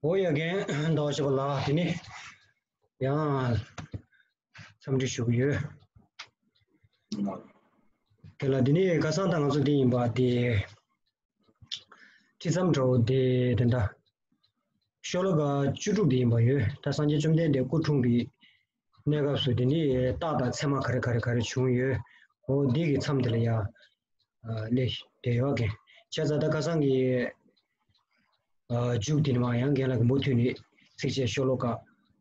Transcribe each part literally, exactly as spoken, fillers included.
ཨོ་ཡ་རྒན་ཟླ་བ་ཆེ་བ་ལགས། དེ་ནི་ཡང་འཚམས་འདྲི་ཞུ་གི་ཡོད། དེ་ལ་དེ་ནི་ཁ་སང་ད་ང་ཚོ་འདི་ཡིན་པ་དེ། ཁྲིད་མཚམས་འདྲ་བོ་དེ་དེ་འདྲ། ཤོ་ལོ་ཀ་བཅུ་དྲུག་དེ་ཡིན་པ་ཡོད། ད་སངས་རྒྱས་བཅོམ་ལྡན་འདས་སྐུ་འཁྲུངས་པའི་གནས་སྐབས་སུ་དེ་ནི་རྟགས་དང་མཚན་མ་ག་རེ་ག་རེ་ག་རེ་བྱུང་ཡོད། འོ་འདི་གི་མཚམས་དེ་ལ་ཡ། ཨ་ལས་དེ་ཡོད་གི། བྱས་ཙང་ད་ཁ་སང་གི་ཨ་མཇུག་དེ་ནི་མ་ཡང་རྒན་ལགས་ཀྱིས་མུ་མཐུད་ནས་ཚིགས་བཅད་ཤོ་ལོ་ཀ་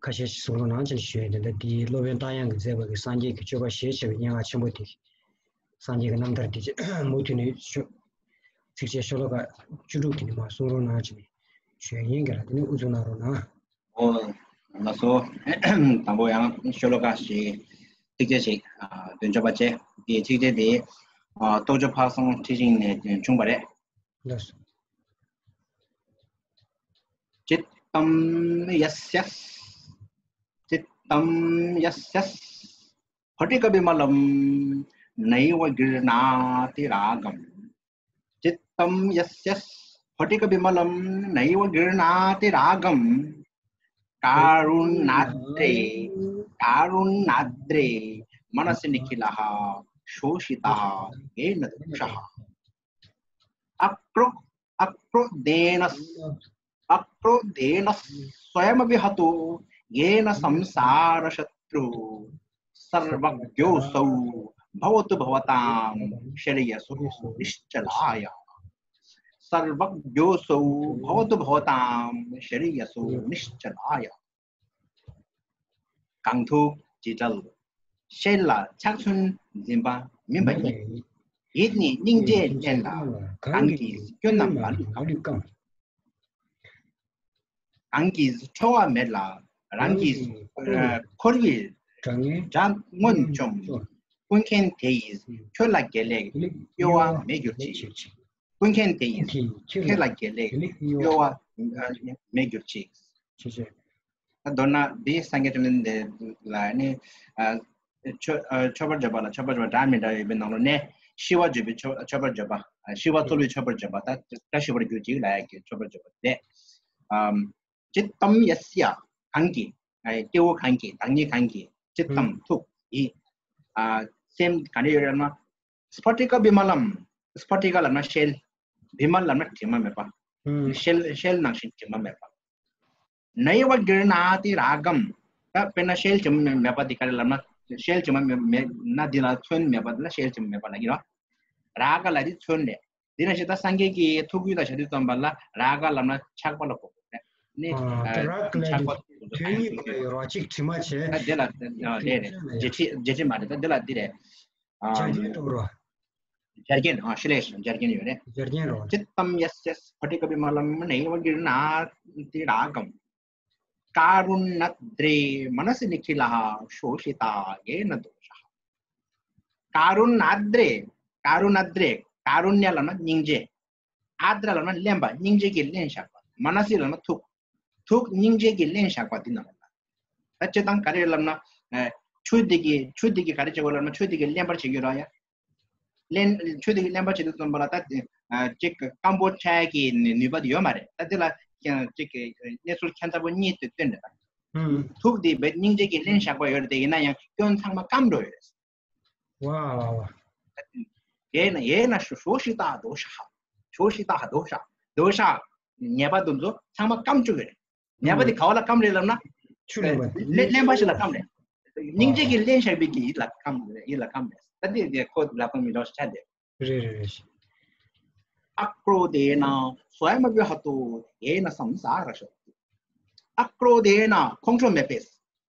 ཁ་ཤས་ཤིག་གསུང་རོགས་གནང་ཅེས་ཞུ་ཡས་དེ་འདྲ། འདིའི་སློབ་དཔོན་རྟ་དབྱངས་ཀྱིས་མཛད་པ་གི་སངས་རྒྱས་ཀྱི་སྤྱོད་པ་ཞེས་བྱ་བའི་སྙན་ངག་ཆེན་པོ་དེ། སངས་རྒྱས་ཀྱི་རྣམ་ཐར་དེ་མུ་མཐུད་ནས་ཤོ་ཚིགས་བཅད་ཤོ་ལོ་ཀ་བཅུ་དྲུག་དེ་ནི་མ་གསུང་རོགས་གནང་ཅེས་ཞུ་ཡས་ཡིན། རྒན་ལགས་དེ་ནི་དབུ་འཛུགས་གནང་རོགས་གནང་། ཨོ། ལགས་སོ། དང་པོ་ཡང་ཤོ་ལོ་ཀ་ཞིག་ཚིགས་བཅད་ཞིག་ཨ་འདོན་ཆོག་པ་བྱས། དེའི་ཚིགས་བཅད་དེ་ཨ་རྟོགས་བརྗོད་འཕགས་སེང་ཁྲི་ཤིང་ནས་བྱུང་བ་རེད། ལགས་སོ། चित्तं यस्य चित्तं यस्य स्फटिकविमलं नैव गृह्णाति रागम्। चित्तं यस्य स्फटिकविमलं नैव गृह्णाति रागम्। कारुण्याद्रे कारुण्याद्रे मनसि निखिलः शोषितः येन दोषः। अक्रो अक्रोधेन अक्रोधेन स्वयमपि हतो येन संसारशत्रुः सर्वज्ञोऽसौ भवतु भवतां श्रेयसो निश्चलाय। सर्वज्ञोऽसौ भवतु भवतां श्रेयसो निश्चलाय। གང་ཐུག་ཇི་འབྲེལ། ཤེལ་ལ་ཆག་ཚུན་འཛིན་པ་མིན་པ་ཉིད། ཡིད་ནི་སྙིང་རྗེ་ཅན་ལ་གང་གིས་སྐྱོན་རྣམས་མ་ལུས་བསྐང་། གང་གིས་ཁྲོ་བ་མེད་ལ་རང་གི་འཁོར་བའི་དགྲ་རྔོན་བཅོམ། ཀུན་མཁྱེན་དེ་ཡིས་ཁྱོད་ལ་དགེ་ལེགས་གཡོ་བ་མེད་གྱུར་ཅིག། ཀུན་མཁྱེན་དེ་ཡིས་ཁྱེད་ལ་དགེ་ལེགས་གཡོ་བ་མེད་གྱུར་ཅིག། ད་མདོར་ན་འདི་སངས་རྒྱས་བཅོམ་ལྡན་འདས་ལ་ནི་ཨ་མཆོད་ཨ་མཆོད་པར་བརྗོད་པ་ལ་མཆོད་པར་བརྗོད་པ་འདྲ་མི་འདྲ་ཡོད་པའི་ནང་ལོགས་ནས་ཤི་བ་བརྗོད་པའི་མཆོད་མཆོད་པར་བརྗོད་པ། ཨ་ཤི་བ་སྩོལ་བའི་མཆོད་པར་བརྗོད་པ། ད་བཀྲ་ཤིས་པར་གྱུར་ཅིག་ལབ་ཡག་གི་མཆོད་པར་བརྗོད་པ་དེ། ཨམ་ཅི་ཏམ་ཡ་སྱ། གང་གིས། ཨ་སྐྱེ་བོ་གང་གིས། བདག་ཉིད་གང་གིས། ཅི་ཏམ་ཐུགས་ཡིད། ཨ་སེམས་ག་འདྲ་ཡོད་རེད་ན། སྤ་ཊི་ཀ་བི་མ་ལམ། སྤ་ཊི་ཀ་ལབ་ན་ཤེལ། བི་མ་ལབ་ན་དྲི་མ་མེད་པ། ཤེལ་ཤེལ་ནང་བཞིན་དྲི་མ་མེད་པ། ནའི་ཝ་གིར་ཎ་ཏི་ར་གམ། ད་དཔེར་ན་ཤེལ་དྲི་མ་མེད་པ་དེ་ག་རེ་ལབ་ན། ཤེལ་དྲི་མ་མེད་མེད་ན་འདི་ལ་ཚོན་མེད་པ་ལ་ཤེལ་དྲི་མ་མེད་པ་ལབ་ཀྱི་རེད། ར་ག་ལ་དེ་ཚོན་རེད། དེ་ནང་བཞིན་ད་སངས་རྒྱས་ཀྱི་ཐུགས་རྒྱུད་དང་བྱ་དུས་ཙམ་པ་ལ་ར་ག་ལབ་ན་ཆགས་པ་ལ་གོ་དགོས་རེད། ནི་ཨ་ད་ར་ག་ལ་ཆགས་པ་དེ་དོན་གཉིས་པ་ཡོད་ར། གཅིག་དྲི་མ་བྱས། ད་དེ་ལ་དེ་རེད། རྗེས་ཁྲིད་རྗེས་ཁྲིད་མ་རེད། ད་དེ་ལ་འདི་རེད། ཨ་བྱ་རྒྱན་འགྲོ་རོ། བྱ་རྒྱན། ཨ་ཤེས་ལེ་ཤེས། བྱ་རྒྱན་ཡོད་རེད། བྱ་རྒྱན་རོ། चित्तं यस्य स्फटिकविमलं नैव गृह्णाति रागम्। कारुण्याद्रे मनसि निखिलः शोषितः येन दोषः। कारुण्याद्रे कारुण्याद्रे། कारुण्य་ལབ་ན་སྙིང་རྗེ། ཨ་དྲ་ལབ་ན་བརླན་པ། སྙིང་རྗེ་གིས་བརླན་བཞག་པ། མ་ན་སི་ལབ་ན་ཐུགས། ཐུགས་སྙིང་རྗེ་གིས་བརླན་བཞག་པ་འདི་ན་ལབ་ན། ད་སྤྱིར་བཏང་ག་རེ་ལབ་ན། ཨ་ཆུ་འདི་གིས་ཆུ་འདི་གིས་ག་རེ་བྱེད་དགོས་ལབ་ན། ཆུ་འདི་གིས་བརླན་པར་བྱེད་ཀྱི་རེད་ཡ། བརླན་ཆུ་འདི་གིས་བརླན་པར་བྱེད་དུས་ཙམ་པ་ལ་ད་ཨ་ཅིག་སྐམ་པོ་ཆགས་ཀྱི་ནུས་པ་དེ་ཡོད་མ་རེད། ད་འདི་ལ་ཅིག་གནས་ཚུལ་ཁྱད་མཚར་པོ་གཉིས་དེ་སྟོན་རེད་ད། ཐུགས་འདི་བས་སྙིང་རྗེ་གིས་བརླན་བཞག་པ་ཡོད་རེད་དེ། ཡིན་ན་ཡང་སྐྱོན་ཚང་མ་སྐམ་འགྲོ་ཡོད་རེད། ཝ་ཝ་ཝ། येन येन शोषितः दोषः। शोषितः दोषः। दोषः། ཉེས་པ་དེ་ཚོ་ཚང་མ་སྐམ་བཅུག་གི་རེད། ཉེས་པ་དེ་ག་བ་ལ་སྐམ་རེད་ལབ་ན། ཆུ་ལེན་པ། ལེན་པ་ཞིག་ལ་སྐམ་རེད། སྙིང་རྗེ་གིས་ལེན་བཞག་པའི་གི་ཡིད་ལ་སྐམ་རེད། ཡིད་ལ་སྐམ་རེད། ད་དེ་དེ་ཁོ་ལབ་སྟངས་མི་འདྲ་བ་ཞིག་ཆགས་འདུག་རེད་རེད་རེད། अक्रोधेन स्वयमपि हतो येन संसारशत्रुः। अक्रोधेन ཁོང་ཁྲོ་མེད་པས།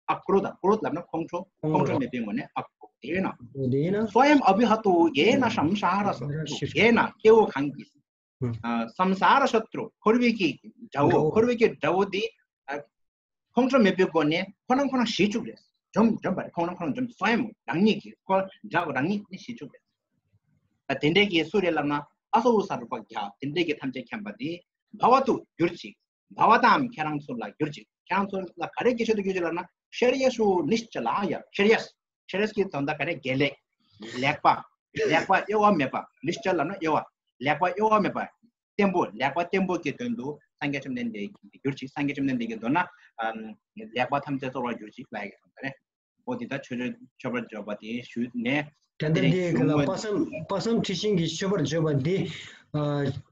ཨ་ཀྲོ་དང་ཀྲོད་ལབ་ན་ཁོང་ཁྲོ། ཁོང་ཁྲོ་མེད་པའི་ངོས་ནས་ཨ་ཀྲོ་དེ་ན། དེ་ན། སོ་ཡམ་ཨ་བི་ཧ་ཏོ་ཡེ་ན་སམ་ས་ར་སོ། ཡེ་ན་སྐྱེ་བོ་གང་གིས། ཨ་སམ་ས་ར་ཤ་ཏྲུ། འཁོར་བའི་གི་དགྲ་བོ། འཁོར་བའི་གི་དགྲ་བོ་འདི་ཨ་ཁོང་ཁྲོ་མེད་པའི་སྒོ་ནས་ཁོ་རང་ཁོ་རང་ཞི་བཅུག་རེད། འཇོམས་འཇོམས་པ་རེད། ཁོང་རང་ཁོ་རང་འཇོམས། སོ་ཡམ་རང་ཉིད་ཀྱིས་ཁོ་དགྲ་བོ་རང་ཉིད་ནི་ཞི་བཅུག་རེད། ཨ་དེ་འདྲའི་གི་སུ་རེད་ལབ་ན། ཨ་སོ་ཧུ་ས་རུ་པ་རྒྱ། དེ་འདྲའི་གི་ཐམས་ཅད་མཁྱེན་པ་འདི་བྷ་བ་ཏུ་གྱུར་ཅིག་བྷ་བ་ཏམ། ཁྱེད་རང་ཚོ་ལ་གྱུར་ཅིག་ཁྱེད་རང་ཚོ་ལ་ག་རེ་གི་ཆེད་དུ་གྱུར་ཅིག་ལབ་ན། ཤྲེ་ཡ་སུ་ནིཤ་ཅ་ལ་ཡ། ཤྲེ་ཡས། ཤྲེ་ཡས་ཀྱི་དོན་དག་ག་རེ། དགེ་ལེགས། ལེགས་པ། ལེགས་པ་གཡོ་བ་མེད་པ། ནིཤ་ཅ་ལབ་ན་གཡོ་བ། ལེགས་པ་གཡོ་བ་མེད་པ། བརྟན་པོ། ལེགས་པ་བརྟན་པོ་གི་དོན་དུ་ སངས་རྒྱས་བཅོམ་ལྡན་འདས་ཀྱིས་གྱུར་ཅིག་སངས་རྒྱས་བཅོམ་ལྡན་འདས་ཀྱིས་མདོར་ན་ཨམ་ལེགས་པ་ཐམས་ཅད་གཙོར་བར་གྱུར་ཅིག་ལབ་ཡ་གི་དོན་དག་རེད། འོ་དེ་ལྟར་མཆོད་བརྗོད་མཆོད་པར་བརྗོད་པ་དེ་ཞུས་ནས། དེ་ལྟར་དེ་གཞུང་དེའི་གི་ལ་ངོས་དཔག་བསམ་དཔག་བསམ་འཁྲི་ཤིང་གི་མཆོད་པར་བརྗོད་པ་འདི། ཨ་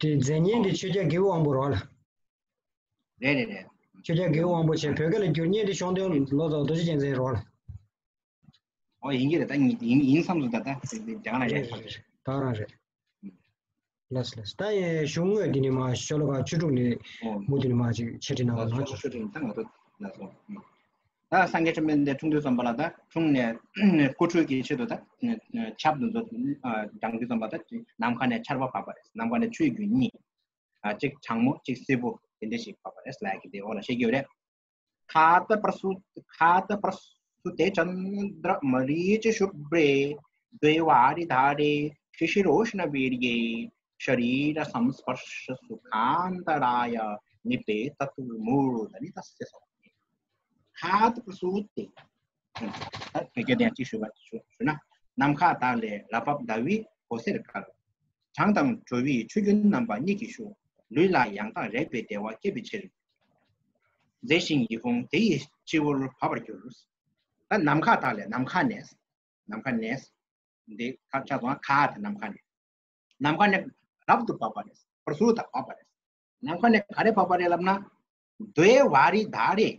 དེ་མཛད་མཁན་དེ་ཆོས་རྒྱལ་དགེ་བའི་དབང་པོ་རེད་བ་ལ། རེད་རེད་རེད། ཆོས་རྒྱལ་དགེ་བའི་དབང་པོ་བྱས་བོད་སྐད་ལ་བསྒྱུར་མཁན་དེ་ཤོང་སྟོན་ལོ་ཙཱ་བ་རྡོ་རྗེ་རྒྱལ་མཚན་རེད་བ་ལ། ཨོ་ཡིན་གྱི་རེད། ད་ཡིན་ཡིན་ཡིན་བསམ་སོང་། ད་ད་དེ་དེ་རྒྱ་ནག་ལ་རེད་ཡག་ཐག་རེད་ཆོད། རེད། ད་རང་རེད། ལགས་ལགས། ད་ཡིན་གཞུང་དངོས་འདི་ནི་མ་ཤོ་ལོ་ཀ་བཅུ་དྲུག་ནས་ཨོ་མུ་མཐུད་ནས་མ་ཅིག་འཆད་ཁྲིད་གནང་བ་ལགས་ལགས་ཆོག་ཆོག་ཆོག་ཆོག། ད་ང་ཚོ་ལགས་སོ། ད་སངས་རྒྱས་བཅོམ་ལྡན་འདས་འཁྲུངས་དུས་ཙམ་པ་ལ་ད་འཁྲུངས་ནས་སྐུ་ཁྲུས་ཀྱི་ཆེད་དུ་ད་ཆབ་འདི་ཚོ་སྦྲང་དུས་ཙམ་པ་ད་ནམ་མཁའ་ནས་ཆར་པ་བབས་པ་རེད། ནམ་མཁའ་ནས་ཆུའི་རྒྱུན་གཉིས། གཅིག་གྲང་མོ་གཅིག་བསིལ་པོ་དེ་འདྲ་ཞིག་བབས་པ་རེད་ལབ་ཀྱི་དེ་འོག་ལ་བཤད་ཀྱི་ཡོད་རེད། खातप्रसू- खातप्रसूते चन्द्रमरीचिशुभ्रे द्वे वारिधारे शिशिरोष्णवीर्ये शरीरसंस्पर्शसुखान्तराय निपेततु मूर्धनि तस्य सौम्ये। खातप्रसूते ད་བོད་སྐད་དེ་ཡང་གཅིག་ཞུ་བ་ཞུ་ཞུ་ན། ནམ་མཁའ་དག་ལས་རབ་འབབ་ཟླ་བའི་འོད་ཟེར་དཀར། གྲང་དང་དྲོ་བའི་ཆུ་རྒྱུན་རྣམ་པ་གཉིས་ཀྱི་ཤུགས། ལུས་ལ་ཡང་དག་རེག་པའི་བདེ་བ་སྐྱེད་པའི་ཕྱིར། མཛེས་ཤིང་ཡིད་འོང་དེ་ཡི་སྤྱི་བོར་བབས་པར་གྱུར། ད་ནམ་མཁའ་དག་ལས། ནམ་མཁའ་ནས། ནམ་མཁའ་ནས། འདི་ཁ་ཆ་སོང་ཁ་དེ་ནམ་མཁའ་ནས། ནམ་མཁའ་ནས་རབ་ཏུ་བབས་པ་རེད། པྲ་སུ་ཏ་བབས་པ་རེད། ནམ་མཁའ་ནས་ག་རེ་བབས་པ་རེད་ལབ་ན། ཏྭེ་ཝཱ་རི་དྷཱ་རེ།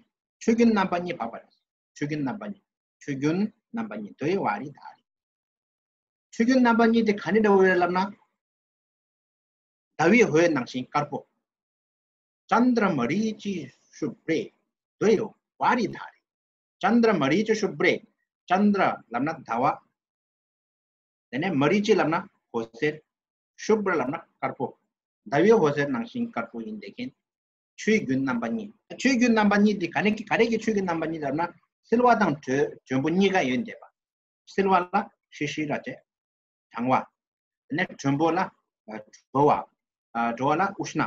ཆུ་རྒྱུན་རྣམ་པ་གཉིས་བབས་པ་རེད། ཆུ་རྒྱུན་རྣམ་པ་གཉིས། ཆུ་རྒྱུན་རྣམ་པ་གཉིས། ཏྭེ་ཝཱ་རི་དྷཱ་རེ། ཆུ་རྒྱུན་རྣམ་པ་གཉིས་དེ་ག་ནས་འདྲ་བོ་རེད་ལབ་ན། ཟླ་བའི་འོད་ནང་བཞིན་དཀར་པོ། ཅནྡྲ་མ་རི་ཅི་ཤུ་བྷྲེ་ཏྭེ་ཝཱ་རི་དྷཱ་རེ། ཅནྡྲ་མ་རི་ཅི་ཤུ་བྷྲེ། ཅནྡྲ་ལབ་ན་ཟླ་བ། དེ་ནས་མ་རི་ཅི་ལབ་ན་འོད་ཟེར། ཤུ་བྷྲ་ལབ་ན་དཀར་པོ། ཟླ་བའི་འོད་ཟེར་ནང་བཞིན་དཀར་པོ་ཡིན་བསྡད་མཁན། ཆུའི་རྒྱུན་རྣམ་པ་གཉིས། ཆུའི་རྒྱུན་རྣམ་པ་གཉིས་དེ་ག་ནས་ག་རེ་གི་ཆུའི་རྒྱུན་རྣམ་པ་གཉིས་ལབ་ན། བསིལ་བ་དང་དྲོ་དྲོན་པོ་གཉིས་ཀ་ཡོད་བསྡད་པ། བསིལ་བ་ལ་ཤི་ཤི་ར་བྱེད། གྲང་བ། དེ་ནས་དྲོན་པོ་ལ་ཨ་དྲོ་བ། ཨ་དྲོ་བ་ལ་ཨུཤ་ན།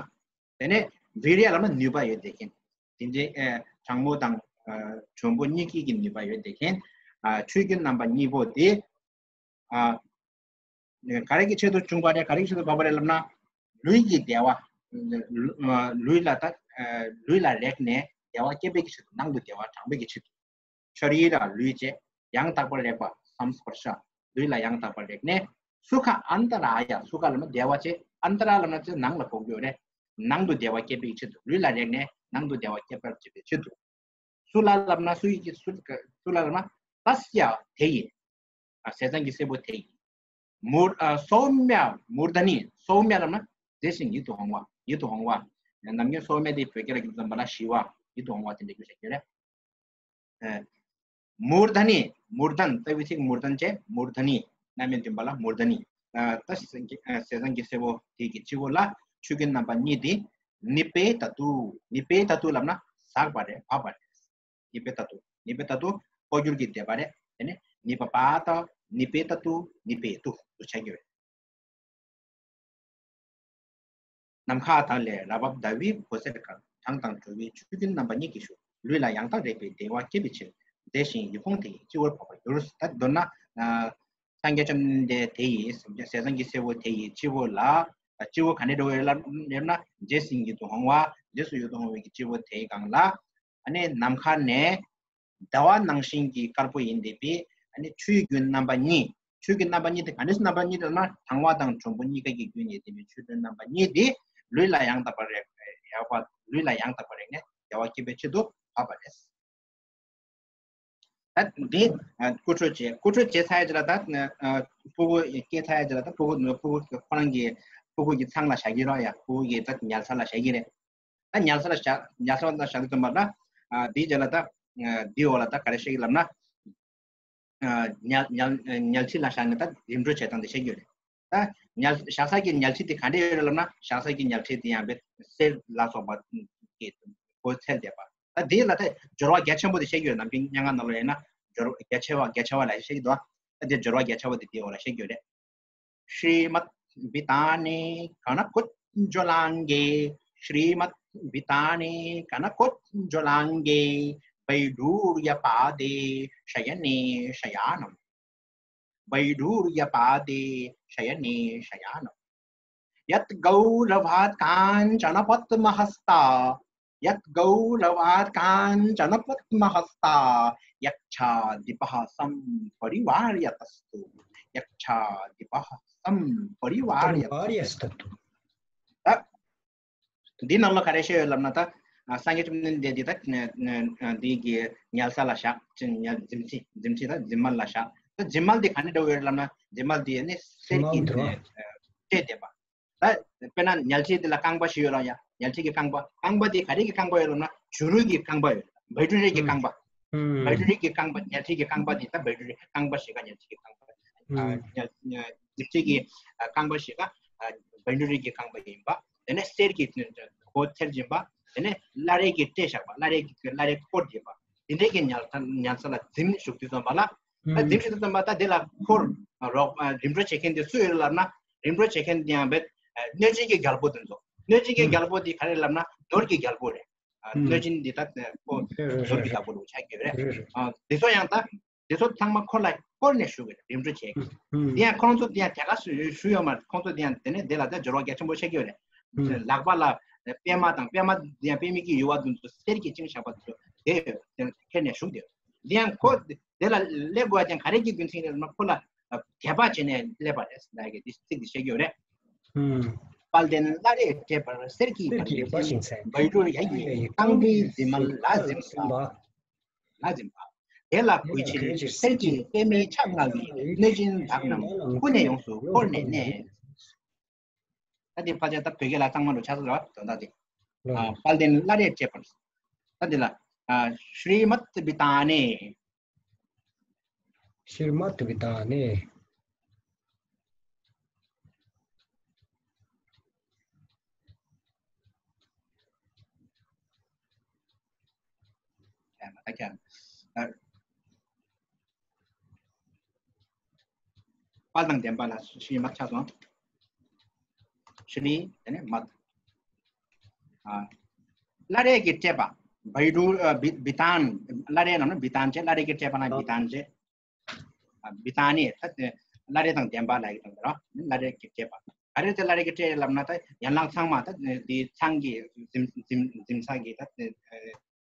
དེ་ནས་བི་རི་ཡ་ལབ་ན་ནུས་པ་ཡོད་བསྡད་མཁན། དེ་འདྲའི་ཨ་གྲང་མོ་དང་ཨ་དྲོན་པོ་གཉིས་ཀྱི་གི་ནུས་པ་ཡོད་བསྡད་མཁན། ཨ་ཆུའི་རྒྱུན་རྣམ་པ་གཉིས་པོ་དེ། ཨ་ག་རེ་གི་ཆེད་དུ་བྱུང་བ་རེད། ག་རེ་གི་ཆེད་དུ་བབས་པ་རེད་ལབ་ན། ལུས་ཀྱི་བདེ་བ། ལུས་ལ་ད་ལུས་ལ་རེག་ནས་བདེ་བ་སྐྱེད་པའི་གི་ཆེད་དུ། ནང་དུ་བདེ་བ་དྲངས་པའི་གི་ཆེད་དུ། ཤ་རི་ར་ལུས་བཅས་ཡང་དག་པར་རེག་པ། སམ་སི་པར་ཤ། ལུས་ལ་ཡང་དག་པར་རེག་ནས། སུ་ཁ་ཨན་ཏ་ར་ཡ། སུ་ཁ་ལབ་ན་བདེ་བ་བཅས། ཨན་ཏ་ར་ལབ་ན་ཚེ་ནང་ལ་གོ་དགོས་རེད། ནང་དུ་བདེ་བ་སྐྱེད་པའི་ཆེད་དུ། ལུས་ལ་རེག་ནས་ནང་དུ་བདེ་བ་སྐྱེད་པར་བྱེད་པའི་ཆེད་དུ། སུ་ལ་ལབ་ན་སུ་ཡི་གི་སུ་སུ་ལ་ལབ་ན་ཏཱ་སྱ་དེ་ཡི། ཟས་གཙང་གི་སྲས་པོ་དེ་ཡི། མུར་ཨ་སོ་མྱ་མུར་ད་ནི། སོ་མྱ་ལབ་ན་མཛེས་ཤིང་ཡིད་དུ་འོང་བ། ཡིད་དུ་འོང་བ། ནམ་རྒྱུན་སོ་མྱ་དེ་བོད་སྐད་ལ་བསྒྱུར་ཙམ་པ་ལ་ཞི་བ། ཡིད་དུ་འོང་བ་དེ་འདྲ་བསྒྱུར་བྱ་རྒྱུ་རེད། ཨ་མུར་ད་ནི། མུར་དན། ཏ་བི་ཚིག་མུར་དན་བཅས་མུར་ད་ནི། རྣམ་དབྱེ་བདུན་པ་ལ་མུར་ད་ནི། ཨ་ད་ཟས་གཙང་གི་ཨ་ཟས་གཙང་གི་སྲས་པོ་དེ་གི་སྤྱི་བོ་ལ་ཆུ་རྒྱུན་རྣམ་པ་གཉིས་དེ། ནི་པེ་ཏ་ཏུ། ནི་པེ་ཏ་ཏུ་ལབ་ན་ཟགས་པ་རེད། བབས་པ་རེད། ནི་པེ་ཏ་ཏུ། ནི་པེ་ཏ་ཏུ་འཕོ་འགྱུར་གྱི་བཟླས་པ་རེད། དེ་ནས་ནི་པ་པ་ཏ། ནི་པེ་ཏ་ཏུ། ནི་པེ་ཏུ་དུ་ཆ་གི་རེད། ནམ་མཁའ་དག་ལས་རབ་འབབ་ཟླ་བའི་འོད་ཟེར་དཀར། གྲང་དང་དྲོ་བའི་ཆུ་རྒྱུན་རྣམ་པ་གཉིས་ཀྱི་ཤུགས། ལུས་ལ་ཡང་དག་རེག་པའི་བདེ་བ་སྐྱེད་པའི་ཕྱིར། མཛེས་ཤིང་ཡིད་འོང་དེ་ཡི་སྤྱི་བོར་བབས་པར་གྱུར། ད་མདོར་ན། ཨ་སངས་རྒྱས་བཅོམ་ལྡན་འདས་དེ་ཡི་ཟས་གཙང་གི་སྲས་པོ་དེ་ཡི་སྤྱི་བོ་ལ། སྤྱི་བོ་ག་ནས་འགྲོ་བའི་ལབ་ན། མཛེས་ཤིང་ཡིད་དུ་འོང་བ། མཛེས་སུ་ཡིད་དུ་འོང་བའི་གི་སྤྱི་བོ་དེའི་སྒང་ལ། ཨ་ནི་ནམ་མཁའ་ནས་ཟླ་བ་ནང་བཞིན་གྱི་དཀར་པོ་ཡིན་བསྡད་པའི་ཨ་ནི་ཆུའི་རྒྱུན་རྣམ་པ་གཉིས། ཆུའི་རྒྱུན་རྣམ་པ་གཉིས་དེ་ག་འདྲ་ཞིག་རྣམ་པ་གཉིས་རེད་ལབ་ན། གྲང་བ་དང་དྲོན་པོ་གཉིས་ཀ་གི་རྒྱུན་ཡིན་བསྡད་པའི་ཆུའི་རྒྱུན་རྣམ་པ་གཉིས་དེ་ལུས་ལ་ཡང་དག་པར་རེག་རེག་པ། ལུས་ལ་ཡང་དག་པར་རེག་ནས་བདེ་བ་སྐྱེད་པའི་ཆེད་དུ་བབས་པ་རེད། ད་འདི་ཨ་སྐུ་འཕྲོད་བྱས། སྐུ་འཕྲོད་བྱས་ཚར་ཡ་ཅིག་ལ་ད་ཨ་ཕྲུ་གུ་སྐྱེས་ཚར་ཡ་ཅིག་ལ་ད་ཕྲུ་གུ་ཕྲུ་གུ་ཁོ་རང་གི་ཕྲུ་གུ་གི་ཚང་ལ་བཞག་གི་རེད་ཡ། ཕྲུ་གུ་གི་ད་ཉལ་ས་ལ་བཞག་གི་རེད། ད་ཉལ་ས་ལ་བཞག་ཉལ་ས་ལ་བཞག་དུས་ཙམ་པ་ལ། ཨ་འདིའི་རྗེས་ལ་ད་ཨ་འདིའི་འོག་ལ་ད་ག་རེ་བཤད་ཀྱི་ལབ་ན། ཨ་ཉལ་ཉལ་ཉལ་ཁྲི་ལ་བཞག་ནས་ད་རིམ་གྲོ་བྱེད་སྟངས་དེ་བཤད་ཀྱི་ཡོད་རེད། ད་ཉལ་བཞག་ས་ཀྱི་ཉལ་ཁྲི་དེ་ག་འདྲ་ཡོད་རེད་ལབ་ན། བཞག་ས་ཀྱི་ཉལ་ཁྲི་དེ་ཡང་བས་གསེར་ལ་སོགས་པ་གི་སྒོ་ཚད་བསྡད་པ། ད་དེ་ལ་ད་སྦྱོར་བ་རྒྱ་ཆེན་པོ་དེ་བཤད་ཀྱི་ཡོད། ནམ་རྒྱུན་སྙན་ངག་ནང་ལ་ཡིན་ན་སྦྱོར་བ་རྒྱ་ཆེ་བ་རྒྱ་ཆེ་བ་ལ་བཤད་ཀྱི་འདུག་ད་དེ་སྦྱོར་བ་རྒྱ་ཆེ་བ་དེ་དེའི་འོག་ལ་བཤད་ཀྱི་ཡོད་རེད། श्रीमद्विताने कनकोज्ज्वलाङ्गे श्रीमद्विताने कनकोज्ज्वलाङ्गे वैडूर्यपादे शयने शयानम्। वैडूर्यपादे शयने शयानम्। यद्गौरवात् काञ्चनपद्महस्ता। यद्गौरवात् काञ्चनपद्महस्ता। यक्षाधिपः सम्परिवार्यतस्तु। यक्षाधिपः सम्परिवार्यतस्तु। परिवार्यस्तु। ད་འདི་ནང་ལ་ག་རེ་བཤད་ཡོད་ལབ་ན། ད་ཨ་སངས་རྒྱས་བཅོམ་ལྡན་འདས་འདི་ད་ཨ་ཨ་འདི་གི་ཉལ་ས་ལ་བཞག་ཉལ་འཛིན་ཁྲི། འཛིན་ཁྲི་ད་འཛིན་མལ་ལ་བཞག་ད་འཛིན་མལ་འདི་ག་ནས་འདྲ་བོ་ཡོད་ལབ་ན། འཛིན་མལ་འདི་ནི་གསེར་གྱི་འདྲ་བོ། ཨ་སྤྲས་བསྡད་པ། ད་དཔེར་ན་ཉལ་ཁྲི་འདི་ལ་རྐང་པ་བཞི་ཡོད་ལ་ཡ། ཉལ་ཁྲི་གི་རྐང་པ། རྐང་པ་འདི་ག་རེ་གི་རྐང་པ་ཡོད་ལབ་ན། བྱུ་རུ་གི་རྐང་པ་ཡོད། བཻ་ཌཱུརྱ་གི་རྐང་པ། བཻ་ཌཱུརྱ་གི་རྐང་པ། ཉལ་ཁྲི་གི་རྐང་པ་འདི་ད་བཻ་ཌཱུརྱ་རྐང་པ་ཞེས་ག་ཉལ་ཁྲི་གི་རྐང་པ། ཨ་ཉལ་ཉལ་འཛིན་ཁྲི་གི་ཨ་རྐང་པ་ཞེས་ག་ཨ་བཻ་ཌཱུརྱ་གི་རྐང་པ་ཡིན་པ། དེ་ནས་གསེར་གྱི་སྒོ་ཚེར་འབྱིན་པ། དེ་ནས་བླ་རེ་གི་སྤྲས་བཞག་པ། བླ་རེ་གི་བླ་རེ་སྐོར་འབྱིན་པ། དེ་འདྲའི་གི་ཉལ་ཐ་ཉལ་ས་ལ་འཛིན་བཞུགས་དུས་ཙམ་པ་ལ། ད་འཛིན་བཞུགས་དུས་ཙམ་པ་ད་དེ་ལ་འཁོར་རོགས་རིམ་གྲོ་བྱེད་མཁན་དེ་སུ་ཡོད་ལབ་ན། རིམ་གྲོ་བྱེད་མཁན་དེ་ཡང་བེད་གནོད་སྦྱིན་གྱི་རྒྱལ་པོ་དེ་ཚོ། གནོད་སྦྱིན་གྱི་རྒྱལ་པོ་དེ་ག་རེ་ལབ་ན། ནོར་གྱི་རྒྱལ་པོ་རེད། ཨ་གནོད་སྦྱིན་འདི་ད་ཁོ་ནོར་གྱི་རྒྱལ་པོ་རུ་ཆགས་ཀྱི་ཡོད་རེད། ཨ་དེ་ཚོ་ཡང་ད་དེ་ཚོ་ཚང་མ་ཁོ་ལ་བསྐོར་ནས་བཞུགས་ཀྱི་རེད། རིམ་གྲོ་བྱེད་ཀྱི། དེ་ཡང་ཁོང་ཚོ་དེ་ཡང་དེ་ག་ཞུ་ཞུ་ཡོད་མ་རེད། ཁོང་ཚོ་དེ་ཡང་དེ་ནས་དེ་ལ་ད་སྦྱོར་བ་རྒྱ་ཆེན་པོ་བྱེད་ཀྱི་ཡོད་རེད། ལག་པ་ལ་པད་མ་དང་། པད་མ་དེ་ཡང་པད་མའི་གི་ཡུ་བ་དེ་ཚོ་གསེར་གྱི་བཅིངས་བཞག་པ་དེ་ཚོ་དེ་ཡོད། དེ་ཁྱེར་ནས་བཞུགས་དེ་ཡོད། དེ་ཡང་ཁོ་དེ་ལ་སླེབས་དགོས་ཀྱང་ག་རེ་གི་རྒྱུ་མཚན་རེད་ལབ་ན། ཁོ་ལ་དད་པ་བྱས་ནས་སླེབས་པ་རེད་ཟེར་གི་དེ་ཚིག་དེ་བཤད་ཀྱི་ཡོད་རེད། དཔལ་ལྡན་བླ་རེ་སྤྲས་པར་གསེར་གྱི་གསེར་གྱི་འབར་བ་བཞིན་མཛེས། བཻ་ཌཱུརྱ་ཡི་རྐང་པའི་འཛིན་མལ་ལ་འཛིན་པ། ལ་འཛིན་པ། དེ་ལ་གུས་ཕྱིར་གསེར་གྱི་པད་མའི་ཕྱག་མངའ་བའི། གནོད་སྦྱིན་དག་རྣམས་ཀུན་ནས་ཡོངས་སུ་བསྐོར་ནས་གནས། ད་འདི་ཕལ་ཆེར་ད་བོད་སྐད་ལ་གཙང་མ་འགྲོ་ཆགས་ས་རེད་བ། དོན་དག་དེ། ཨ་དཔལ་ལྡན་བླ་རེ་སྤྲས་པར། ད་འདི་ལ་ཨ་ཤྲཱི་མད་བི་ཏཱ་ནེ། ཤྲཱི་མད་བི་ཏཱ་ནེ། དཔལ་དང་ལྡན་པ་ལ་ཤྲཱི་མད་ཆགས་སོང་། ཤྲཱི་དེ་ནས་མད། ཨ་བླ་རེ་གི་སྤྲས་པ། བཻ་ཌཱུརྱ་ཨ་བི་བི་ཏཱན། བླ་རེ་ལབ་ན་བི་ཏཱན་བྱས། བླ་རེ་གི་སྤྲས་པ་ལ་བི་ཏཱན་བྱས། ཨ་བི་ཏཱ་ནེ། ད་དེ་བླ་རེ་དང་ལྡན་པ་ལབ་ཀྱི་དང་འདི་ར། བླ་རེ་གི་སྤྲས་པ། ག་རེ་དེ་བླ་རེ་གི་སྤྲས་ལབ་ན། ད་ཡན་ལག་ཚང་མ། ད་དེ་ཚང་གི་འཛིན་འཛིན་འཛིན་ས་གི་ད་དེ་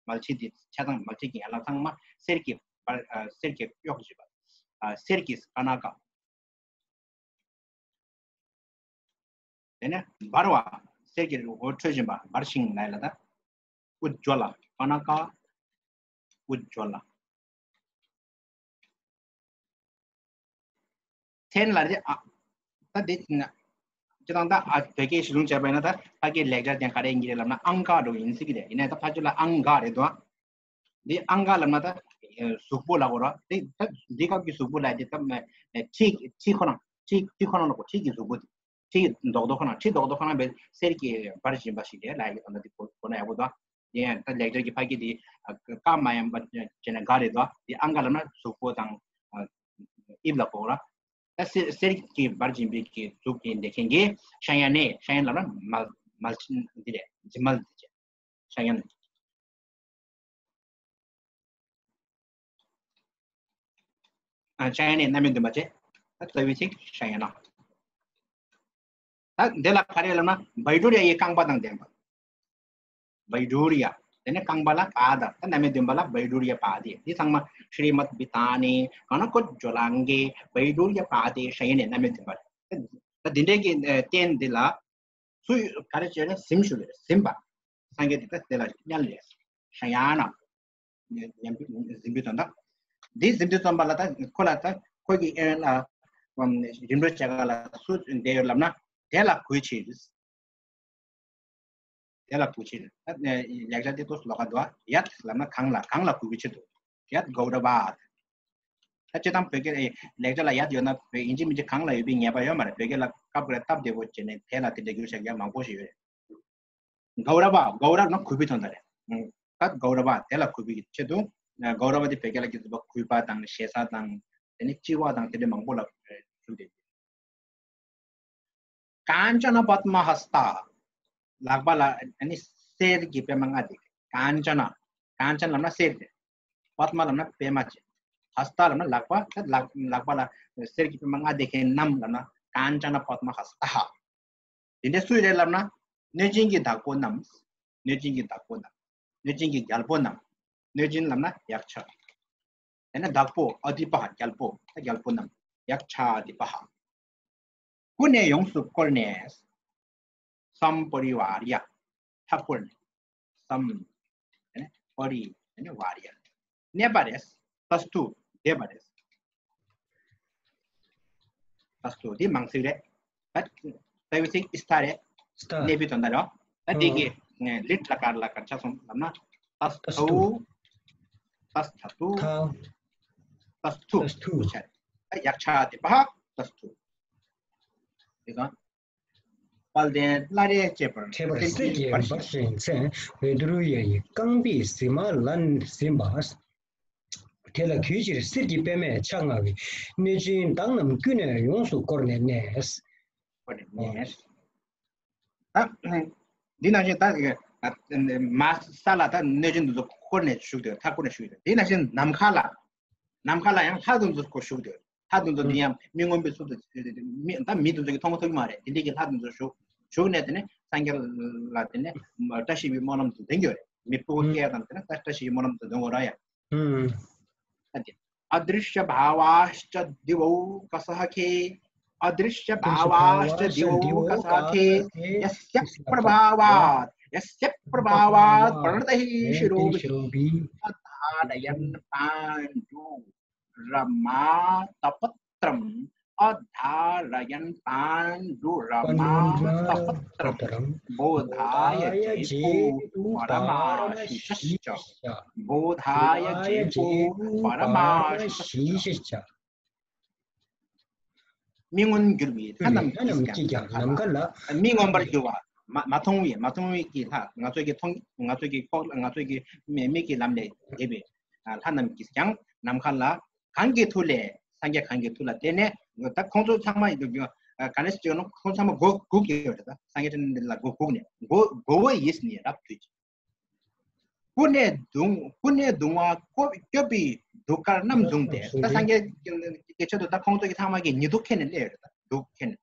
མལ་ཆས་འདི་ཆ་ཚང་། མལ་ཆས་ཀྱི་ཡན་ལག་ཚང་མ་གསེར་གྱི་འབར་ཨ་གསེར་གྱི་གཡོགས་བྱས་པ། ཨ་གསེར་གྱི་ཀ་ན་ཀ། དེ་ནས་འབར་བ། གསེར་གྱི་འོད་འཕྲོ་བཞིན་པ། འབར་ཞིང་ལས་ལ་ད། ཨུ་ཇྭ་ལ། ཀ་ན་ཀ་ཨུ་ཇྭ་ལ། མཚན་ལ་རེ་ཨ། ད་དེ་ན་ཅི་དང་ད་ཨ་བོད་སྐད་གཞི་བཟུང་བྱས་པ་ཡིན་ན། ད་ཕ་གི་ལེགས་སྦྱར་དེ་ག་རེ་ཡིན་གྱི་རེད་ལབ་ན། ཨང་ཀ་འགྲོ་ཡིན་སྲིད་ཀྱི་རེད། ཡིན་ནའི་ད་ཕ་ཆོས་ལ་ཨང་ག་རེད་དོ། འདི་ཨང་ག་ལབ་ན་ད་གཟུགས་པོ་ལ་གོ་ར། དེ་ད་འདི་སྐབས་ཀྱི་གཟུགས་པོ་ལ་དེ་ད་ཁྲི་ཁྲི་ཁོ་རང་ཁྲི་ཁྲི་ཁོ་རང་ལ་གོ། ཁྲི་གི་གཟུགས་པོ་དེ། ཁྲི་གི་རྡོག་རྡོག་ཁོ་རང་། ཁྲི་རྡོག་རྡོག་ཁོ་རང་བས་གསེར་གྱི་འབར་བཞིན་པ་ཞིག་རེད་ལབ་ཡ་གི་དོན་དག་དེ་གོ་གོ་ན་ཡག་པོ་འདུག་ཡིན་ཡང་ད་ལེགས་སྦྱར་གྱི་ཕ་གི་དེ་ཀ་མ་ཡན་པ་བྱས་ནས་ག་རེད་དོ། དེ་ཨང་ག་ལབ་ན་གཟུགས་པོ་དང་དབྱིབས་ལ་གོ་ར། ད་གསེར་གསེར་གྱི་འབར་བཞིན་པའི་གི་གཟུགས་ཀྱི་འདེགས་མཁན་གྱི་ཤ་ཡ་ནེ། ཤ་ཡ་ནེ་ལབ་ན་མལ་མལ་ཆེན་འདི་རེད། འཛིན་མལ་འདི་རེད། ཤ་ཡ་ནེ། ཨ་ཤ་ཡ་ནེ་རྣམ་དབྱེ་བདུན་པ་བྱས། ད་རྩ་བའི་ཚིག་ཤ་ཡ་ན། ད་འདི་ལ་ག་རེ་ལབ་ན་བཻ་ཌཱུརྱ་ཡི་རྐང་པ་དང་ལྡན་པ། བཻ་ཌཱུརྱ། དེ་ནས་རྐང་པ་ལ་པཱ་ད། ད་རྣམ་དབྱེ་བདུན་པ་ལ་བཻ་ཌཱུརྱ་པཱ་དེ། འདི་ཚང་མ་ཤྲཱི་མད་བི་ཏཱ་ནེ་ཀ་ན་ཀོ་ཇྭ་ལ་ཨང་ཀེ་བཻ་ཌཱུརྱ་པཱ་དེ་ཤ་ཡ་ནེ། རྣམ་དབྱེ་བདུན་པ་རེད། ད་འདི་འདྲའི་གི་ཨ་རྟེན་འདི་ལ་སུ་ག་རེ་བྱས་ནས་གཟིམས་ཞུ་གི་རེད། གཟིམས་པ། སངས་རྒྱས་འདི་ད་དེ་ལ་མཉམ་ལས་ཤ་ཡ་ན། ཉམས་པའི་གཟིམས་པའི་དོན་དག་འདི་གཟིམས་དུས་ཙམ་པ་ལ་ད་ཁོ་ལ་ད་ཁོ་གི་ཨེ་ལ་རིམ་གྲོ་བྱེད་ག་ལ་སུ་བསྡད་ཡོད་ལབ་ན། དེ་ལ་གུས་ཕྱིར། དེ་ལ་གུས་ཕྱིར། ད་ལེགས་སྦྱར་དེ་ཏོག་ཙམ་ལོགས་ཀ་འདུག་ཡད་ལབ་ན་གང་ལ། གང་ལ་གུས་པའི་ཕྱིར་དུ། ཡད་གའུ་ར་བ། ད་སྤྱིར་བཏང་བོད་སྐད་ལེགས་སྦྱར་ལ་ཡད་ཡོད་ན་བོད་ཡིན་གཅིག་མིན་གཅིག་གང་ལ་ཡོད་པའི་ངེས་པ་ཡོད་མ་རེད། བོད་སྐད་ལ་སྐབས་འགར་སྟབས་བདེ་པོ་བྱས་ནས་དེ་ལ་དེ་འདྲ་བསྒྱུར་བྱ་རྒྱུ་མང་པོ་ཞིག་ཡོད་རེད། གའུ་ར་བ། གའུ་ར་ན་གུས་པའི་དོན་དག་རེད། ད་གའུ་ར་བ་དེ་ལ་གུས་པའི་ཆེད་དུ། གའུ་ར་བ་དེ་བོད་སྐད་ལ་སྐྱེ་ཚུལ་བ་གུས་པ་དང་ཞེ་ས་དང་། དེ་ནས་ལྕི་བ་དང་དེ་འདྲ་མང་པོ་ལ་ཞུགས་ཏེ། ཀཱན་ཅ་ན་པདྨ་ཧ་སྟ། ལག་པ་ལ་ཨ་ནི་གསེར་གྱི་པད་མ་ལྔ་དེ། ཀཱན་ཅ་ན། ཀཱན་ཅ་ན་ལབ་ན་གསེར་དེ། པདྨ་ལབ་ན་པད་མ་ཅན། ཧ་སྟ་ལབ་ན་ལག་པ། ད་ལག་ལག་པ་ལ་གསེར་གྱི་པད་མ་ལྔ་དེ་མཁན་རྣམས་ལབ་ན། ཀཱན་ཅ་ན་པདྨ་ཧ་སྟ་ཧ། དེ་འདྲ་སུ་རེད་ལབ་ན། གནོད་སྦྱིན་གྱི་བདག་པོ་རྣམས། གནོད་སྦྱིན་གྱི་བདག་པོ་རྣམས། གནོད་སྦྱིན་གྱི་རྒྱལ་པོ་རྣམས། གནོད་སྦྱིན་ལབ་ན་ཡག་ཆ། དེ་ནས་བདག་པོ་ཨ་དྷི་པ་ཧ། རྒྱལ་པོ། ད་རྒྱལ་པོ་རྣམས། ཡག་ཆ་ཨ་དྷི་པ་ཧ། ཀུན་ནས་ཡོངས་སུ་བསྐོར་ནས། སམ་པ་རི་ཝཱ་རྱ། མཐའ་བསྐོར་ནས། སམ། དེ་ནས་པ་རི། དེ་ནས་ཝཱ་རྱ། གནས་པ་རེད། ཏ་སྟུ། བསྡད་པ་རེད། ཏ་སྟུ། འདི་མང་ཚིག་རེད། ད་ལྟ་བའི་ཚིག་ཨི་སྟ་རེད། སྟ། གནས་པའི་དོན་དག་རེད། ད་འདི་གི་ལིཊ་ལ་ཀར་ལ་ག་རེ་ཆགས་སོང་ལབ་ན། ཏ་སྟུ། ཏ་སྟུ། ཏ་སྟུ། ཏ་སྟུ། ཏ་སྟུ་ཆ་རེད། ད་ཡག་ཆ་དེ་པ་ཧ། ཏ་སྟུ། དེ་གང་། དཔལ་ལྡན་བླ་རེ་བཅས་པར། བཅས་པར་གསེར་གྱི་འབར་ཞིང་མཚན། འོད་འདུར་གཡའ་ཡིས་བཀང་བའི་གཟིམ་མལ་ལ་གཟིམས་པ། དེ་ལ་དུས་ཕྱིར་གསེར་གྱི་པདྨས་ཕྱག་བསྔགས་པའི། གནོད་སྦྱིན་དག་རྣམས་ཀུན་ནས་ཡོངས་སུ་བསྐོར་ནས་གནས། བསྐོར་ནས་གནས། ད་འདི་ནང་བཞིན་ད་མ་ས་ལ་ད་གནོད་སྦྱིན་དེ་ཚོ་བསྐོར་ནས་བཞུགས་དེ། མཐའ་བསྐོར་ནས་བཞུགས་དེ། འདི་ནང་བཞིན་ནམ་མཁའ་ལ། ནམ་མཁའ་ལ་ཡང་ལྷ་དེ་ཚོ་བསྐོར་བཞུགས་དེ། ལྷ་དེ་ཚོ་འདི་ཡང་མི་མངོན་པའི་ཚུལ་དུ། མི་ད་མི་དེ་ཚོ་གིས་མཐོང་མ་ཐུབ་ཀྱི་མ་རེད། དེ་འདྲའི་གི་ལྷ་དེ་ཚོ་བཞུགས། བཞུགས་ནས་དེ་ནས་སངས་རྒྱས་ལ་དེ་ནས་བཀྲ་ཤིས་པའི་སྨོན་ལམ་དེ་ཚོ་འདོན་གྱི་ཡོད་རེད། མི་ཕྲུ་གུ་སྐྱེ་ཡ་དང་དེ་ནས་བཀྲ་ཤིས་པའི་སྨོན་ལམ་དེ་ཚོ་འདོན་དགོས་ར་ཡ། ཨུམ། ད་དེ། अदृश्यभावाश्च दिवौकसः के। अदृश्यभावाश्च दिवौकसः के। यस्य प्रभावात्, यस्य प्रभावात् प्रणतैः शिरोभिः। अधारयन् पाण्डुरमातपत्रम्। अधारयन् पाण्डुरमातपत्रम्। बोधाय जेतु परमाशिषश्च। बोधाय जेतु परमाशिषश्च། མི་མངོན་གྱུར་པའི་ལྷ་རྣམས་ཀྱིས་ཀྱང་། ནམ་མཁའ་ལ། མི་མངོན་པར་གྱུར་པ། མ་མ་མཐོང་བའི། མ་མཐོང་བའི་གི་ལྷ། ང་ཚོ་གི་མཐོང་། ང་ཚོ་གི་ཁོག་ལ། ང་ཚོ་གི་མིག་མིག་གི་ལམ་ལས་འདས་པའི་ལྷ་རྣམས་ཀྱིས་ཀྱང་ནམ་མཁའ་ལ། གང་གི་མཐུ་ལས། སངས་རྒྱས་གང་གི་མཐུ་ལ་བརྟེན་ནས། ད་ཁོང་ཚོ་ཚང་མ་ཡོད་རྒྱུ། ག་ནས་ཅིག་ནོ། ཁོང་ཚང་མ་མགོ་སྒུར་གྱི་ཡོད་རེད། ད་སངས་རྒྱས་བཅོམ་ལྡན་འདས་ལ་མགོ་སྒུར་ནས། མགོ་མགོ་བོ་ཡིས་ནི་རབ་ཏུ་བྱས། ཀུན་ནས་གདུང་། ཀུན་ནས་གདུང་བ་སྐྱོབ་པའི་གདུགས་དཀར་རྣམས་བཟུང་སྟེ། ད་སངས་རྒྱས་ཀྱི་ཆེད་དུ་ད་ཁོང་ཚོ་གི་ཚང་མ་གི་ཉི་གདུགས་ཁྱེར་ནས་སླེབས་ཡོད་རེད། ད་གདུགས་ཁྱེར་ནས།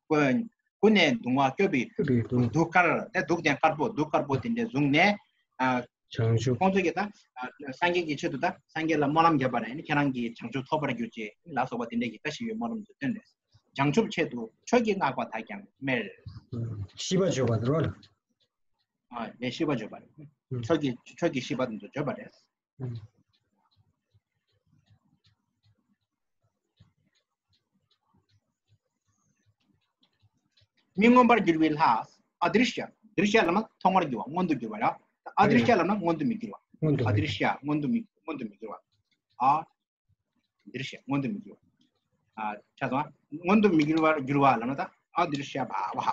ཀུན་ཀུན་ནས་གདུང་བ་སྐྱོབ་པའི་གདུགས་དཀར། ད་གདུགས་ཅན་དཀར་པོ། གདུགས་དཀར་པོ་དེ་འདྲ་བཟུང་ནས། ཨ། བྱང་ཆུབ། ཁོང་ཚོ་གི་ད་སངས་རྒྱས་ཀྱི་ཆེད་དུ། ད་སངས་རྒྱས་ལ་སྨོན་ལམ་བརྒྱབ་པ་རེད། ཁྱེད་རང་གིས་བྱང་ཆུབ་ཐོབ་པར་གྱུར་ཅིག་ལ་སོགས་པ་དེ་འདྲ་གི་བཀྲ་ཤིས་པའི་སྨོན་ལམ་དུ་བཏོན་ནས། བྱང་ཆུབ་ཆེད་དུ་ཆོས་ཀྱི་བསྔགས་པ་དག་ཀྱང་སྨྲས། ཤིས་པ་བརྗོད་པ་དེ་རོ་ལ། ཨ། ལས་ཤིས་པ་བརྗོད་པ་རེད། ཆོས་ཀྱི། ཆོས་ཀྱི་ཤིས་པ་དེ་ཚོ་བརྗོད་པ་རེད། མི་མངོན་པར་གྱུར་པའི་ལྷ། ཨ་དྲི་ཤ། དྲི་ཤ་ལབ་ན་མཐོང་བར་འགྱུར་བ། མངོན་དུ་གྱུར་པ་རེད། ཨ་དྲི་ཤ་ལབ་ན་མངོན་དུ་མི་འགྱུར་བ། མངོན་དུ་ཨ་དྲི་ཤ། མངོན་དུ་མི། མངོན་དུ་མི་འགྱུར་བ། ཨ། དྲི་ཤ། མངོན་དུ་མི་འགྱུར་བ། ཨ། ཆ་ཚང་། མངོན་དུ་མི་འགྱུར་བར་འགྱུར་བ་ལབ་ན་ད་ཨ་དྲི་ཤ་བྷ་བྷ།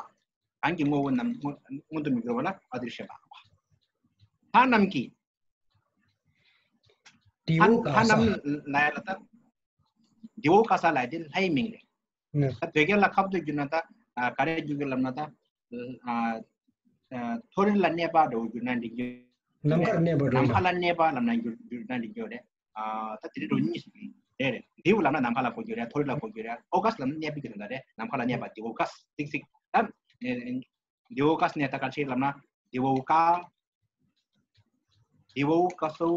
གང་གི་དངོས་པོ་རྣམས་མངོན་མངོན་དུ་མི་འགྱུར་བ་ལ་ཨ་དྲི་ཤ་བྷ་བྷ། ལྷ་རྣམས་ཀྱིས། དེའུ་ལྷ་ལྷ་རྣམས་ལ་ཡ་ལ་ད། དེའུ་ཀ་ས་ལ་ཡ་དེ་ལྷའི་མིང་རེད། ད་བོད་སྐད་ལ་ཁ་བཏུད་བསྒྱུར་ན་ད། ཨ། ག་རེ་བསྒྱུར་གི་ལབ་ན་ད། ཨ། ཨ། མཐོ་རིས་ལ་གནས་པ་འདྲ་བོ་བསྒྱུར་ན་འགྲིག་གི། ནམ་མཁར་གནས་པ་འདྲ་བོ། ནམ་མཁའ་ལ་གནས་པ་ལབ་ན་འགྱུར་བསྒྱུར་ན་འགྲིག་གི་རེད། ཨ། ད་དེ་རིང་འགྲོ་གཉིས་རེད་རེད། དེའུ་ལབ་ན་ནམ་མཁའ་ལ་གོ་རྒྱུ་རེད། མཐོ་རིས་ལ་གོ་རྒྱུ་རེད། ཨོ་ཀ་ས་ལབ་ན་གནས་པའི་གི་དོན་དག་རེད། ནམ་མཁའ་ལ་གནས་པ་དེའུ་ཀ་ས། ཏིག་ཏིག་ད། དེའུ་ཀ་ས་ནས་ད་ག་ཆེ་ལབ་ན། དེའུ་ཀ། དེའུ་ཀ་སོ།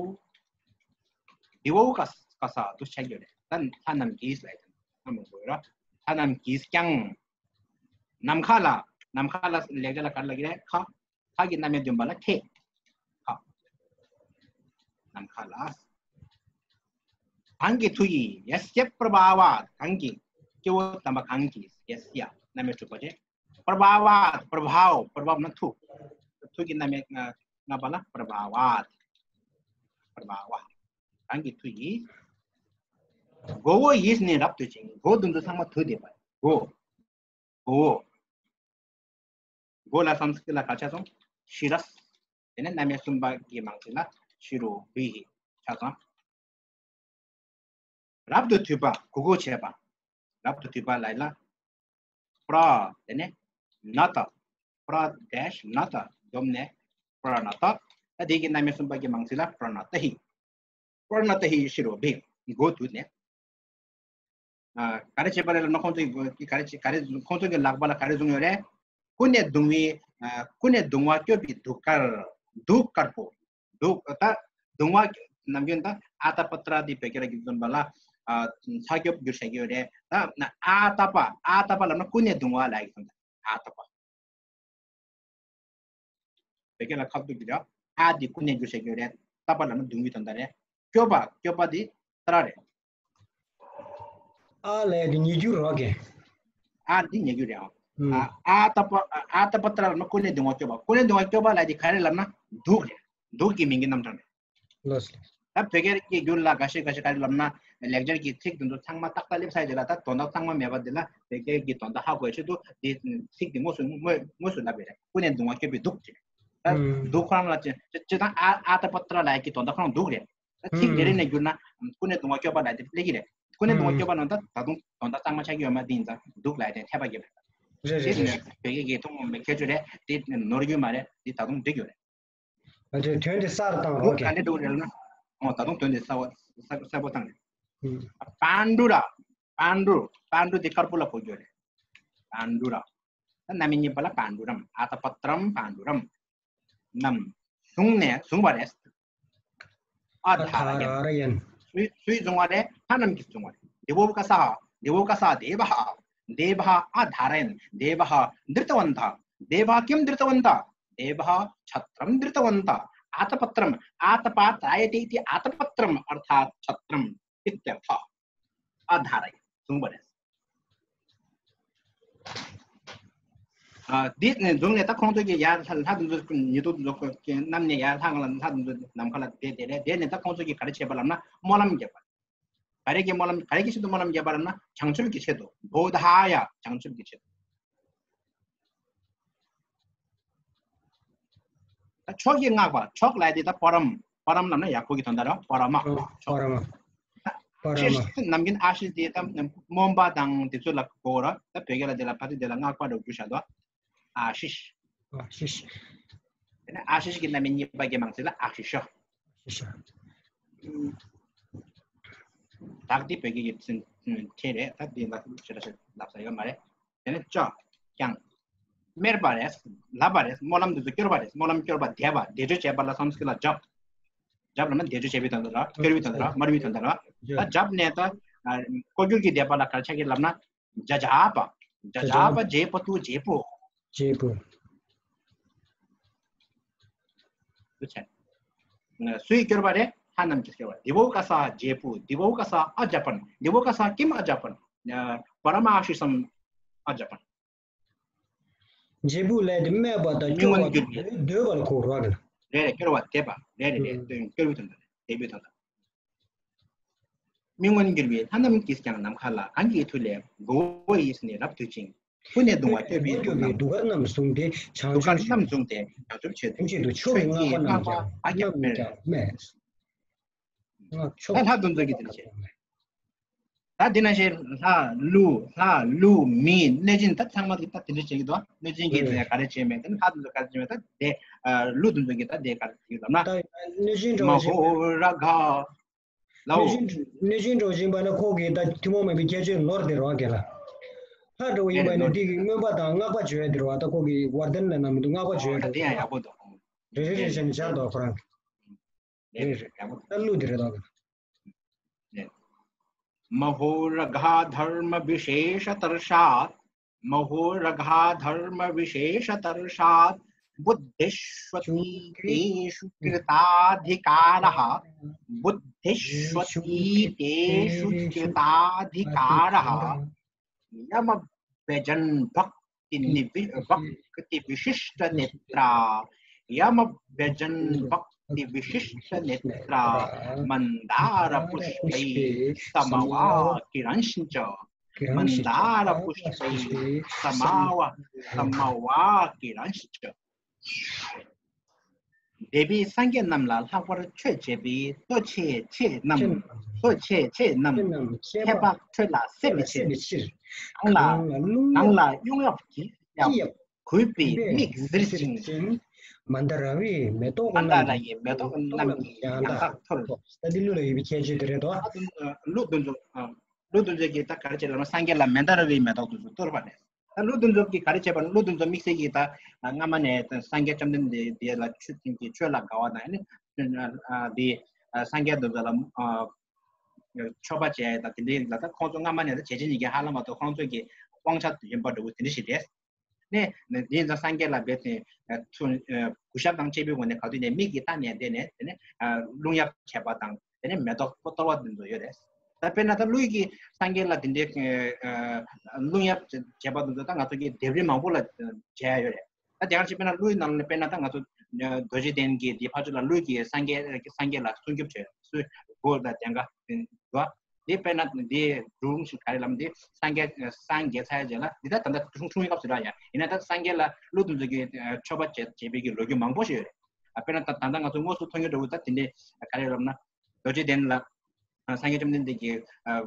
དེའུ་ཀ་ས། ཀ་ས་དུ་ཆ་རྒྱུ་རེད། ད་ལྷ་རྣམས་ཀྱིས་ལ་ཡ་ད་མང་པོ་ཡོད་ར། ལྷ་རྣམས་ཀྱིས་ཀྱང་། ནམ་མཁའ་ལ། ནམ་མཁའ་ལ་ལས་ཀ་ལ་ག་རེ་ལབ་ཀྱི་རེད། མཁའ། མཁའ་གི་རྣམ་དབྱེ་བསྟན་པ་ལ་མཁས། མཁའ། ནམ་མཁའ་ལ། གང་གི་མཐུ་ཡིས། ཡ་སྱ་པྲ་བྷ་ཝ། གང་གི། སྐྱེ་བོ་དམ་པ་གང་གིས། ཡ་སྱ། རྣམ་དབྱེ་དྲུག་པ་རེད། པྲ་བྷ་ཝ། པྲ་བྷ་ཝ། པྲ་བྷ་ཝ་ན་མཐུ། མཐུ་གི་རྣམ་དབྱེ་ལྔ་པ་ལ་པྲ་བྷ་ཝ། པྲ་བྷ་ཝ། གང་གི་མཐུ་ཡིས། མགོ་བོ་ཡིས་ནི་རབ་ཏུ་བྱིན། མགོ་བོ་དེ་ཚོ་ཚང་མ་མཐུ་དེ་པ། མགོ། མགོ་བོ། མགོ་ལ་སཾ་སྐྲྀཏ་ལ་ག་ཆ་སོང་། ཤི་ར་ས། དེ་ནས་རྣམ་དབྱེ་གསུམ་པ་གི་མང་ཚིག་ལ་ཤི་རུ་བི་ཧི་ཆ་སོང་། རབ་ཏུ་དུད་པ། གུག་གུག་བྱས་པ། རབ་ཏུ་དུད་པ་ལ་ཡ་ལ། པྲ། དེ་ནས་ན་ཏ། པྲ་དེཤ་ན་ཏ། བསྡོམས་ནས་པྲ་ན་ཏ། ད་དེ་གི་རྣམ་དབྱེ་གསུམ་པ་གི་མང་ཚིག་ལ་པྲ་ན་ཏ་ཧི། པྲ་ན་ཏ་ཧི་ཤི་རུ་བི། མགོ་དུད་ནས། ཨ། ག་རེ་བྱས་པ་རེད་ལབ་ན། ཁོང་ཚོས་ག་རེ་བྱས། ག་རེ། ཁོང་ཚོ་གི་ལག་པ་ལ་ག་རེ་བཟུང་ཡོད་རེད། ཀུན་ནས་གདུང་བའི་ཨ་ཀུན་ནས་གདུང་བ་སྐྱོབ་པའི་གདུགས་དཀར། གདུགས་དཀར་པོ། གདུགས་ད་གདུང་བ་ནམ་རྒྱུན་ད་ཨ་ཏ་པ་ཏྲ་དེ་བོད་སྐད་ལ་རྒྱུག་ཙམ་པ་ལ་ཨ་ཚ་སྐྱོབ་བསྒྱུར་བྱ་རྒྱུ་རེད། ད་ཨ་ཏ་པ་ཨ་ཏ་པ་ལབ་ན་ཀུན་ནས་གདུང་བ་ལ་ཡིག་ཙམ་ད་ཨ་ཏ་པ། བོད་སྐད་ལ་ཁ་ཐུག་གི་ར་ཨ་དེ་ཀུན་ནས་བསྒྱུར་བྱ་རྒྱུ་རེད། ཏ་པ་ལབ་ན་གདུང་བའི་དོན་དག་རེད། སྐྱོབ་པ་སྐྱོབ་པ་དེ་ཏྲ་རེད། ཨ་ལས་དེ་ཉེ་རྒྱུ་རོགས་ཀྱི། ཨ་འདི་ཉེ་རྒྱུ་རེད་ཨང་། ཨ་ཨ་ཏ་པ་ཨ་ཏ་པ་ཏྲ་ལབ་ན་ཀུན་ནས་གདུང་བ་སྐྱོབ་པ། ཀུན་ནས་གདུང་བ་སྐྱོབ་པ་ལ་དེ་ག་རེ་ལབ་ན་གདུགས་རེད། གདུགས་ཀྱི་མིང་གི་རྣམ་གྲངས་རེད། ལོས། ད་བོད་སྐད་ཀྱི་རྒྱུད་ལ་འགའ་ཤས་འགའ་ཤས་ག་རེ་ལབ་ན་ལེགས་སྦྱར་གྱི་ཚིག་དེ་ཚོ་ཚང་མ་ཏག་ཏག་སླེབས་ཚར་རྗེས་ལ་ད་དོན་དག་ཚང་མ་མེད་པ་འདི་ལ་བོད་སྐད་ཀྱི་དོན་དག་ཧ་གོ་ཡ་ཆེད་དུ་འདི་ཚིག་འདི་དངོས་སུ་དངོས་དངོས་སུ་ལབ་པ་རེད། ཀུན་ནས་གདུང་བ་སྐྱོབ་པའི་གདུགས་ཀྱི་རེད། ད་གདུགས་ཁོ་རང་ལ་ཅི་ཅི་དང་ཨ་ཨ་ཏ་པ་ཏྲ་ལབ་ཡ་གི་དོན་དག་ཁོ་རང་གདུགས་རེད། ད་ཚིག་རེ་རེ་ནས་བསྒྱུར་ན་ཀུན་ནས་གདུང་བ་སྐྱོབ་པ་ལབ་དེ་སླེབས་ཀྱི་རེད། ཀུན་ནས་གདུང་བ་སྐྱོབ་པ་ནང་ད་ད་དུང་དོན་དག་གཙང་མ་ཆགས་ཀྱི་ཡོད་མ་རེད། འདི་ཡིན་ཙང་གདུགས་ལབ་ཡ་དེ་འཐད་པ་གི་རེད། རེད་རེད་རེད། དེ་ནས་བོད་སྐད་ཀྱི་ཐུན་མོང་མའི་ཁྱད་ཆོས་རེད། དེ་ནོར་རྒྱུ་མ་རེད། དེ་ད་དུང་འགྲིག་ཡོད་རེད། ཨ་ཅེ་དོན་དེ་གསར་བཏང་རོགས་ཀྱི། ག་འདྲ་འགྲོ་རེད་ལབ་ན། ཨོ་ད་དུང་དོན་དེ་གསར་བ་གསར་གསར་པོ་བཏང་རེད། པཱན་ཌུ་ར། པཱན་ཌུ། པཱན་ཌུ་དེ་དཀར་པོ་ལ་གོ་རྒྱུ་རེད། པཱན་ཌུ་ར། ད་རྣམ་དབྱེ་གཉིས་པ་ལ་པཱན་ཌུ་རམ། ཨ་ཏ་པ་ཏྲམ་པཱན་ཌུ་རམ། རྣམས་བཟུང་ནས་བཟུང་བ་རེད། ཨ་དྷ་ར་ཡན། སུས་སུས་བཟུང་བ་རེད། ལྷ་རྣམས་ཀྱིས་བཟུང་བ་རེད། དེ་བོ་ཀ་ས་ཧ། དེ་བོ་ཀ་ས་དེ་བ་ཧ། དེ་བ་ཧ་ཨ་དྷ་ར་ཡན། དེ་བ་ཧ་དྷྲི་ཏ་ཝན་ཏ། དེ་བ་ཧ་ཀིམ་དྷྲི་ཏ་ཝན་ཏ། དེ་བ་ཧ་ཆཏྲམ་དྷྲི་ཏ་ཝན་ཏ། ཨ་ཏ་པ་ཏྲམ། ཨ་ཏ་པ་ཏྲ་ཡ་ཏེ་ཏེ་ཨ་ཏ་པ་ཏྲམ་ཨར་ཐ་ཆཏྲམ་ཨི་ཏྱར་ཐ། ཨ་དྷ་ར་ཡན་བཟུང་བ་རེད། ཨ་འདི་ནས་བཟུང་ནས་ད་ཁོང་ཚོ་གི་ཡར་ལྷ་ལྷ་དེ་ཚོ་ཉེ་དུ་ཚོ་གི་རྣམས་ནས་ཡར་ལྷ་ལ་ལྷ་དེ་ཚོ་ནམ་མཁའ་ལ་བསྡད་དེ་རེད། དེ་ནས་ད་ཁོང་ཚོ་གིས་ག་རེ་བྱས་པ་ལབ་ན་སྨོན་ལམ་བརྒྱབ་པ། ག་རེ་གི་སྨོན་ལམ། ག་རེ་གི་ཆེད་དུ་སྨོན་ལམ་བརྒྱབ་པ་ལབ་ན་བྱང་ཆུབ་ཀྱི་ཆེད་དུ། བོ་དྷ་ཡ། བྱང་ཆུབ་ཀྱི་ཆེད་དུ། ད་མཆོག་གི་བསྔགས་པ། མཆོག་ལབ་དེ་ད་པ་རམ། པ་རམ་ལབ་ན་ཡག་པོ་གི་དོན་དག་རེད། པ་ར་མ། པ་མཆོག་ར་མ། པ་ར་ཨ་ཤི་ཤི། མ། ནམ་རྒྱུན་ཨ་ཤི་ཤི་དེ་ད་སྨོན་པ་དང་དེ་ཚོ་ལ་གོ་ར། ད་བོད་སྐད་ལ་དེ་ལ་ཕ་དེ་དེ་ལ་བསྔགས་པ་འདྲ་བོ་བསྒྱུར་བཞག་འདུག་ཨ་ཤི་ཤི། ཨ་ཤི་ཤི། དེ་ནས་ཨ་ཤི་ཤི་གི་རྣམ་དབྱེ་གཉིས་པ་གི་མང་ཚིག་ལ་ཨ་ཤི་ཤ། ཤི་ཤ། ད་འདི་བོད་སྐད་ཀྱི་ཚིག་ཕྲད་རེད། ད་འདི་ལ་ཞེ་དྲག་ཞིག་ལབ་ས་ཡོད་མ་རེད། དེ་ནས་ཅོ། ཀྱང་། སྨྲས་པ་རེད། ལབ་པ་རེད། སྨོན་ལམ་འདི་ཚོ་སྐྱོར་བ་རེད། སྨོན་ལམ་སྐྱོར་བ་འདེབས་པ། འདེབས་སྤྱོད་བྱེད་པ་ལ་སཾ་སྐྲྀཏ་ལ་ཇབ། ཇབ་ལབ་ན་འདེབས་སྤྱོད་བྱེད་པའི་དོན་དག་རེད། སྐྱོར་བའི་དོན་དག་རེད། སྨྲ་བའི་དོན་དག་རེད། ད་ཇབ་ནས་ད་ཨ་བཀོད་བསྒྱུར་གྱི་འདེབས་པ་ལ་ག་རེ་ཆགས་ཀྱི་ལབ་ན། ཇ་ཇ་པ། ཇ་ཇ་པ་ཇེ་པ་ཏུ་ཇེ་པོ། ཇེ་པོ། འདུ་བྱེད། སུའི་སྐྱོར་བ་རེད། ལྷ་རྣམས་ཀྱི་སྐྱོར་བ། དེ་བོ་ཀ་ས་ཇེ་པུ། དེ་བོ་ཀ་ས་ཨ་ཇ་པན། དེ་བོ་ཀ་ས་ཀིམ་ཨ་ཇ་པན། པ་ར་མ་ཨ་ཤི་སམ་ཨ་ཇ་པན། ཇེ་པུ་ལས་དེ་སྨྲས་པ་དང་མི་སྐྱོར་མངོན་བ་གྱུར་པའི། འདོད་པ་ལ་གོ་ར་གི། རེད་རེད། སྐྱོར་བ་འདེབས་པ། རེད་རེད་རེད། སྐྱོར་བའི་དོན་དག་རེད། འདེབས་པའི་དོན་དག་མི་མངོན་གྱུར་པའི་ལྷ་རྣམས་ཀྱིས་ཀྱང་ནམ་མཁའ་ལ། གང་གི་མཐུ་ལས་མགོ་བོ་ཡིས་ནི་རབ་བཏུད་ཅིང་། ཀུན་ནས་གདུང་བ་སྐྱོབ་པའི་གདུགས་རྣམས། གདུགས་དཀར་རྣམས་བཟུང་སྟེ་བྱང་ཆུབ་ཆེད་དུ། བྱང་ཆུབ་ཆེད་དུ་མཆོག་གི་བསྔགས་པ་རྣམས་ཀྱང་ཨ་ཀྱང་སྨྲས། ད་ལྷ་དེ་ཚོ་གིས་དེ་འདྲ་བྱས། ད་དེ་ནང་བཞིན་ལྷ་ཀླུ་ལྷ་ཀླུ་མི་གནོད་སྦྱིན་ད་ཚང་མ་གིས་ད་དེ་འདྲ་བྱེད་ཀྱི་འདུག་གནོད་སྦྱིན་གྱིས་དེ་ག་རེ་བྱས་མེད། ད་ལྷ་དེ་ཚོ་ག་རེ་བྱས་མེད། ད་དེ་ཀླུ་དེ་ཚོ་གིས་ད་དེ་ག་རེ་བྱེད་ཀྱི་འདུག་ན། ད་གནོད་སྦྱིན་འདྲ་བོ་ཞིག་མ་ཧོ་ར་ག་ལའོ། གནོད་སྦྱིན་གནོད་སྦྱིན་འདྲ་བོ་ཞིག་ཡིན་པ་ན་ཁོ་གིས་ད་ཐུན་མོང་མ་ཡིན་པའི་ཁྱད་ཆོས་ནོར་དེ་རེད་བ་ག་ལ། ལྷ་འདྲ་བོ་ཡིན་པ་ཡིན་ན་དེ་གི་མངོན་པ་དང་བསྔགས་པ་བརྗོད་ཡ་དེ་རེད་བ། ད་ཁོ་གིས་ཝར་དན་ལབ་ན་མི་འདུག་བསྔགས་པ་བརྗོད་ཡ་ད་དེ་ཡང་ཡག་པོ་འདུག་རེ་རེ་རེ་བྱས་ནས་སྦྱར་འདུག་ཁོ་རང་གིས། རེད་རེད། ཡག་པོ་འདུག་ད་གླུ་དེ་རེད་ད་ག་ལ། རེད། महोरगाधर्मविशेषतर्षात् महोरगाधर्मविशेषतर्षात् बुद्धिष्वतीतेषु कृताधिकारः बुद्धिष्वतीतेषु कृताधिकारः यमव्यजन्भक्तिनिवि भक्तिविशिष्टनेत्रा यमव्यजन्भक्तिविशिष्टनेत्रा मन्दारपुष्पैः समवाकिरंश्च मन्दारपुष्पैः समव समवाकिरंश्च འདས་པའི་སངས་རྒྱས་རྣམས་ལ་ལྷག་པར་མཆོད་བྱེད་པའི་ལྟོ་འཕྱེ་མཆེད་རྣམས། ལྟོ་འཕྱེ་མཆེད་རྣམས་ཁྱད་འཕགས་ཁྲོད་ལ་སད་པའི་ཕྱིར། གང་ལ་གང་ལ་གཡོ་ཡབ་ཀྱིས་ཡབ་གུས་པས་མིག་གཟིར་ཞིང་། མནྡཱ་ར་བའི་མེ་ཏོག་རྣམས་ཀྱིས་ཡང་དག་འཐོར། ད་འདི་གླུ་ལ་ཡོད་པའི་ཁྱད་ཆོས་དེ་རེད་དོ། གླུ་འདི་ཚོ་གླུ་འདི་ཚོ་གིས་ད་ག་རེ་བྱེད་ལབ་ན་སངས་རྒྱས་ལ་མནྡཱ་ར་བའི་མེ་ཏོག་དེ་ཚོ་གཏོར་བ་རེད། ད་ཀླུ་འདི་ཚོ་གིས་ག་རེ་བྱས་པ་ན། ཀླུ་འདི་ཚོ་དམིགས་བསལ་གྱིས་ད་སྔ་མ་ནས་ད་སངས་རྒྱས་བཅོམ་ལྡན་འདས་འདི་ལ་ཆོས་ཀྱི་ཆོས་ལ་དགའ་བ་དང་། ཨ་ནི་འདི་སངས་རྒྱས་འདི་ཚོ་ལ་མཆོད་པ་བྱས་ད་དེ་འདྲའི་ལ། ད་ཁོང་ཚོ་སྔ་མ་ནས་ད་བྱས་རྗེས་གཉིས་ཀྱི་ཧ་ལམ་མ་གཏོགས་ཁོང་ཚོ་གི་དབང་ཆ་ཡིན་པ་འདྲ་བོ་དེ་འདྲ་ཞིག་རེད། ནས་འདི་ཡིན་ཙང་སངས་རྒྱས་ལ་རྦད་དེ་ཐུགས་གུས་ཞབས་དང་བཅས་པའི་སྒོ་ནས་ག་དུས་ནས་མིག་གིས་བལྟས་ནས་བསྡད་ནས། དེ་ནས་རླུང་གཡབ་བྱས་པ་དང་། དེ་ནས་མེ་ཏོག་གཏོར་བ་འདི་ཚོ་ཡོད་རེད། ད་དཔེར་ན་ད་ཀླུ་ཡི་གི་སངས་རྒྱས་ལ་དེ་འདྲའི་རླུང་གཡབ་བྱས་པ་འདི་ཚོ་ད་ང་ཚོ་གི་ལྡེབས་རིས་མང་པོ་ལ་མཇལ་ཡ་ཡོད་རེད། ད་དེ་ག་ཅིག་དཔེར་ན་ཀླུ་ཡི་ནང་ལ་དཔེར་ན་ད་ང་ཚོ་རྡོ་རྗེ་གདན་གྱི་འདི་ཕར་ཕྱོགས་ལ་ཀླུ་གི་སངས་རྒྱས་སངས་རྒྱས་ལ་སྲུང་སྐྱོབ་བྱས་སུ་སྒོ་ལ་གདན་ཁ་འདུག་དེ་དཔེར་ན་འདི་སྒྲུང་ཞིག་ག་རེ་ལབ་ན། འདི་སངས་རྒྱས་སངས་རྒྱས་ཚར་རྗེས་ལ། འདི་ད་ད་ལྟ་འཁྲུངས་འཁྲུངས་ཡིན་སྐབས་སུ་ར། ཡང་ཡིན་ན་ད་སངས་རྒྱས་ལ་ཀླུ་འདི་ཚོ་གིས་མཆོད་པ་བྱེད་བྱེད་པའི་གི་ལོ་རྒྱུས་མང་པོ་ཞིག་ཡོད་རེད། དཔེར་ན་ད་ད་ལྟ་ང་ཚོ་དངོས་སུ་མཐོང་ཡོད་འདྲ་བོ། ད་དེ་འདྲའི་ག་རེ་ལབ་ན། རྡོ་རྗེ་གདན་ལ་སངས་རྒྱས་བཅོམ་ལྡན་འདས་ཀྱི་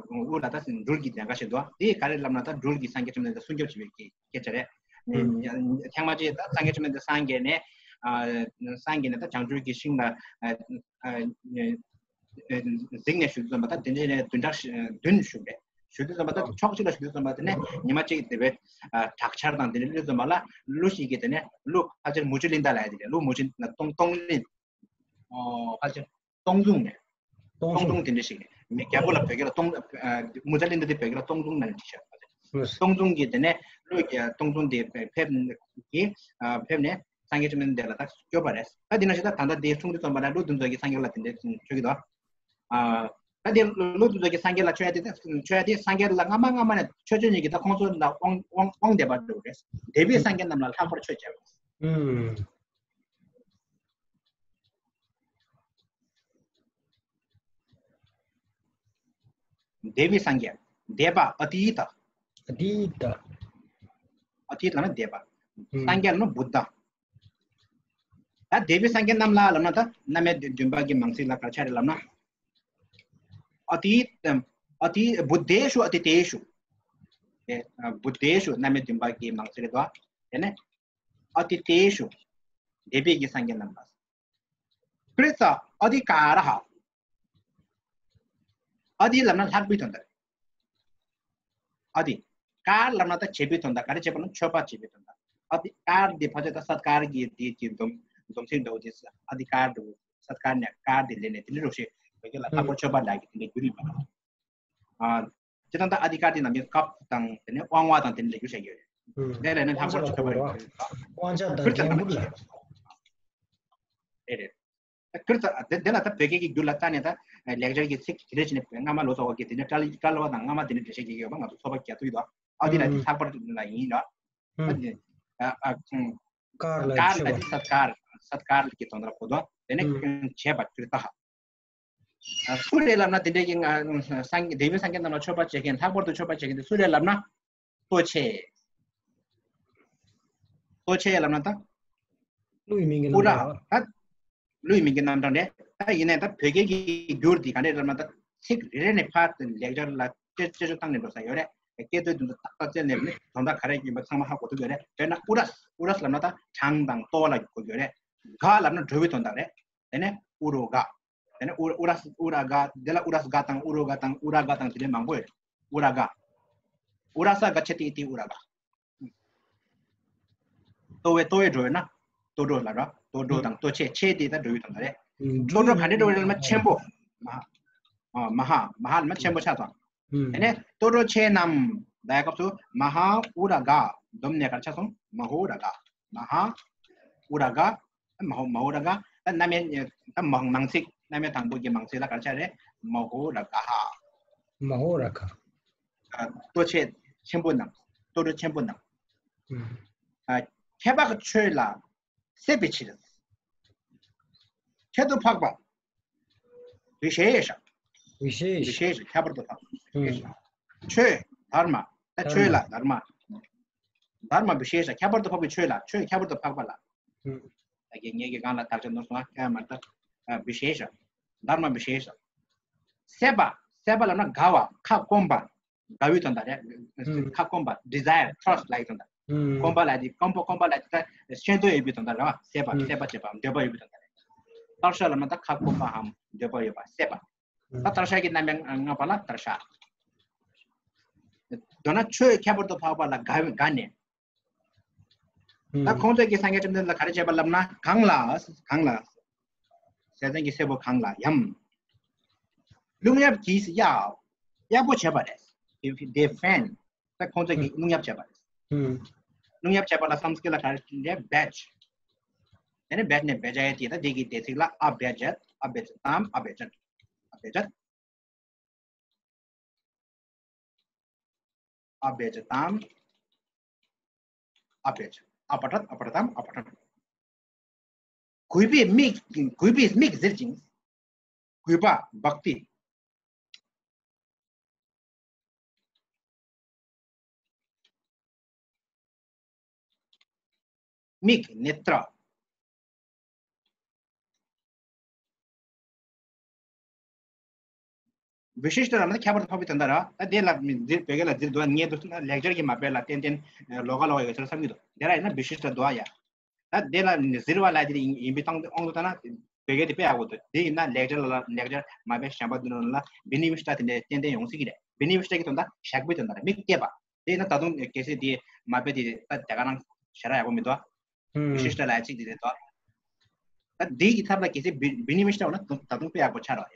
དབུ་ལ་ད་སྒྲུལ་གྱི་གདན་ཁ་ཞིག་འདུག་དེ་ག་རེ་ལབ་ན་ད་སྒྲུལ་གྱིས་སངས་རྒྱས་བཅོམ་ལྡན་འདས་སྲུང་སྐྱོབ་བྱེད་པའི་གི་སྐད་ཆ་རེད། ཐེངས་མ་གཅིག་ད་སངས་རྒྱས་བཅོམ་ལྡན་འདས་སངས་རྒྱས་ནས་སངས་རྒྱས་ནས་ད་བྱང་ཆུབ་ཀྱི་ཤིང་ལ་གཟིགས་ནས་བཞུགས་དུས་ཙམ་པ། ད་དེ་འདྲའི་ནས་བདུན་ཕྲག་བདུན་བཞུགས་རེད། བཞུགས་དུས་ཙམ་པ་ད་ཕྱོགས་གཅིག་ལ་བཞུགས་དུས་ཙམ་པ། དེ་ནས་ཉི་མ་གཅིག་དེ་བས་དྲག་ཆར་དང་དེ་འདྲ་སླེབས་ཙམ་པ་ལ་ཀླུ་ཞིག་གིས་དེ་ནས་ཀླུ་ཕལ་ཆེར་མུ་ཅུ་ལིན་ད་ལབ་ཡ་དེ་རེད། ཀླུ་མུ་ཅུ་ན་སྟོང་སྟོང་ལིན། ཨོ་ཕལ་ཆེར་སྟོང་མཚུངས་ནས། སྟོང་སྟོང་མཚུངས་དེ་འདྲ་ཞིག་ནས། མི་རྒྱ་བོད་ལ་བོད་སྐད་ལ་སྟོང་། མུ་ཅུ་ལིན་ད་དེ་བོད་སྐད་ལ་སྟོང་མཚུངས་ན་ནས་བྲིས་ཤག་སྟོང་མཚུངས་ཀྱིས་དེ་ནས་ཀླུ་སྟོང་མཚུངས་དེ་ཕེབས་ཀྱིས་ཕེབས་ནས་སངས་རྒྱས་བཅོམ་ལྡན་འདས་ལ་ད་སྐྱོབ་པ་རེད། ད་དེ་ནང་བཞིན་ད་ད་ལྟ་དེ་གསུང་དུས་ཙམ་པ་ལ་ཀླུ་འདི་ཚོ་གིས་སངས་རྒྱས་ལ་དེ་འདྲ་མཆོད་ཀྱི་འདུག་ད་དེ་ཀླུ་འདི་ཚོ་གིས་སངས་རྒྱས་ལ་མཆོད་ཡ་དེ། མཆོད་ཡ་དེ་སངས་རྒྱས་ལ་སྔ་མ་སྔ་མ་ནས་ཆོས་སྤྱོད་གཉིས་ཀྱིས་ད་ཁོང་ཚོ་ལ་དབང་དབང་དབང་བསྡད་པ་འདྲ་བོ་རེད། འདས་པའི་སངས་རྒྱས་རྣམས་ལ་ལྷག་པར་མཆོད་བྱ་བ། འདས་པའི་སངས་རྒྱས། འདས་པ་ཨ་ཏི་ཏ། ཨ་ཏི་ཏ། ཨ་ཏི་ཏ་ལབ་ན་འདས་པ། སངས་རྒྱས་ལབ་ན་བུདྡྷ། ད་འདས་པའི་སངས་རྒྱས་རྣམས་ལ་ལབ་ན་ད་རྣམ་དབྱེ་བདུན་པ་གི་མང་ཚིག་ལ་ག་རེ་ཆགས་རེད་ལབ་ན། ཨ་ཏི་ཏ། ཨ་ཏི། བུདྡྷེ་ཤུ་ཨ་ཏི་ཏེ་ཤུ། བུདྡྷེ་ཤུ་རྣམ་དབྱེ་བདུན་པ་གི་མང་ཚིག་རེད་དོ། དེ་ནས་ཨ་ཏི་ཏེ་ཤུ། འདས་པའི་གི་སངས་རྒྱས་རྣམས་ལ། ཀྲྀ་ཏ་ཨ་ཏི་ཀ་ར་ཧ། ཨ་ཏི་ལབ་ན་ལྷག་པའི་དོན་དག་ཨ་ཏི། ཀར་ལབ་ན་ད་བྱེད་པའི་དོན་དག་ག་རེ་བྱེད་པ་ན་མཆོད་པ་བྱེད་པའི་དོན་དག་ཨ་ཏི་ཀར་འདི་ཕལ་ཆེར་ད་སད་ཀར་གྱི་འདི་གི་སྡོམ་སྡོམ་ཚིག་འདྲ་བོ་དེ། ཨ་ཏི་ཀར་འདྲ་བོ། སད་ཀར་ནས་ཀར་འདི་ལེན་ནས་དེ་འདྲ་རོགས་ཞེས་བོད་སྐད་ལ་ལྷག་པར་མཆོད་པ་ལབ་ཀྱི་དེ་འདྲའི་འགྱུར་ཡོད་པ་རེད། ཨ། སྤྱིར་བཏང་ད་ཨ་ཏི་ཀར་འདི་ནམ་རྒྱུན་སྐབས་དང་དེ་ནས་དབང་བ་དང་དེ་འདྲ་ལ་འགྱུར་བྱ་གི་ཡོད་རེད། དེ་ལས་ནི་ལྷག་པར་མཆོད་པ་རེད། དབང་ཆ་དང་འགན་ཁུར་ལ། ཨེ་རེད། ཀིར་ཏ། དེ་དེ་ལ་ད་བོད་སྐད་ཀྱི་འགྱུར་ལ་བལྟས་ནས་ད་ལེགས་སྦྱར་གྱི་ཚིག་དེ་འདྲ་བྱས་ནས་སྔ་མ་ལོ་ཙཱ་བ་གིས་དེ་འདྲ་བཀྲལ་བཀྲལ་བ་དང་། སྔ་མ་དེ་འདྲ་འགྲེལ་བཤད་བྱེད་ཀྱི་ཡོད་པ་ང་ཚོ་ཚོར་བ་རྒྱག་ཐུབ་ཀྱི་འདུག་ཨ་ཏི་ལ་དེ་ལྷག་པར་ལ་ཡིན་ར། ཨ་ཏི། ཨ་ཨ་ཀར་ལ་ཀར་ལ་མཆོད་པ། དེ་སད་ཀར། སད་ཀར་གྱི་དོན་དག་གོ་དོ། དེ་ནས་བྱས་པ་ཀིར་ཏ། སུ་རེད་ལབ་ན་དེ་འདྲའི་གི་ང་སངས་འདས་པའི་སངས་རྒྱས་རྣམས་ལ་མཆོད་པ་བྱེད་མཁན། ལྷག་པར་དུ་མཆོད་པ་བྱེད་མཁན་དེ་སུ་རེད་ལབ་ན། ལྟོ་ཆས། ལྟོ་ཆས་ལབ་ན་ད། ཀླུ་ཡི་མིང་གི་ཨུ་ར། རྣམ་གྲངས། ད་ཀླུ་ཡི་མིང་གི་རྣམ་གྲངས་རེད། ད་ཡིན་ནའི་ད་བོད་སྐད་ཀྱི་འགྱུར་འདི་ག་འདྲས་ལབ་ན། ད་ཚིག་རེ་རེ་ནས་ཕར་དེ་ལེགས་སྦྱར་ལ་དཔྱད་དཔྱད་བརྗོད་བཏང་ནས་འགྲོ་ས་ཡོད་རེད། སྐད་དོད་དེ་ཚོ་ཏག་ཏག་བཙལ་ནས་ནི་དོན་དག་ག་རེ་ཡིན་པ་ཚང་མ་ཧ་གོ་ཐུབ་ཡོད་རེད། དཔེར་ན་ཨུ་ར། ཨུ་ར་ལབ་ན་ད་གྲངས་དང་ལྟོ་ལ་གོ་གི་ཡོད་རེད། ག་ལབ་ན་འགྲོ་བའི་དོན་དག་རེད། དེ་ནས་ཨུ་རོ་ག། དེ་ནས་ཨུ་ཨུ་ར་ཨུ་ར་ག། དེ་ལ་ཨུ་ར་ག་དང་ཨུ་རོ་ག་དང་ཨུ་ར་ག་དང་དེ་འདྲའི་མང་པོ་ཡོད། ཨུ་ར་ག། ཨུ་ར་ས་ག་ཆ་ཏི་ཏི་ཨུ་ར་ག། ལྟོ་བའི་ལྟོ་བའི་འགྲོ་བས་ན་ལྟོ་འགྲོ་ལ་ར། ལྟོ་འགྲོ་དང་ལྟོ་ཆས། ཆས་དེ་ད་འགྲོ་བའི་དོན་དག་རེད། ལྟོ་འགྲོ་ག་འདྲའི་འགྲོ་བ་རེད་ལབ་ན་ཆེན་པོ། མ་ཧ། ཨ་མ་ཧ། མ་ཧ་ལབ་ན་ཆེན་པོ་ཆགས་སོང་། དེ་ནས་ལྟོ་འགྲོ་ཆེ་རྣམས་ལབ་ཡ་སྐབས་སུ་མ་ཧ་ཨུ་ར་ག། སྡོམ་ནས་ག་རེ་ཆགས་སོང་། མ་ཧོ་ར་ག། མ་ཧ་ཨུ་ར་ག། མ་ཧོ། མ་ཧོ་ར་ག། ད་རྣམ་དབྱེ་ད་མང་མང་ཚིག་རྣམ་དབྱེ་དང་པོ་གི་མང་ཚིག་ལ་ག་རེ་ཆགས་རེད། མ་ཧོ་ར་ག་ཧ། མ་ཧོ་ར་ག། ལྟོ་ཆས་ཆེན་པོ་རྣམས། ལྟོ་འགྲོ་ཆེན་པོ་རྣམས། ཨ། ཁྱད་པར་གྱི་ཆོས་ལ་སྲེད་པའི་ཕྱིར། ཁྱད་དུ་འཕགས་པ། བི་ཤེ་ཤ། བི་ཤེ་ཤ། བི་ཤེ་ཤ། ཁྱད་པར་དུ་འཕགས་པ། ཨུམ། ཆོས་དྷརྨ། ད་ཆོས་ལ་དྷརྨ། དྷརྨ་བི་ཤེ་ཤ། ཁྱད་པར་དུ་འཕགས་པའི་ཆོས་ལ། ཆོས་ཁྱད་པར་དུ་འཕགས་པ་ལ། ཨུམ། ད་གི་ངེད་ཀྱི་སྒང་ལ་དག་ཆ་ནོར་སོང་ཨ། ཁྱད་མ་ད། ཨ། བི་ཤེ་ཤ། དྷརྨ་བི་ཤེ་ཤ། སྲེད་པ། སྲེད་པ་ལབ་ན་དགའ་བ། ཁ་སྐོམ་པ། དགའ་བའི་དོན་དག་རེད། ཨུམ། ཁ་སྐོམ་པ། ཌི་ཛའི་ཡར། ཐིརསི་ཊི་ལབ་ཡག་དོན་དག་ཨུམ། སྐོམ་པ་ལབ་དེ། སྐོམ་པ། སྐོམ་པ་ལབ་དེ་ད་ཤེས་འདོད་ཡོད་པའི་དོན་དག་རེད་བ། སྲེད་པ། ཨུམ། སྲེད་པ་བྱེད་པའམ་འདོད་པ་ཡོད་པའི་དོན་དག་རེད། ཏར་ཤ་ལབ་ན་ད་ཁ་སྐོམ་པའམ་འདོད་པ་ཡོད་པ། སྲེད་པ། ཨུམ། ད་ཏར་ཤ་གི་རྣམ་པ་ལྔ་པ་ལ་ཏར་ཤ། མདོར་ན་ཆོས་ཁྱད་པར་དུ་འཕགས་པ་ལ་དགའ་བའི་དགའ་ནས། ད་ཁོང་ཚོས་ཀྱི་སངས་རྒྱས་བཅོམ་ལྡན་འདས་ལ་ག་རེ་བྱས་པ་ལབ་ན། གང་ལ། གང་ལ། ཟས་གཙང་གི་སྲས་པོ་གང་ལ་ཡང་རླུང་གཡབ་ཀྱིས་གཡག་གཡག་པོ་བྱས་པ་རེད། They fan. ད་ཁོང་ཚོས་ཀྱི་རླུང་གཡབ་བྱས་པ་རེད། རླུང་གཡབ་བྱས་པ་ལ་སཾ་སྐྲྀཏ་ལ་ག་རེ་འབད། དེ་ནས་འབད་ནས་འབད་བྱ་ཡ་དེ། ད་དེ་གི་དེ་ཚིག་ལ་ཨ་འབད་བྱ། ཨ་འབད་བྱ་ཏམ། ཨ་འབད་བྱ། ཨ་འབད་བྱ། ཨ་འབད་བྱ་ཏམ། ཨ་འབད་བྱ། ཨ་པྲ་ཏམ། ཨ་པྲ་ཏམ། ཨ་པྲ་ཏམ། གུས་པས་མིག་གུས་པས་མིག་གཟིར་ཅིང་། གུས་པ་བྷཀྟི། མིག་ནེ་ཏྲ། བི་ཤིཤྟ་ལབ་ན་ཁྱད་པར་དུ་འཕགས་པའི་དོན་དག་རེད། ད་དེ་ལ་མི་འཛིར་བོད་སྐད་ལ་འཛིར་འདུག་ངས་འདུག་ན་ལེགས་སྦྱར་གྱི་མ་དཔེ་ལ་ཏན་ཏན་ལོགས་ཀ་ལོགས་ཀ་ཡོད་ཚུལ་བསམ་གྱི་འདུག་དེ་ར་ཡིན་ན་བི་ཤིཤྟ་འདུག་ཡ། ད་དེ་ལ་ནི་གཟིར་བ་ལ་དེ་ཡིན་པའི་དབང་དུ་བཏང་ན་བོད་སྐད་དེ་དཔེ་ཡག་པོ་འདུག་དེ་ཡིན་ན་ལེགས་སྦྱར་ལ་ལེགས་སྦྱར་མ་དཔེ་གཞན་པ་འདི་ནང་ལ་བི་ནི་བི་ཤ་ཊ་དེ་འདྲ་ཏན་ཏན་ཡོང་སྲིད་ཀྱི་རེད། བི་ནི་བི་ཤ་ཊ་གི་དོན་དག་ཕྱག་དཔེའི་དོན་དག་རེད། མིག་བལྟས་པ། དེ་ཡིན་ན་ད་དུང་གལ་སྲིད་དེ་མ་དཔེ་དེ་ད་དེ་ག་རང་ཞེ་དྲག་ཡག་པོ་མི་འདུག་བི་ཤིཤྟ་ལ་ཡ་གཅིག་དེ་རེད་དོ། ད་འདི་ཡི་ཐབས་ལ་གལ་སྲིད་བི་བི་ནི་བི་ཤ་ཊ་འོ་ན་ད་དུང་དཔེ་ཡག་པོ་ཆགས་རོགས་ཡ།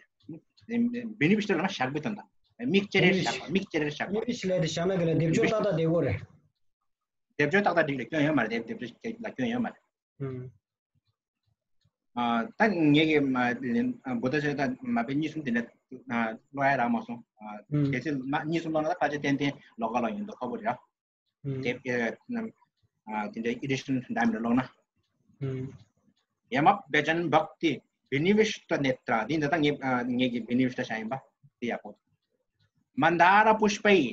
བི་ནི་བི་ཤ་ཊ་ལ་ན་ཞག་པའི་དོན་དག་མིག་ཅེ་རེར་བཞག་པ། མིག་ཅེ་རེར་བཞག་པ། ནི་བི་ཤ་ཊ་ལ་དེ་བཞག་ན་ག་ལ་སྡེབ་སྦྱོར་ཏག་ཏག་བསྡད་ཡོད་རེད། སྡེབ་སྦྱོར་ཏག་ཏག་འགྲིག་རེད། སྐྱོན་ཡོད་མ་རེད། སྡེབ་སྦྱོར་ལ་སྐྱོན་ཡོད་མ་རེད། ཨ་ད་ངེད་ཀྱི་མ་ལེན་ཨ་བུ་ད་ཆ་ད་མ་དཔེ་གཉིས་གསུམ་དེ་འདྲ་ཨ་ཀློག་ཡ་རག་མ་སོང་། ཨ་གལ་སྲིད་མ་གཉིས་གསུམ་ཀློག་ན་ད་ཕལ་ཆེར་ཏན་ཏན་ལོགས་ཀ་ལོགས་ཡིན་མདོག་ཁ་པོ་རེད། དེ་ཨ་དེ་འདྲའི་ཨི་ཌི་ཤན་འདྲ་མི་འདྲ་ཀློག་ན། ཡ་མ་བྷ་ཇན་བྷཀྟི་བི་ནི་བི་ཤ་ཊ་ནེ་ཏྲ། འདི་འདི་ད་ངེད་ཨ་ངེད་ཀྱི་བི་ནི་བི་ཤ་ཊ་བྱ་ཡིན་པ་དེ་ཡག་པོ། མན་དཱ་ར་པུཤ་པའི།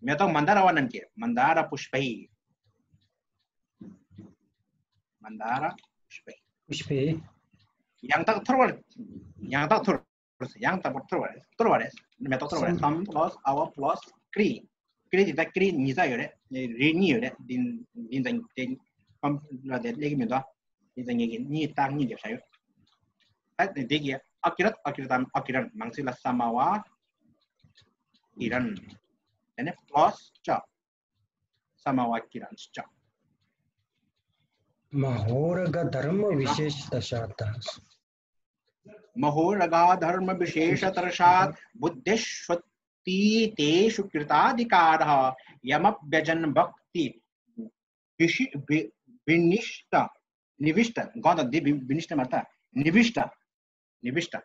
མེ་ཏོག་མན་དཱ་ར་བ་རྣམས་ཀྱིས། མན་དཱ་ར་པུཤ་པའི། མན་དཱ་ར་པུཤ་པའི། པུཤ་པའི། ཡང་དག་འཐོར་བར། ཡང་དག་འཐོར། ཡང་དག་པར་འཐོར་བ་རེད། འཐོར་བ་རེད། མེ་ཏོག་འཐོར་བ་རེད། སམ་པླ་སི་ཨ་བ་པླ་སི་ཀྲི། ཀྲི་དེ་ད་ཀྲི་ཉིས་ཙམ་ཡོད་རེད། རིགས་གཉིས་ཡོད་རེད། འདི་འདི་ད་དེ་ཁམས་ལ་དེ་སླེབས་ཀྱི་མི་འདུག་འདི་ད་ངེད་ཀྱི་གཉིས་རྟགས་གཉིས་འདེབས་བྱ་ཡོད། ད་དེ་གི་ཨ་ཀི་ར་ཨ་ཀི་ར་དང་ཨ་ཀི་རན། མང་ཚིག་ལ་ས་མ་བ་ཀི་རན། དེ་ནས་པླ་སི་ཅ། ས་མ་བ་ཀི་རན་ཅ། མ་ཧོ་ར་ག་དྷརྨ་བི་ཤེ་ཤ་ཏ་ཤ་ཏ། མ་ཧོ་ར་ག་དྷརྨ་བི་ཤེ་ཤ་ཏ་ཤ་ཏ། བུདྡྷེ་ཤྭ་ཏི་ཏེ་ཤུ་ཀྲི་ཏ་དྷི་ཀ་ར། ཡ་མ་བྷ་ཇན་བྷཀྟི་བི་ཤི་བི་བི་ནི་ཤ་ཊ། ནི་བི་ཤ་ཊ། གང་དང་འདི་བི་བི་ནི་ཤ་ཊ་མ་རེད་ད། ནི་བི་ཤ་ཊ། ནི་བི་ཤ་ཊ།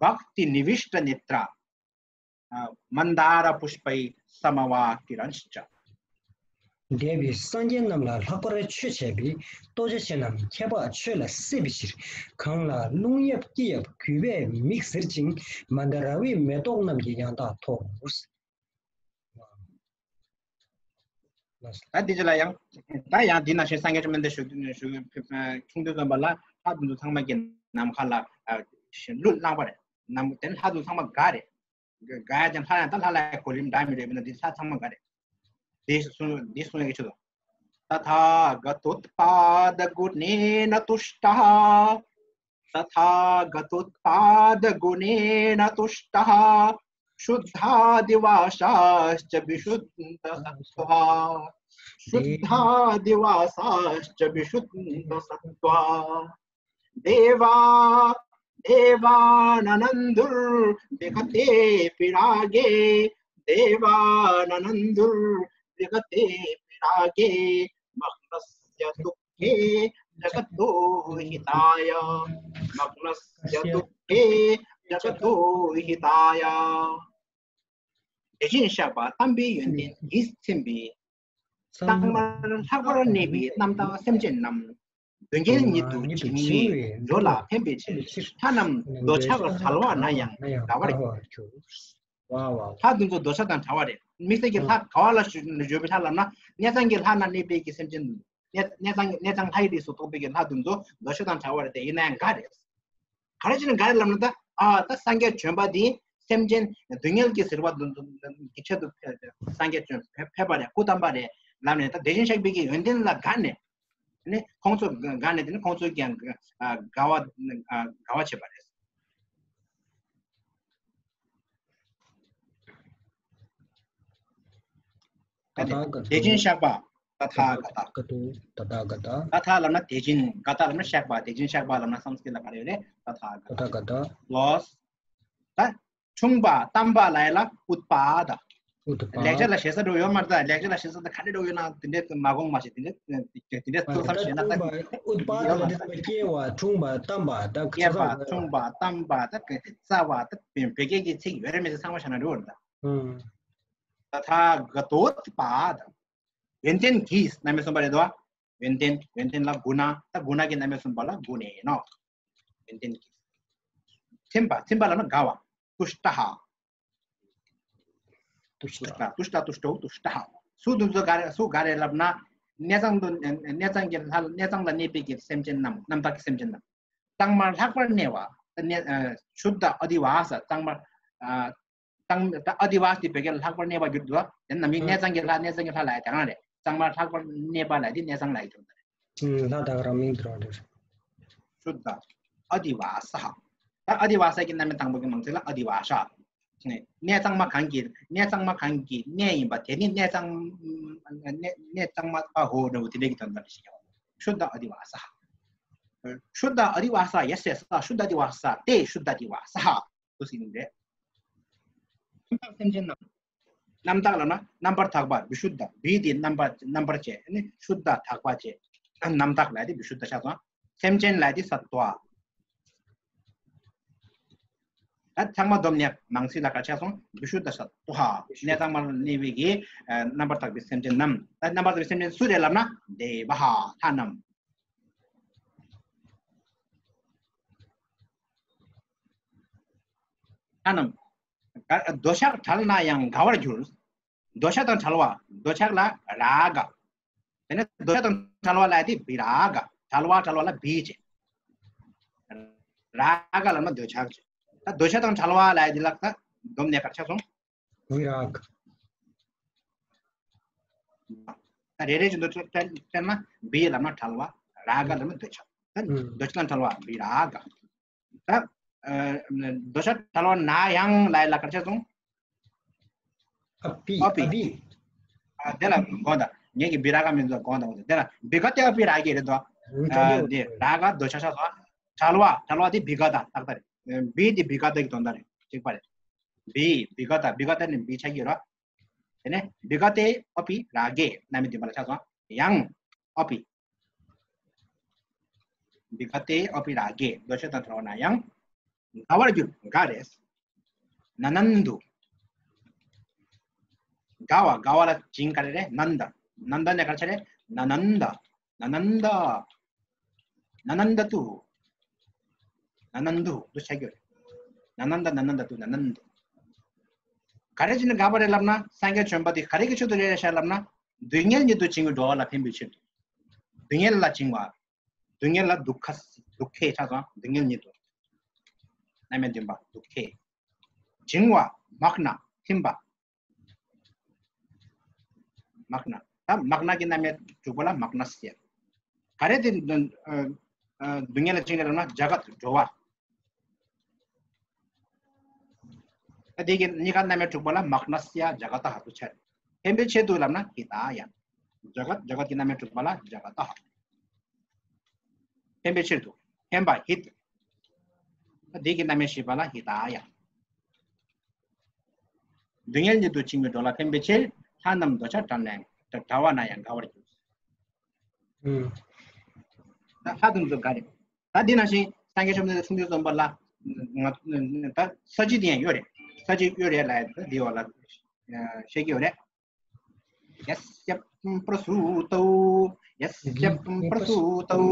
བྷཀྟི་ནི་བི་ཤ་ཊ་ནེ་ཏྲ། མན་དཱ་ར་པུཤ་པའི་ས་མ་བ་ཀི་རན་ཤ་ཅ། འདས་པའི་སངས་རྒྱས་རྣམས་ལ་ལྷག་པར་མཆོད་བྱས་པའི་ལྟོ་འཕྱེ་ཆེ་རྣམས་ཁྱད་འཕགས་ཆོས་ལ་སྲེད་པའི་ཕྱིར། གང་ལ་རླུང་གཡབ་དཀྱིལ་གཡབ་གུས་པས་མིག་གཟིར་ཅིང་། མན་དཱ་ར་བའི་མེ་ཏོག་རྣམས་ཀྱིས་ཡང་དག་འཐོར། ད་འདི་ཅི་ལ་ཡང་། ད་ཡང་འདི་ན་ཞེས་སངས་རྒྱས་བཅོམ་ལྡན་འདས་ཞུ་ཞུ་ཆུང་དུས་ཙམ་པ་ལ་ལྷ་དེ་ཚོ་ཚང་མ་གི་ནམ་མཁའ་ལ་ལུས་བླངས་པ་རེད། ནམ་དེ་ལྷ་དེ་ཚོ་ཚང་མ་དགའ་རེད། དགའ་ཡ་ཅན་ལྷ་ཡང་ད་ལྷ་ལ་གོ་རིམ་འདྲ་མི་འདྲ་ཡོད་ན་འདི་ལྷ་ཚང་མ་དགའ་རེད། འདི་གསུང་འདི་གསུང་ཡག་ཆེད་དུ། तथागतोत्पादगुणेन तुष्टः। तथागतोत्पादगुणेन तुष्टः। शुद्धादिवासाश्च विशुद्धसत्त्वाः। शुद्धादिवासाश्च विशुद्धसत्त्वाः। देवा देवाननन्दुर्विगतेऽपि रागे। देवाननन्दुर्विगतेऽपि रागे। मग्नस्य दुःखे जगतो हिताय। मग्नस्य दुःखे जगतो हिताय། དེ་བཞིན་གཤེགས་པ་དམ་པའི་ཡོན་ཏན་ཡིད་ཚིམ་པའི། གཙང་མར་ལྷག་པར་གནས་པའི་རྣམ་དག་སེམས་ཅན་རྣམས། གདོན་བགེགས་ཉིད་དུ་འཇིགས་ནུས་འགྲོ་ལ་ཕན་པའི་ཕྱིར། ལྷ་རྣམས་འདོད་ཆགས་བྲལ་བ་ན་ཡང་དགའ་བར་གྱུར། ལྷ་དེ་ཚོ་འདོད་ཆགས་དང་བྲལ་བ་རེད། དམིགས་བསལ་གྱི་ལྷ་དགའ་བ་ལ་བརྗོད་པའི་ལྷ་ལབ་ན་གནས་ཚང་གི་ལྷ་ན་གནས་པའི་གི་སེམས་ཅན། གནས་གནས་ཚང་གནས་ཚང་ལྷ་ཡི་རིགས་སུ་གཏོགས་པའི་གི་ལྷ་དེ་ཚོ་འདོད་ཆགས་དང་བྲལ་བ་རེད་དེ། ཡིན་ན་ཡང་དགའ་རེད། ག་རེ་བྱས་ནས་དགའ་རེད་ལབ་ན་ད། ཨ་ད་སངས་རྒྱས་བྱོན་པ་འདི་སེམས་ཅན་སྡུག་བསྔལ་གྱི་ཟེར་བ་འདི་ཚོ་གི་ཆེད་དུ་ཕེབས་སངས་རྒྱས་བྱོན་ཕེབས་པ་རེད། སྐུ་བལྟམས་པ་རེད་ལབ་ནས་ད་དེ་བཞིན་གཤེགས་པའི་གི་ཡོན་ཏན་ལ་དགའ་ནས་ནི་ཁོང་ཚོ་དགའ་ནས་དེ་ནི་ཁོང་ཚོས་ཀྱང་དགའ་བ་དགའ་བ་བྱེད་པ་རེད། ད་དེ་དེ་བཞིན་གཤེགས་པ། ཏ་ཐཱ་ག་ཏ། ག་ཏོ། ཏ་ཐཱ་ག་ཏ། ཏ་ཐཱ་ལབ་ན་དེ་བཞིན། ག་ཏ་ལབ་ན་གཤེགས་པ། དེ་བཞིན་གཤེགས་པ་ལབ་ན་སཾ་སྐྲྀཏ་ལ་ག་རེ་ཡོད་རེད། ཏ་ཐཱ་ག་ཏ། ཏ་ཐཱ་ག་ཏ། ལོས། ད་འཁྲུངས་པ་དམ་པ་ལབ་ཡ་ལ་ཨུཏྤཱ་ད། ཨུཏྤཱ། ལེགས་སྦྱར་ལ་ཞེ་ས་འགྲོ་ཡོད་མ་རེད། ད་ལེགས་སྦྱར་ལ་ཞེ་ས་ད་ག་འདྲ་འགྲོ་ཡོད་ན་དེ་འདྲས་མ་དགོངས་མ་ཤེས། དེ་འདྲས་དེ་འདྲས་ཐུགས་བསམ་བཞེས་ན་ད། ཨུཏྤཱ་ད་ལ་དེ་ནས་སྐྱེ་བ། འཁྲུངས་པ་དམ་པ་ད་སྐྱེས་པ་འཁྲུངས་པ་དམ་པ་ད་རྩ་བ་ད་བོད་སྐད་ཀྱི་ཚིག་ཡོད་རེད་མེད་ཚང་མ་བྱ་ན་འགྲོ་བར་ད། ཨུམ། ཏ་ཐཱ་ག་ཏོ་ཨུཏྤཱ་ད། ཡོན་ཏན་གྱིས། རྣམ་དབྱེ་གསུམ་པ་རེད་དོ། ཡོན་ཏན། ཡོན་ཏན་ལ་གུ་ཎ། ད་གུ་ཎ་གི་རྣམ་དབྱེ་གསུམ་པ་ལ་གུ་ཎེ་ནོ། ཡོན་ཏན་གྱིས། ཚིམ་པ། ཚིམ་པ་ལབ་ན་དགའ་བ། ཏུཥྚ། ཏུཥྚ། ཏུཥྚ། ཏུཥྚ་ཏུཥྚོ་ཏུཥྚ། སུ་དེ་ཚོ་ག་རེ། སུ་ག་རེ་ལབ་ན། གནས་ཚང་དུ། གནས་ཚང་གི་ལྷ། གནས་ཚང་ལ་གནས་པའི་གི་སེམས་ཅན་རྣམས། རྣམ་དག་གི་སེམས་ཅན་རྣམས། གཙང་མར་ལྷག་པར་གནས་པ། གནས། ཨ། ཤུདྡྷ་ཨ་དྷི་ཝཱ་ས། གཙང་མར། ཨ། གཙང་། ད་ཨ་དྷི་ཝཱ་ས་དེ་བོད་སྐད་ལ་ལྷག་པར་གནས་པ་བསྒྱུར་འདུག་དེ་རྣམ་སྨིན། གནས་ཚང་གི་ལྷ། གནས་ཚང་གི་ལྷ་ལབ་ཡ་དེ་རང་རེད། གཙང་མར་ལྷག་པར་གནས་པ་ལབ་ཡ་དེ་གནས་ཚང་ལབ་ཡ་དེ་རེད། ཨུམ། ལྷ་དག་རང་མིང་དེ་རང་རེད། ཤུདྡྷ་ཨ་དྷི་ཝཱ་ས། ད་ཨ་དྷི་ཝཱ་ས་གི་རྣམ་སྨིན་དང་པོ་གི་མང་ཚིག་ལ་ཨ་དྷི་ཝཱ་ས། གནས་གཙང་མ་གང་གི། གནས་གཙང་མ་གང་གི་གནས་ཡིན་པ་དེ་ནི་གནས་གཙང་། གནས། གནས་གཙང་མ་པ་ཧོ་འདྲ་བོ་དེ་འདྲ་གི་དོན་དག་རེད་ཤེས་ཀྱང་། ཤུདྡྷ་ཨ་དྷི་ཝཱ་ས། ཤུདྡྷ་ཨ་དྷི་ཝཱ་ས། ཡེ་སི་ཡེ་སི། ཤུདྡྷ་ཨ་དྷི་ཝཱ་ས། ཏེ་ཤུདྡྷ་ཨ་དྷི་ཝཱ་ས། དུ་ཟིན་རེད། རྣམ་དག་སེམས་ཅན་རྣམས། རྣམ་དག་ལབ་ན་རྣམ་པར་དག་པ། བི་ཤུདྡྷ། བི་དེ་རྣམ་པ། རྣམ་པར་བྱས་ནི་ཤུདྡྷ་དག་པ་བྱས། རྣམ་དག་ལབ་དེ་བི་ཤུདྡྷ་ཆགས་སོང་། སེམས་ཅན་ལབ་དེ་སཏྭ། ད་ཚང་མ་བསྡོམས་ནས་མང་ཚིག་ལ་ག་ཆགས་སོང་། བི་ཤུདྡྷ་སཏྭ། གནས་གཙང་མར་གནས་པའི་གི། ཨ། རྣམ་པར་དག་པའི་སེམས་ཅན་རྣམས། ད་རྣམ་པར་དག་པའི་སེམས་ཅན་སུ་རེད་ལབ་ན་དེ་བྷ། ལྷ་རྣམས། ལྷ་རྣམས། འདོད་ཆགས་བྲལ་ན་ཡང་དགའ་བར་འགྱུར། འདོད་ཆགས་དང་བྲལ་བ། འདོད་ཆགས་ལ་ར་ག། དེ་ནས་འདོད་ཆགས་དང་བྲལ་བ་ལབ་དེ་བི་ར་ག། བྲལ་བ། བྲལ་བ་ལ་བི་བྱས། ར་ག་ལབ་ན་འདོད་ཆགས་བྱས། ད་འདོད་ཆགས་དང་བྲལ་བ་ལབ་དེ་ལ་ད་བསྡོམས་ནས་ག་རེ་ཆགས་སོང་། བི་ར་ག། ད་རེ་རེ་བཞིན་དུ་དཔེར་ན་བི་ལབ་ན་བྲལ་བ། ར་ག་ལབ་ན་འདོད་ཆགས། ད་འདོད་ཆགས་དང་བྲལ་བ་བི་ར་ག། ད། ཨ། འདོད་ཆགས་བྲལ་བ་ན་ཡང་ལབ་ཡ་ལ་ག་རེ་ཆགས་སོང་། ཨ་པི། ཨ་པི། ཨ་པི། ཨ། དེ་ལ་དགོངས་དག་ངེད་ཀྱི་བི་ར་ག་མིན་འདུག་དགོངས་དག་དེ་ལ་བི་ག་ཏེ་ཨ་པི་ར་གེ་རེད་དོ། ཨ། དེ་ར་ག་འདོད་ཆགས་ཆགས་སོང་། བྲལ་བ། བྲལ་བ་དེ་བི་ག་ཏ་ཏག་ཏག་རེད། བི་དེ་བི་ག་ཏ་གི་དོན་དག་རེད། གཅིག་པ་རེད། བི། བི་ག་ཏ། བི་ག་ཏ་ནི་བི་ཆགས་ཀྱི་རེད། དེ་ནས་བི་ག་ཏེ་ཨ་པི་ར་གེ། རྣམ་སྨིན་བདུན་པ་ལ་ཆགས་སོང་། ཡང་ཨ་པི། བི་ག་ཏེ་ཨ་པི་ར་གེ། འདོད་ཆགས་དང་བྲལ་བ་ན་ཡང་དགའ་བར་འགྱུར། དགའ་རེད། ན་ནན་དུ། དགའ་བ། དགའ་བ་ལ་བྱིངས་ག་རེ་རེད། ནནྡ། ནནྡ་ནས་ག་རེ་ཆགས་རེད། ན་ནནྡ། ན་ནནྡ། ན་ནནྡ་ཏུ། ན་ནནྡུ་དུ་ཆགས་ཀྱི་ཡོད་རེད། ན་ནནྡ། ན་ནནྡ་ཏུ། ན་ནནྡུ། ག་རེ་བྱས་ནས་དགའ་བ་རེད་ལབ་ན། སངས་རྒྱས་བྱོན་པ་དེ་ག་རེ་གི་ཆེད་དུ་རེད་ཤག་ལབ་ན། སྡུག་བསྔལ་ཉིད་དུ་བྱིང་བའི་འགྲོ་བ་ལ་ཕན་པའི་ཕྱིར་དུ། སྡུག་བསྔལ་ལ་བྱིང་བ། སྡུག་བསྔལ་ལ་དུཥ། དུཥེ་ཆགས་སོང་། སྡུག་བསྔལ་ཉིད་དུ། རྣམ་དབྱེ་བདུན་པ་དུཥེ། བྱིང་བ། མག་ན། ཐིམ་པ། མག་ན། ད་མག་ན་གི་རྣམ་དབྱེ་དྲུག་པ་ལ་མག་ན་སྱ། ག་རེ་དེ། ཨ། ཨ། སྡུག་བསྔལ་ལ་བྱིང་རེད་ལབ་ན་ཛ་གཏ་འགྲོ་བ། ད་དེ་གི་གཉིས་ཀ་རྣམ་དབྱེ་དྲུག་པ་ལ་མག་ན་སྱ་ཛ་གཏ་ཧ་དུ་ཆ། ཕན་པའི་ཆེད་དུ་ལབ་ན་ཧི་ཏཱ་ཡ། ཛ་གཏ། ཛ་གཏ་གི་རྣམ་དབྱེ་དྲུག་པ་ལ་ཛ་གཏ་ཧ། ཕན་པའི་ཕྱིར་དུ། ཕན་པ་ཧི་ཏ། ད་དེ་གི་རྣམ་དབྱེ་བཞི་པ་ལ་ཧི་ཏཱ་ཡ། སྡུག་བསྔལ་ཉིད་དུ་བྱིང་བའི་འགྲོ་ལ་ཕན་པའི་ཕྱིར། ལྷ་རྣམས་འདོད་ཆགས་བྲལ་ན་ཡང་། བྲལ་བ་ན་ཡང་དགའ་བར་འགྱུར། ད་ལྷ་དེ་ཚོ་ག་རེ། ད་འདི་ནང་བཞིན་སངས་རྒྱས་བཅོམ་ལྡན་འདས་ཆོས་འདུལ་རྩོམ་པ་ལ། ང་། ད་ས་བཅད་དེ་ཡང་ཡོད་རེད། ས་བཅད་ཡོད་རེད་ལབ་ཡ་ད་འདི་བ་ལ་བཤད་ཀྱི་ཡོད་རེད། यस्य प्रसूतौ यस्य प्रसूतौ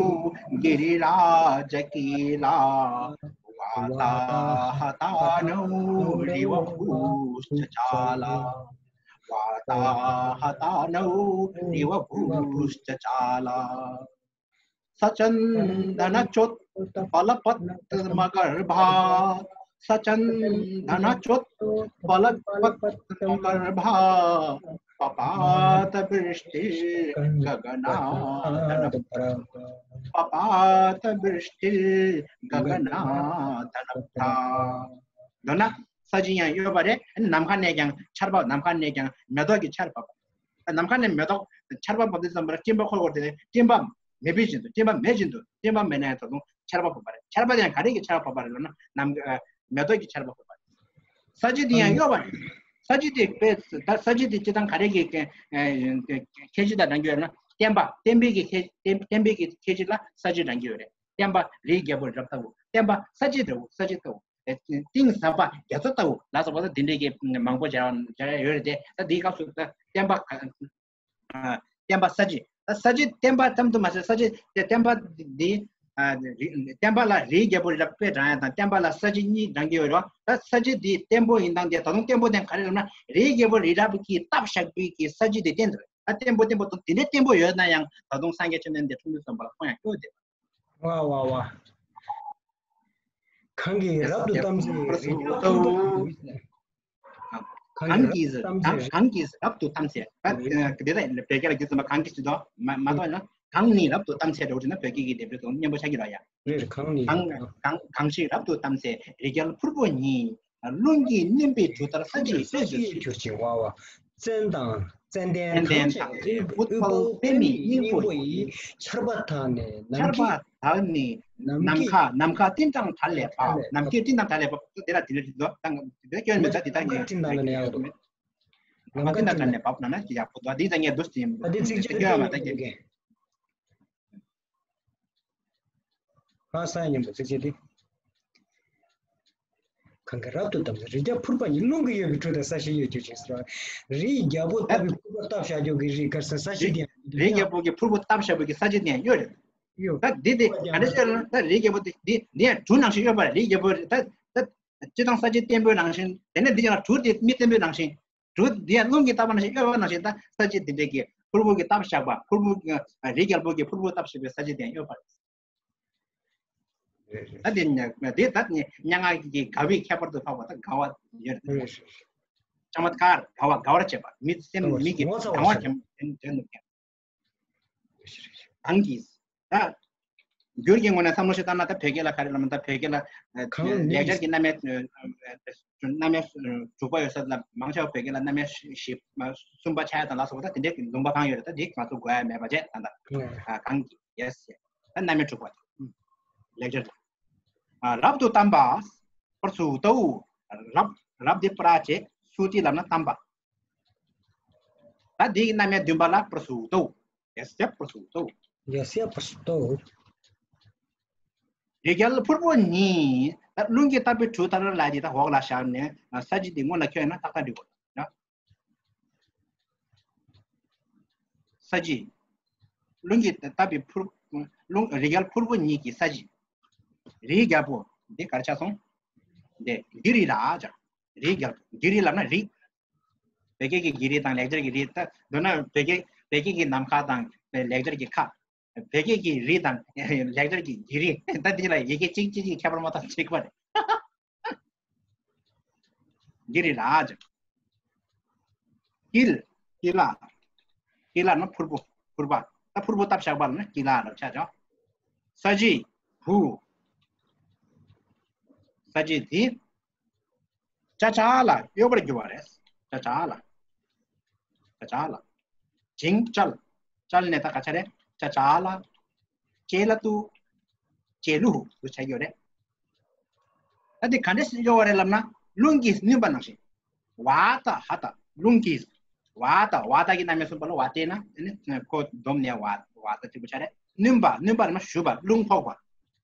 गिरिराजकीला वाताहतानौ रिवभूश्चचाला वाताहतानौ रिवभूश्चचाला सचन्दनचोत्पलपद्मगर्भा सचन्दनचोत्पलपद्मगर्भा पपात वृष्टिर्गगनादनभ्रा पपात वृष्टिर्गगनादनभ्रा འདོད་ན་ས་བཅད་ཡང་ཡོད་པ་རེད། ནམ་མཁའ་ནས་ཀྱང་ཆར་པ། ནམ་མཁའ་ནས་ཀྱང་མེ་ཏོག་གི་ཆར་བབས། ནམ་མཁའ་ནས་མེ་ཏོག་ ཆར་པ་བབས་དུས་ཙམ་པ་ལ་སྤྲིན་པ་འཁོར་འཁོར་དེ་ནས་སྤྲིན་པ་མེད་པ་བཞིན་དུ། སྤྲིན་པ་མེད་བཞིན་དུ། སྤྲིན་པ་མེད་ན་ཡང་ད་དུང་ཆར་པ་བབས་པ་རེད། ཆར་པ་དེ་ཡང་ག་རེ་གི་ཆར་པ་བབས་པ་རེད་ལབ་ན། ནམ་ཨ་མེ་ཏོག་གི་ཆར་པ་བབས་པ་རེད། ས་བྱི་དེ་ཡང་གཡོ་བ་རེད། ས་བྱི་དེ་དཔེ་ད་ས་བྱི་དེ་སྤྱིར་བཏང་ག་རེ་གི་ཁྱད་ཆོས་དང་འདྲ་གི་ཡོད་ན། བརྟན་པ། བརྟན་པའི་གི་ཁྱད་བརྟན་བརྟན་པའི་གི་ཁྱད་ཆོས་ལ་ས་བྱི་འདྲ་གི་ཡོད་རེད། བརྟན་པ་རིའི་རྒྱལ་པོ་རི་རབ་ལྟ་བུ། བརྟན་པ་ས་བྱི་འདྲ་བོ། ས་བྱི་ལྟ་བུ། ཨེ་གཏིང་ཟབ་པ་རྒྱ་མཚོ་ལྟ་བུ་ལ་སོགས་པ་དེ་འདྲའི་གི་མང་པོ་སྦྱར་སྦྱར་ཡ་ཡོད་རེད་དེ། ད་འདིའི་སྐབས་སུ་ད་བརྟན་པ་ཨ་བརྟན་པ་ས་བྱི། ད་ས་བྱི་བརྟན་པ་ཙམ་དུ་མ་ཟད། ས་བྱི་དེ་བརྟན་པ་འདི་ཨ་རི་བརྟན་པ་ལ་རིའི་རྒྱལ་པོ་རི་རབ་དཔེ་དྲངས་ཡ་དང་། བརྟན་པ་ལ་ས་བྱི་གཉིས་དྲངས་ཀྱི་ཡོད་རེད་བ། ད་ས་བྱི་འདི་བརྟན་པོ་ཡིན་སྟངས་དེ། ད་དུང་བརྟན་པོ་དེ་ག་རེ་ལབ་ན། རིའི་རྒྱལ་པོ་རི་རབ་ཀྱིས་བཏབ་བཞག་པའི་གི་ས་བྱི་དེ་བརྟན་འདུག་ད་བརྟན་པོ་བརྟན་པོ་དང་དེ་འདྲའི་བརྟན་པོ་ཡོད་ན་ཡང་ད་དུང་སངས་རྒྱས་བཅོམ་ལྡན་འདས་འཁྲུངས་དུས་ཙམ་པ་ལ་ཁོང་ཡང་སྐྱོ་བསྡད་པ། ཝ་ཝ་ཝ། གང་གིས་རབ་ཏུ་གཏམས་ཚེ་རི་རྒྱལ་ཕུར་པ་ཉིད། གང་གིས་གང་གིས་རབ་ཏུ་གཏམས་ཚེ། ད་དེ་ལ་བོད་སྐད་ལ་བསྒྱུར་ཙམ་པ་གང་གིས་ཟེར་དོ་མ་མ་གཏོགས་ན། གང་ནི་རབ་ཏུ་གཏམས་ཚེ་འདྲ་བོ་བྲིས་ན་བོད་སྐད་ཀྱི་འདེབས་འབྲུ་དང་མཉམ་པོ་ཆགས་ཀྱི་རེད་ཡ། རེད། གང་ནི་གང་གང་གང་ཞིག་རབ་ཏུ་གཏམས་ཚེ་རི་རྒྱལ་ཕུར་བུ་ཉིད། རླུང་གིས་བསྣུན་པའི་གྲུ་ལྟར་ས་བྱི་གཡོས་གྱུར་ཅིང་། ཝ་ཝ། ཙན་དང་ཙན་དན་ཐམས་ཅད་དབུ་དཔལ་པདྨའི་སྙིང་པོ་ཡིས། ཆར་པ་དག་ནི་ནམ་མཁའི། ཆར་པ་དག་ནི་ནམ་མཁའི། ནམ་མཁའ། ནམ་མཁའ་སྤྲིན་དང་བྲལ་ལས་འབབ། ནམ་མཁའི་སྤྲིན་དང་བྲལ་ལས་འབབ། དེ་ལ་དེ་ལ་དེ་ལ་དེ་ལ་སྐྱོན་མེད། ད་དེ་དག་ངས་སྤྲིན་དང་ལ་ནས་ཡག་འདུག་ནམ་མཁའ་སྤྲིན་དང་བྲལ་ནས་འབབ་ན་ན་ཅི་ཡག་པོ་འདུག་དེ་ཙང་ངས་འདུག་ཟེར་ཡིན། ད་དེ་ཚིགས་བཅད་སྐྱོན་ཡོད་མ་ད་སྐྱོན། ཧ་ས་ཡ་མཉམ་པོ་ཚིགས་བཅད་དེ། གང་གིས་རབ་ཏུ་གཏམས་ཚེ་རི་རྒྱལ་ཕུར་པ་ཉིད། རླུང་གིས་གཡོས་པའི་གྲུ་ལྟར་ས་བྱི་གཡོས་གྱུར་ཅིང་ཟེར་བ། རིའི་རྒྱལ་པོ་ལྟ་བུའི་ཕུར་པ་བཏབ་བཞག་རྒྱུ་གི་རི་གར་ས་ས་བྱི་དེ་ཡང་རིའི་རྒྱལ་པོ་གི་ཕུར་པ་བཏབ་བཞག་པའི་གི་ས་བྱི་དེ་ཡང་གཡོས་རེད། གཡོས། ད་འདི་དེ་ག་འདྲ་ཤོད་ན། ད་རིའི་རྒྱལ་པོ་དེ་འདི་འདི་ཡང་གྲུ་ནང་བཞིན་གཡོས་པ་རེད། རིའི་རྒྱལ་པོ་ད་ད་སྤྱིར་བཏང་ས་བྱི་བརྟན་པོའི་ནང་བཞིན། དེ་ནས་འདི་ཡང་གྲུ་དེ་མི་བརྟན་པོའི་ནང་བཞིན། གྲུ་འདི་ཡང་རླུང་གིས་བཏབ་པ་ནང་བཞིན་གཡོས་པ་ནང་བཞིན། ད་ས་བྱི་དེ་འདྲའི་གི་ཕུར་བུ་གིས་བཏབ་བཞག་པ། ཕུར་བུ་རིའི་རྒྱལ་པོ་གིས་ཕུར་བུ་བཏབ་བཞག་པའི་ས་བྱི་དེ་ཡང་གཡོས་པ་རེད། རེད་རེད། ད་དེ་ནས་དེ་ད་ནི་སྙན་ངག་གི་དགའ་བའི་ཁྱད་པར་དུ་འཕགས་པ། ད་དགའ་བ་ཡོད་རེད། རེད་རེད། ཅ་མ་ཀར་དགའ་བ་དགའ་བར་བྱེད་པ། མི་སེམས་མི་གི་ངོ་ཚ་བ་དང་བ་ཞིག་དྲན་དྲན་དྲན་འདུག་ཀྱང་། རེད་རེད། གང་གིས། ད་འགྱུར་གྱི་ངོས་ནས་བསམ་བློ་ཞིག་བཏང་ན། ད་བོད་སྐད་ལ་ག་རེ་ལབ་ན། ད་བོད་སྐད་ལ་ཨ་གང་ནས་ལེགས་སྦྱར་གྱི་རྣམ་དབྱེ་ཨ་རྣམ་དབྱེ་དྲུག་པ་ཡོད་ས་ལ་མང་ཆེ་བ་བོད་སྐད་ལ་རྣམ་དབྱེ་བཞི་བཞི་གསུམ་པ་ཆགས་ཡ་དང་ལ་སོགས་པ། ད་དེ་འདྲའི་ལུང་པ་གང་ཡོད་རེད། ད་དེ་ང་ཚོ་དགོས་ཡ་མེད་པ་བྱས། ད་ད་ཨ་གང་གིས། ཡེས་ཡེས། ད་རྣམ་དབྱེ་དྲུག་པ་དེ་ལེགས་སྦྱར། ཨ་རབ་ཏུ་གཏམས་པ་པུ་རུ་ཏའུ། རབ་རབ་དེ་པྲ་བྱས། སུ་ཏི་ལབ་ན་གཏམས་པ། ད་འདི་ཡི་རྣམ་དབྱེ་བདུན་པ་ལ་པུ་རུ་ཏའུ། ཡེས་ཡེས། པུ་རུ་ཏའུ། ཡེས་ཡེས། པུ་རུ་ཏའུ། རི་རྒྱལ་ཕུར་བུ་ཉིད། ད་རླུང་གིས་བཏབ་པའི་གྲུ་ལྟར་ལ་དེ་ད་འོག་ལ་བཞག་ནས་ས་བྱི་དེ་སྔོན་ལ་ཁྱོད་ཡིན་ན་ཏག་ཏག་འགྲིག་གོ། ཡ། ས་བྱི། རླུང་གིས་བཏབ་པའི་ཕུར། རླུང་རི་རྒྱལ་ཕུར་བུ་ཉིད་ཀྱི་ས་བྱི། རིའི་རྒྱལ་པོ་འདི་ག་རེ་ཆགས་སོང་། འདི་གི་རི་ར་ཅག་རིའི་རྒྱལ་པོ། གི་རི་ལབ་ན་རི། བོད་སྐད་ཀྱི་གི་རི་དང་ལེགས་སྦྱར་གྱི་རི། ད་མདོར་ན་བོད་སྐད་བོད་སྐད་ཀྱི་ནམ་མཁའ་དང་ལེགས་སྦྱར་གྱི་མཁའ། བོད་སྐད་ཀྱི་རི་དང་ལེགས་སྦྱར་གྱི་གི་རི། ད་འདི་ལ་ཡི་གེ་གཅིག་གཅིག་གི་ཁྱད་པར་མ་གཏོགས་གཅིག་པ་རེད། གི་རི་ར་ཅག་ཀི་ལ། ཀི་ལ། ཀི་ལ་ན་ཕུར་བུ། ཕུར་པ། ད་ཕུར་བུ་བཏབ་བཞག་པ་ལ་ན་ཀི་ལ་ལབ་ཆགས་ཆོག་ས་བྱི་བུ། ས་བྱི་དེ། ཅ་ཆ་ལ་གཡོ་བར་འགྱུར་བ་རེད། ཅ་ཆ་ལ། ཅ་ཆ་ལ། ཅིང་ཅལ། ཅལ་ནས་ད་ག་ཆ་རེད། ཅ་ཆ་ལ། ཅེ་ལ་ཏུ། ཅེ་ལུ་དུ་ཆ་གི་ཡོད་རེད། ད་དེ་ག་འདྲས་གཡོ་བ་རེད་ལབ་ན། རླུང་གིས་བསྣུན་པ་ནང་བཞིན། ཝ་ཏ་ཧ་ཏ། རླུང་གིས། ཝ་ཏ། ཝ་ཏ་གི་རྣམ་དབྱེ་གསུམ་པ་ལ་ཝ་ཏེ་ན། དེ་ནི་ཁོ་བསྡོམས་ནས་ཝ་ཝ་ཏ་གཅིག་པུ་ཆ་རེད། བསྣུན་པ། བསྣུན་པ་ལབ་ན་ཞུ་བ། རླུང་ཕོག་པ།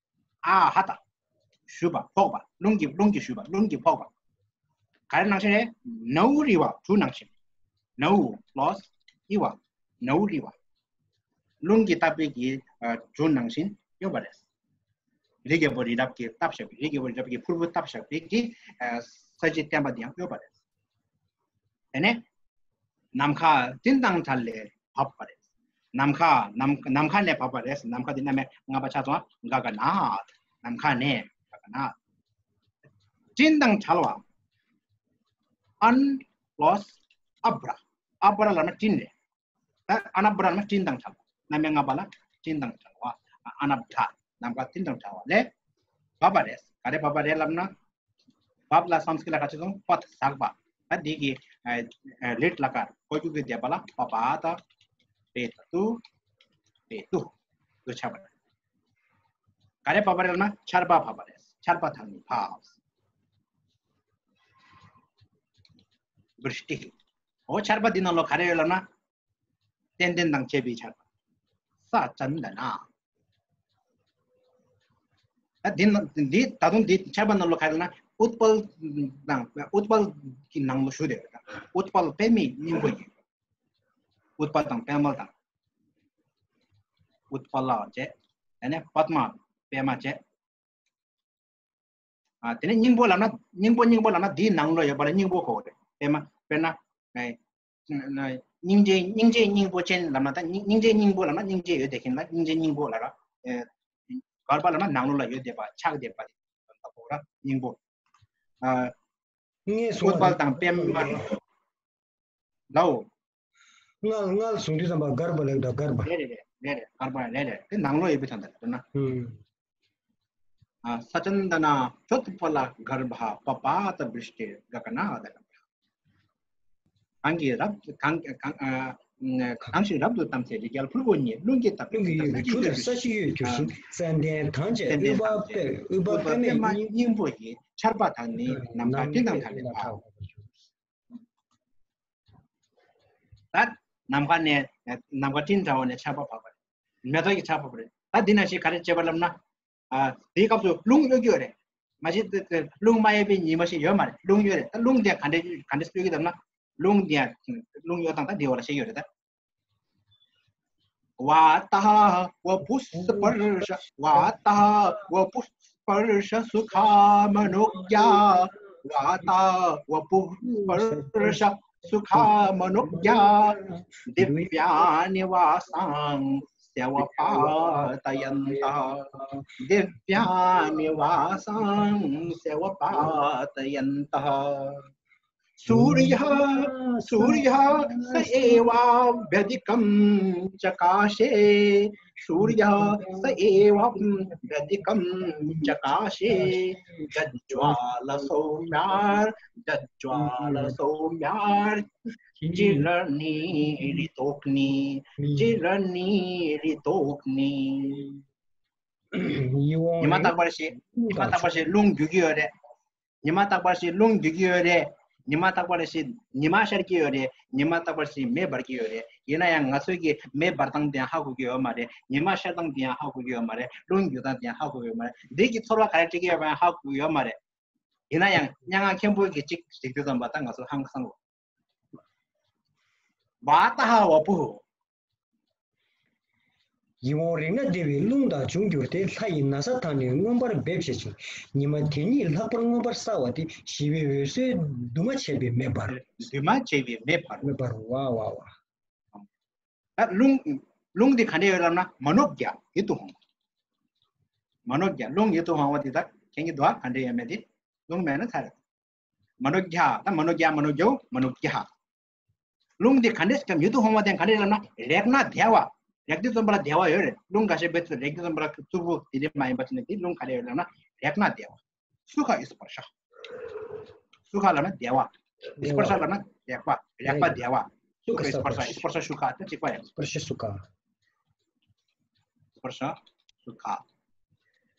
ཨ་ཧ་ཏ། ཞུ་བ། ཕོག་པ། རླུང་གིས་རླུང་གིས་ཞུ་བ། རླུང་གིས་ཕོག་པ། ག་རེ་ནང་བཞིན་རེད། ནའུ་རི་བ་གྲུ་ནང་བཞིན། ནའུ་པླ་སི་ཨི་བ། ནའུ་རི་བ། རླུང་གིས་བཏབ་པའི་གི་ཨ་གྲུ་ནང་བཞིན་ཡོད་པ་རེད། རི་རྒྱལ་པོ་རི་རབ་ཀྱིས་བཏབ་བཞག་པའི། རི་རྒྱལ་པོ་རི་རབ་ཀྱི་ཕུར་བུ་བཏབ་བཞག་པའི་གི་ཨ་ས་བྱི་བརྟན་པ་དེ་ཡང་ཡོད་པ་རེད། དེ་ནས་ནམ་མཁའ་སྤྲིན་དང་བྲལ་ལས་བབས་པ་རེད། ནམ་མཁའ་ནམ་ནམ་མཁའ་ནས་བབས་པ་རེད། ནམ་མཁའ་དེ་རྣམ་དབྱེ་ལྔ་པ་ཆགས་སོང་། ག་ག་ན། ནམ་མཁའ་ནས། ག་ག་ན། སྤྲིན་དང་བྲལ་བ། ཨན་པླ་སི་ཨ་བྲ། ཨ་བྲ་ལབ་ན་སྤྲིན་རེད། ད་ཨ་ན་བྲ་ལབ་ན་སྤྲིན་དང་བྲལ་བ། རྣམ་དབྱེ་ལྔ་པ་ལ་སྤྲིན་དང་བྲལ་བ། ཨ་ན་བྲ། ནམ་མཁའ་སྤྲིན་དང་བྲལ་བ་ལས་བབས་པ་རེད། ག་རེ་བབས་པ་རེད་ལབ་ན། བབས་ལ་སཾ་སྐྲྀཏ་ལ་ག་ཅི་སོང་། པད་ཟགས་པ། ད་འདི་གི་ཨ་ཨ་ལིཊ་ལ་ཀར་ཀོ་རྒྱུ་གི་འདེབས་པ་ལ་བ་བ་ཏ། པེ་ཏུ། པེ་ཏུ། དུ་ཆར་པ་རེད། ག་རེ་བབས་པ་རེད་ལབ་ན་ཆར་པ་བབས་པ་རེད། ཆར་པ་དག་ནི་བབས། བྷྲིཥྚི། འོ་ཆར་པ་འདི་ནང་ལོགས་ག་རེ་ཡོད་ལབ་ན། ཏན་ཏན་དང་བཅས་པའི་ཆར་པ། ས་ཙན་ད་ན། ད་འདི་ནང་འདི་ད་དུང་འདི་ཆར་པ་ནང་ལོགས་ག་རེ་ལབ་ན་ཨུཏྤལ་དང་ཨུཏྤལ་གྱི་ནང་ལོགས་ཞུགས་བསྡད་ཡོད། ད་ཨུཏྤལ་པདྨའི་སྙིང་པོ་ཡིན། ཨུཏྤལ་དང་པདྨ་དང་། ཨུཏྤལ་བྱས། དེ་ནས་པདྨ། པདྨ་བྱས། ཨ། དེ་ནས་སྙིང་པོ་ལབ་ན་སྙིང་པོ་སྙིང་པོ་ལབ་ན་འདིའི་ནང་ལོགས་ཡོད་པ་ལ་སྙིང་པོ་གོ་དགོས་རེད། དཔེར་ན་དཔེར་ན། ཨེ། སྙིང་རྗེ་སྙིང་རྗེ་སྙིང་པོ་ཅན་ལབ་ན་ད་སྙིང་སྙིང་རྗེ་སྙིང་པོ་ལབ་ན་སྙིང་རྗེ་ཡོད་དེ་མཁན་ལ་སྙིང་རྗེ་སྙིང་པོ་ལབ་ར། ཨེ། གར་པ་ལབ་ན་ནང་ལོགས་ལ་ཡོད་བསྡད་པ་ཆགས་བསྡད་པ་དེ་གོ་ར་སྙིང་པོ། ཨ། ངས་གསུངས་པ་ཨུཏྤལ་དང་པདྨ། ལའོ། མངལ་མངལ་བཟུང་དུས་ཙམ་པ་གར་པ་ལེགས་འགྲོ་གར་པ། རེད་རེད་རེད་རེད་རེད། གར་པ་རེད་རེད། དེ་ནང་ལོགས་ཡོད་པའི་ཐང་དང་རེད་ན། ཧུམ། ཨ། ས་ཙན་ད་ན་ཙོཏ་པ་ལ་གར་བ་པ་པ་ཏ་བྷྲིཥྚི་ག་ཀ་ན་ཨ་ད་ག་པ། གང་གིས་རབ་གང་གང་ཨ། གང་ཞིག་རབ་ཏུ་གཏམས་ཚེ་རི་རྒྱལ་ཕུར་བུ་ཉིད། རླུང་གིས་བཏབ་པའི་རླུང་གིས་ས་གཞི་གཡོས་གྱུར་ཅིང་། ས་གཞི་གཡོས་གྱུར་ཅིང་། ཙན་དན་དང་བཅས་ཨུཏྤལ་པདྨའི་སྙིང་པོ་ཡི། ཆར་པ་དག་ནི་ནམ་མཁའ་སྤྲིན་དང་ཐ་དད་འབབ། ད་ནམ་མཁའ་ནས་ནམ་མཁའ་སྤྲིན་འདྲ་བོ་ནས་ཆར་པ་བབས་པ་རེད། མེ་ཏོག་གི་ཆར་པ་བབས་པ་རེད། ད་འདི་ནང་བཞིན་ག་རེ་བྱེད་པ་ལབ་ན། ཨ། དེའི་སྐབས་སུ་རླུང་གཡོ་གི་ཡོད་རེད། མ་གཞི་དེ་དེ་རླུང་མ་གཡོས་པའི་ཉི་མ་ཞིག་ཡོད་མ་རེད། རླུང་གཡོ་རེད། ད་རླུང་དེ་ག་འདྲས་ག་འདྲས་གཡོ་གི་ལབ་ན། རླུང་དེ་རླུང་གཡོ་སྟངས་ད་འདི་བ་ལ་བཤད་ཡོད་རེད་ད། वातः वपुः स्पर्श वातः वपुः स्पर्शसुखामनुज्ञा वातः वपुः स्पर्शसुखामनुज्ञा दिव्यानि वासांस्यवपातयन्तः दिव्यानि वासांस्यवपातयन्तः। सूर्यः सूर्यः स एवाव्यधिकं चकाशे सूर्यः स एवाव्यधिकं चकाशे जज्ज्वालसौम्यार् जज्ज्वालसौम्यार् चिरनीरितोऽग्नि चिरनीरितोऽग्नि ཉི་མ་རྟག་པར་ཞིག་ཉི་མ་རྟག་པར་ཞིག་རླུང་རྒྱུག་གི་ཡོད་རེད། ཉི་མ་རྟག་པར་ཞིག་རླུང་རྒྱུག་གི་ཡོད་རེད། ཉི་མ་རྟག་པར་ཞིག་ཉི་མ་ཤར་གྱི་ཡོད་རེད། ཉི་མ་རྟག་པར་ཞིག་མེ་འབར་གྱི་ཡོད་རེད། ཡིན་ན་ཡང་ང་ཚོས་ཀྱི་མེ་འབར་སྟངས་དེ་ཡང་ཧ་གོ་གི་ཡོད་མ་རེད། ཉི་མ་ཤར་སྟངས་དེ་ཡང་ཧ་གོ་གི་ཡོད་མ་རེད། རླུང་རྒྱུག་སྟངས་དེ་ཡང་ཧ་གོ་གི་ཡོད་མ་རེད། འདི་གི་ཚོར་བ་ག་རེ་སྤྲད་ཀྱི་ཡོད་པ་ཡང་ཧ་གོ་གི་ཡོད་མ་རེད། ཡིན་ན་ཡང་སྙན་ངག་མཁན་པོ་གི་གཅིག་གཟིགས་དུས་ཙམ་པ་ད་ང་ཚོ་ཧང་སང་གོ། वातः वपुः ཡིད་འོང་རིག་ན་བདེ་བའི་རླུང་དག་འབྱུང་གྱུར་ཏེ། ལྷ་ཡི་ན་བཟའ་དག་ནི་མངོན་པར་འབེབས་བྱེད་ཅིང་། ཉི་མ་དེ་ཉིད་ལྷག་པར་མངོན་པར་གསལ་བ་སྟེ། ཞི་བའི་འོད་ཟེར་འདུས་མ་བྱས་པའི་མེ་འབར། འདུས་མ་བྱས་པའི་མེ་འབར། མེ་འབར་བ་བ་བ། ད་རླུང་རླུང་འདི་ག་འདྲ་ཡོད་ལབ་ན་མ་ནོག་ཡ་ཡིད་དུ་འོང་། མ་ནོག་ཡ་རླུང་ཡིད་དུ་འོང་བ་འདི་ད་ཁྱེད་ཀྱི་འདུག་ག་འདྲ་ཡོད་མེད་འདི་རླུང་མེད་ན་ཚར། མ་ནོག་ཡ་ད་མ་ནོག་ཡ་མ་ནོག་ཡ་མ་ནོག་ཡ། རླུང་འདི་ག་འདྲས་ཀྱང་ཡིད་དུ་འོང་བ་དེ་ག་འདྲས་ལབ་ན་རེག་ན་བདེ་བ། རེག་དུས་ཙམ་པ་ལ་བདེ་བ་ཡོད་རེད། རླུང་འགའ་ཤས་བེད་ཚུལ་རེག་དུས་ཙམ་པ་ལ་རྩུབ་པོ་དེ་འདྲས་མ་ཡིན་པ་ཅིག་ནས་དེ་རླུང་ག་རེ་ཡོད་ལབ་ན་རེག་ན་བདེ་བ། སུ་ཁ་ཨི་སི་པར་ཤ། སུ་ཁ་ལབ་ན་བདེ་བ། ཨི་སི་པར་ཤ་ལབ་ན་རེག་པ་རེག་པ་བདེ་བ། སུ་ཁ་ཨི་སི་པར་ཤ་ཨི་སི་པར་ཤ་སུ་ཁ་དེ་གཅིག་པ་ཡིན། སུ་ཁ། སུ་ཁ།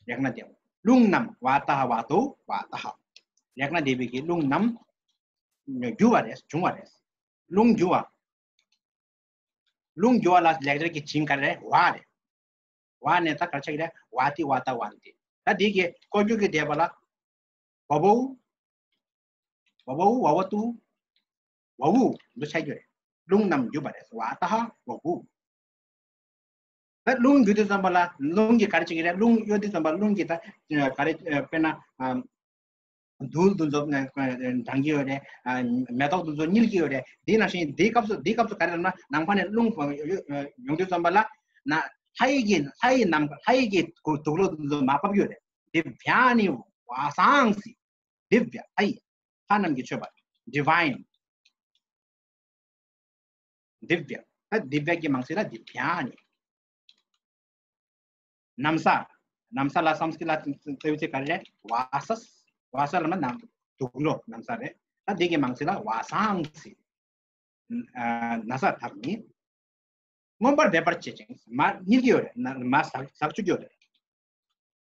རེག་ན་བདེ་བ། རླུང་རྣམས་ཝ་ཏཱ་ཝ་ཏོ་ཝ་ཏཱ། རེག་ན་བདེ་བའི་གི་རླུང་རྣམས་རྒྱུ་བ་རེད། བྱུང་བ་རེད། རླུང་རྒྱུ་བ། རླུང་རྒྱུ་བ་ལ་ལེགས་སྦྱར་གྱི་བྱིངས་ག་རེ་རེད། ཝ་རེད། ཝ་ནས་ད་ག་རེ་ཆགས་ཀྱི་རེད། ཝ་ཏི་ཝ་ཏ་ཝ་ཏི། ད་འདི་གི་ཀོ་རྒྱུ་གི་འདས་པ་ལ། ཝ་བོ། ཝ་བོ་ཝ་བོ་ཏུ། ཝ་བུ་འདུ་ཆགས་རྒྱུ་རེད། རླུང་རྣམས་རྒྱུ་བ་རེད། ཝ་ཏ་ཧ་ཝ་བུ། ད་རླུང་རྒྱུ་དུས་ཙམ་པ་ལ་རླུང་གི་ག་རེ་བྱེད་ཀྱི་རེད། རླུང་གཡོ་དུས་ཙམ་པ་རླུང་གི་ད་ག་རེ་དཔེར་ན། རྡུལ་དེ་ཚོ་འགྲང་གི་ཡོད་རེད། མེ་ཏོག་དེ་ཚོ་བསྙིལ་གྱི་ཡོད་རེད། དེ་ནང་བཞིན་དེའི་སྐབས་སུ་དེའི་སྐབས་སུ་ག་རེ་ལབ་ན་ནམ་མཁའ་ནས་རླུང་ཡོང་དུས་ཙམ་པ་ལ་ན་ལྷ་ཡི་གི་ལྷ་ཡི་ནམ་ལྷ་ཡི་གི་དུག་ལོག་དེ་ཚོ་མར་བབས་ཀྱི་ཡོད་རེད། དེ་བྱས་ནི་བ་སང་སི། དེ་བྱས་ལྷ་ཡི་ལྷ་རྣམས་ཀྱི་མཆོད་པ་divine། དིབ་བྱ། ད་དིབ་བྱ་གི་མང་ཚིག་ལ་དིབ་བྱ་ནི། ན་བཟའ། ན་བཟའ་ལ་སཾ་སྐྲྀཏ་ལ་བརྩི་བ་ཚིག་ག་རེ་རེད། ཝ་སས། ཝ་སས་ལ་མ་ནམ་དུག་ལོག་ན་བཟའ་རེད། ད་འདི་གི་མང་ཚིག་ལ་ཝ་སང་སི། ན་བཟའ་དག་ནི། མངོན་པར་འབད་པར་བྱེད་ཅིང་མ་གཉིས་ཀྱི་ཡོད་རེད། ན་མ་ཟག་ཟག་བཅུག་གི་ཡོད་རེད།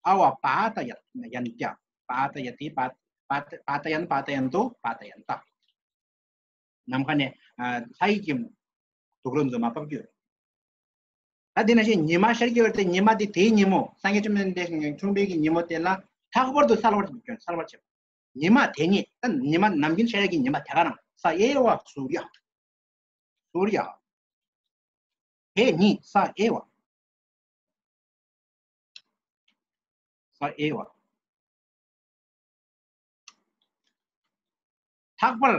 ཨ་བ་པ་ཏ་ཡ་ཡན་ཏ། པ་ཏ་ཡ་ཏི། པ་པ་ཏ་ཡན། པ་ཏ་ཡན་ཏོ། པ་ཏ་ཡན་ཏ། ནམ་མཁའ་ནས་ཨ་ལྷ་ཡི་གི་དུག་ལོག་འཛོམས་མ་ཕབ་རྒྱུ། ད་དེ་ནང་བཞིན་ཉི་མ་ཤར་གྱི་ཡོད་དེ། ཉི་མ་དེ་དེའི་ཉིན་མོ། སངས་རྒྱས་བཅོམ་ལྡན་འདས་འཁྲུངས་པའི་གི་ཉིན་མོ་དེ་ལ་ལྷག་པར་དུ་གསལ་བར་གྱུར། གསལ་བར་བྱེད། ཉི་མ་དེ་ཉིད། ད་ཉི་མ་ནམ་རྒྱུན་ཤར་ཡ་གི་ཉི་མ་དེ་ག་རང་། ས་ཨེ་ཝ་སུར་ཡ། སུར་ཡ། དེ་ཉིད་ས་ཨེ་ཝ། ས་ཨེ་ཝ། ལྷག་པར།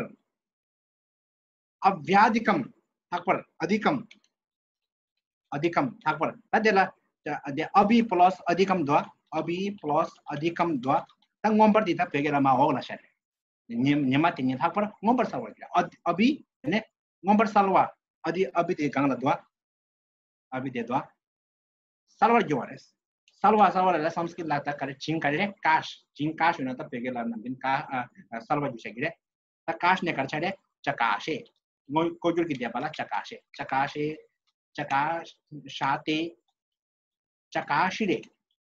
ཨ་བྱ་དྷི་ཀམ། ལྷག་པར། ཨ་དྷི་ཀམ། ཨ་དྷི་ཀམ། ལྷག་པར། ད་དེ་ལ་དེ་ཨ་བྷི་པ་ལ་སི་ཨ་དྷི་ཀམ་འདུག། ཨ་བྷི་པ་ལ་སི་ཨ་དྷི་ཀམ་འདུག། ད་མངོན་པར་དེ་ད་བོད་སྐད་ལ་མར་འོག་ལ་ཤར་རེད། ཉི་ཉི་མ་དེ་ཉིད་ལྷག་པར་མངོན་པར་གསལ་བར་གྱུར། ཨ་ཨ་བྷི་དེ་ནས་མངོན་པར་གསལ་བ། ཨ་དྷི། ཨ་བྷི་དེ་གང་ལ་འདུག། ཨ་བྷི་དེ་དོ། གསལ་བར་གྱུར་བ་རེད། གསལ་བ་གསལ་བ་ལ་ལ་སཾ་སྐྲྀཏ་ལ་ད་ག་རེ་བྱིངས་ག་རེ་རེད། ཀ་ཞེས། བྱིངས་ཀ་ཞེས་ན་ད་བོད་སྐད་ལ་ནམ་རྒྱུན་ཀ་ཨ་ཨ་གསལ་བར་གྱུར་བྱ་གི་རེད། ད་ཀ་ཞེས་ནས་ག་རེ་ཆགས་རེད། ཅ་ཀ་ཤེ། ངོ་ལྐོག་གྱུར་གྱི་བསྡད་པ་ལ་ཅ་ཀ་ཤེ། ཅ་ཀ་ཤེ། ཅ་ཀ་ཤ་ཏེ། ཅ་ཀ་ཤི་རེ།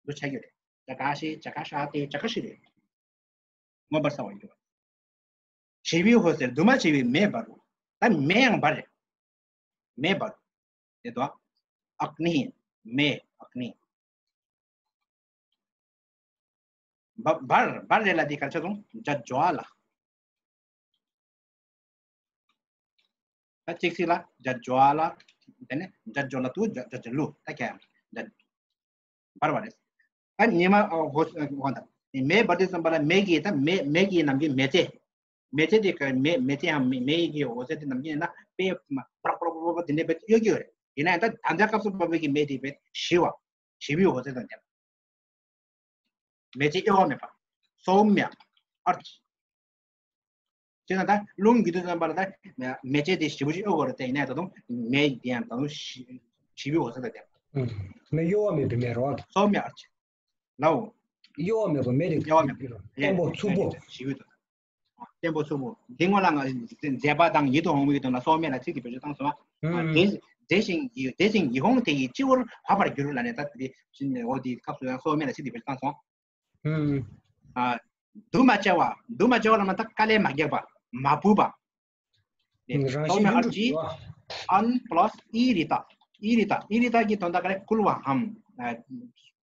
འདུ་ཆགས་ཀྱི་རེད། ཅ་ཀ་ཤེ། ཅ་ཀ་ཤ་ཏེ། ཅ་ཀ་ཤི་རེ། མངོན་པར་གསལ་བར་འགྱུར་བ། ཞི་བའི་འོད་ཟེར་འདུས་མ་བྱས་པའི་མེ་འབར་རོ། ད་མེ་ཡང་འབར་རེད། མེ་འབར། དེ་དོ། ཨག་ནི། མེ། ཨག་ནི། འབར་འབར་རེད་ལ་དེ་ག་རེ་ཆགས་སོང་། ཇ་ཇོ་ལ། ད་གཅིག་སྲིད་ལ་ཇ་ཇོ་ལ། དེ་ནས་ཇ་ཇོ་ལ་དུ་ཇ་ཇ་ཇ་ལུ། ད་ཁྱེད་ཇ་འབར་བ་རེད། ད་ཉི་མ་ཧོ་ཧོ་ད་མེ་འབར་དུས་ཙམ་པ་ལ་མེ་གི་ད་མེ་མེ་གི་ནམ་རྒྱུན་མེ་ལྕེ། མེ་ལྕེ་དེ་ག་མེ་མེ་ལྕེ་ཡང་མེ་མེ་ཡི་གི་འོད་ཟེར་དེ་ནམ་རྒྱུན་ཡིན་ན་དཔེ་པྲག་པྲག་པྲག་པྲག་དེ་འདྲས་དཔེ་གཡོ་གི་ཡོད་རེད། ཡིན་ན་ཡང་ད་ད་ལྟ་སྐབས་སུ་བབས་པའི་གི་མེ་དེ་དཔེ་ཞི་བ། ཞི་བའི་འོད་ཟེར་དང་ལྡན་པ། མེ་ལྕེ་གཡོ་བ་མེད་པ། སོའུ་མྱ་ཨར། ཅེ་ན་ད་རླུང་གི་དུས་ཙམ་པ་ལ་ད་མེ་ལྕེ་དེ་ཞི་བོ་ཞིག་གཡོ་དགོས་རེད་དེ། ཡིན་ན་ད་དུང་མེ་དེ་ཡང་ད་དུང་ཞི་ཞི་བའི་འོད་ཟེར་དང་ལྡན་པ། ཨུམ། མེ་གཡོ་བ་མེད་པའི་མེ་རོ། སོའུ་མྱ་ཨར། ལའོ། གཡོ་བ་མེད་པ་མེ་རེད། གཡོ་བ་མེད་པ་བརྟན་པོ་ཚུགས་པོ། ཞི་བའི་འོད། བརྟན་པོ་ཚུགས་པོ། འདི་སྔོན་ལ་ང་མཛེས་པ་དང་ཡིད་དུ་འོང་བའི་དོན་ལ་སོའུ་མྱ་ལ་ཚིག་དེ་བེད་སྤྱོད་བཏང་སོང་། ཨ། ཨུམ། མཛེས་མཛེས་ཤིང་ཡིད་མཛེས་ཤིང་ཡིད་འོང་དེ་ཡི་སྤྱི་བོར་བབས་པར་གྱུར་ལབ་ནས་ད་དེ་འོ་དེའི་སྐབས་སུ་ཡང་སོའུ་མྱ་ལ་ཚིག་དེ་བེད་སྤྱོད་བཏང་སོང་། ཨུམ། ཨ། འདུས་མ་བྱས་པ། འདུས་མ་བྱས་པ་ལབ་ན་ད་དཀའ་ལས་མ་བརྒྱབ་པ། མ་བུས་པ། རང་བཞིན་ལྷུན་གྲུབ་ཀྱི་བ། ཨན་པ་ལ་སི་ཨི་རི་ཏ། ཨི་རི་ཏ། ཨི་རི་ཏ་གི་དོན་དག་ག་རེ། བསྐུལ་བའམ། ཨ།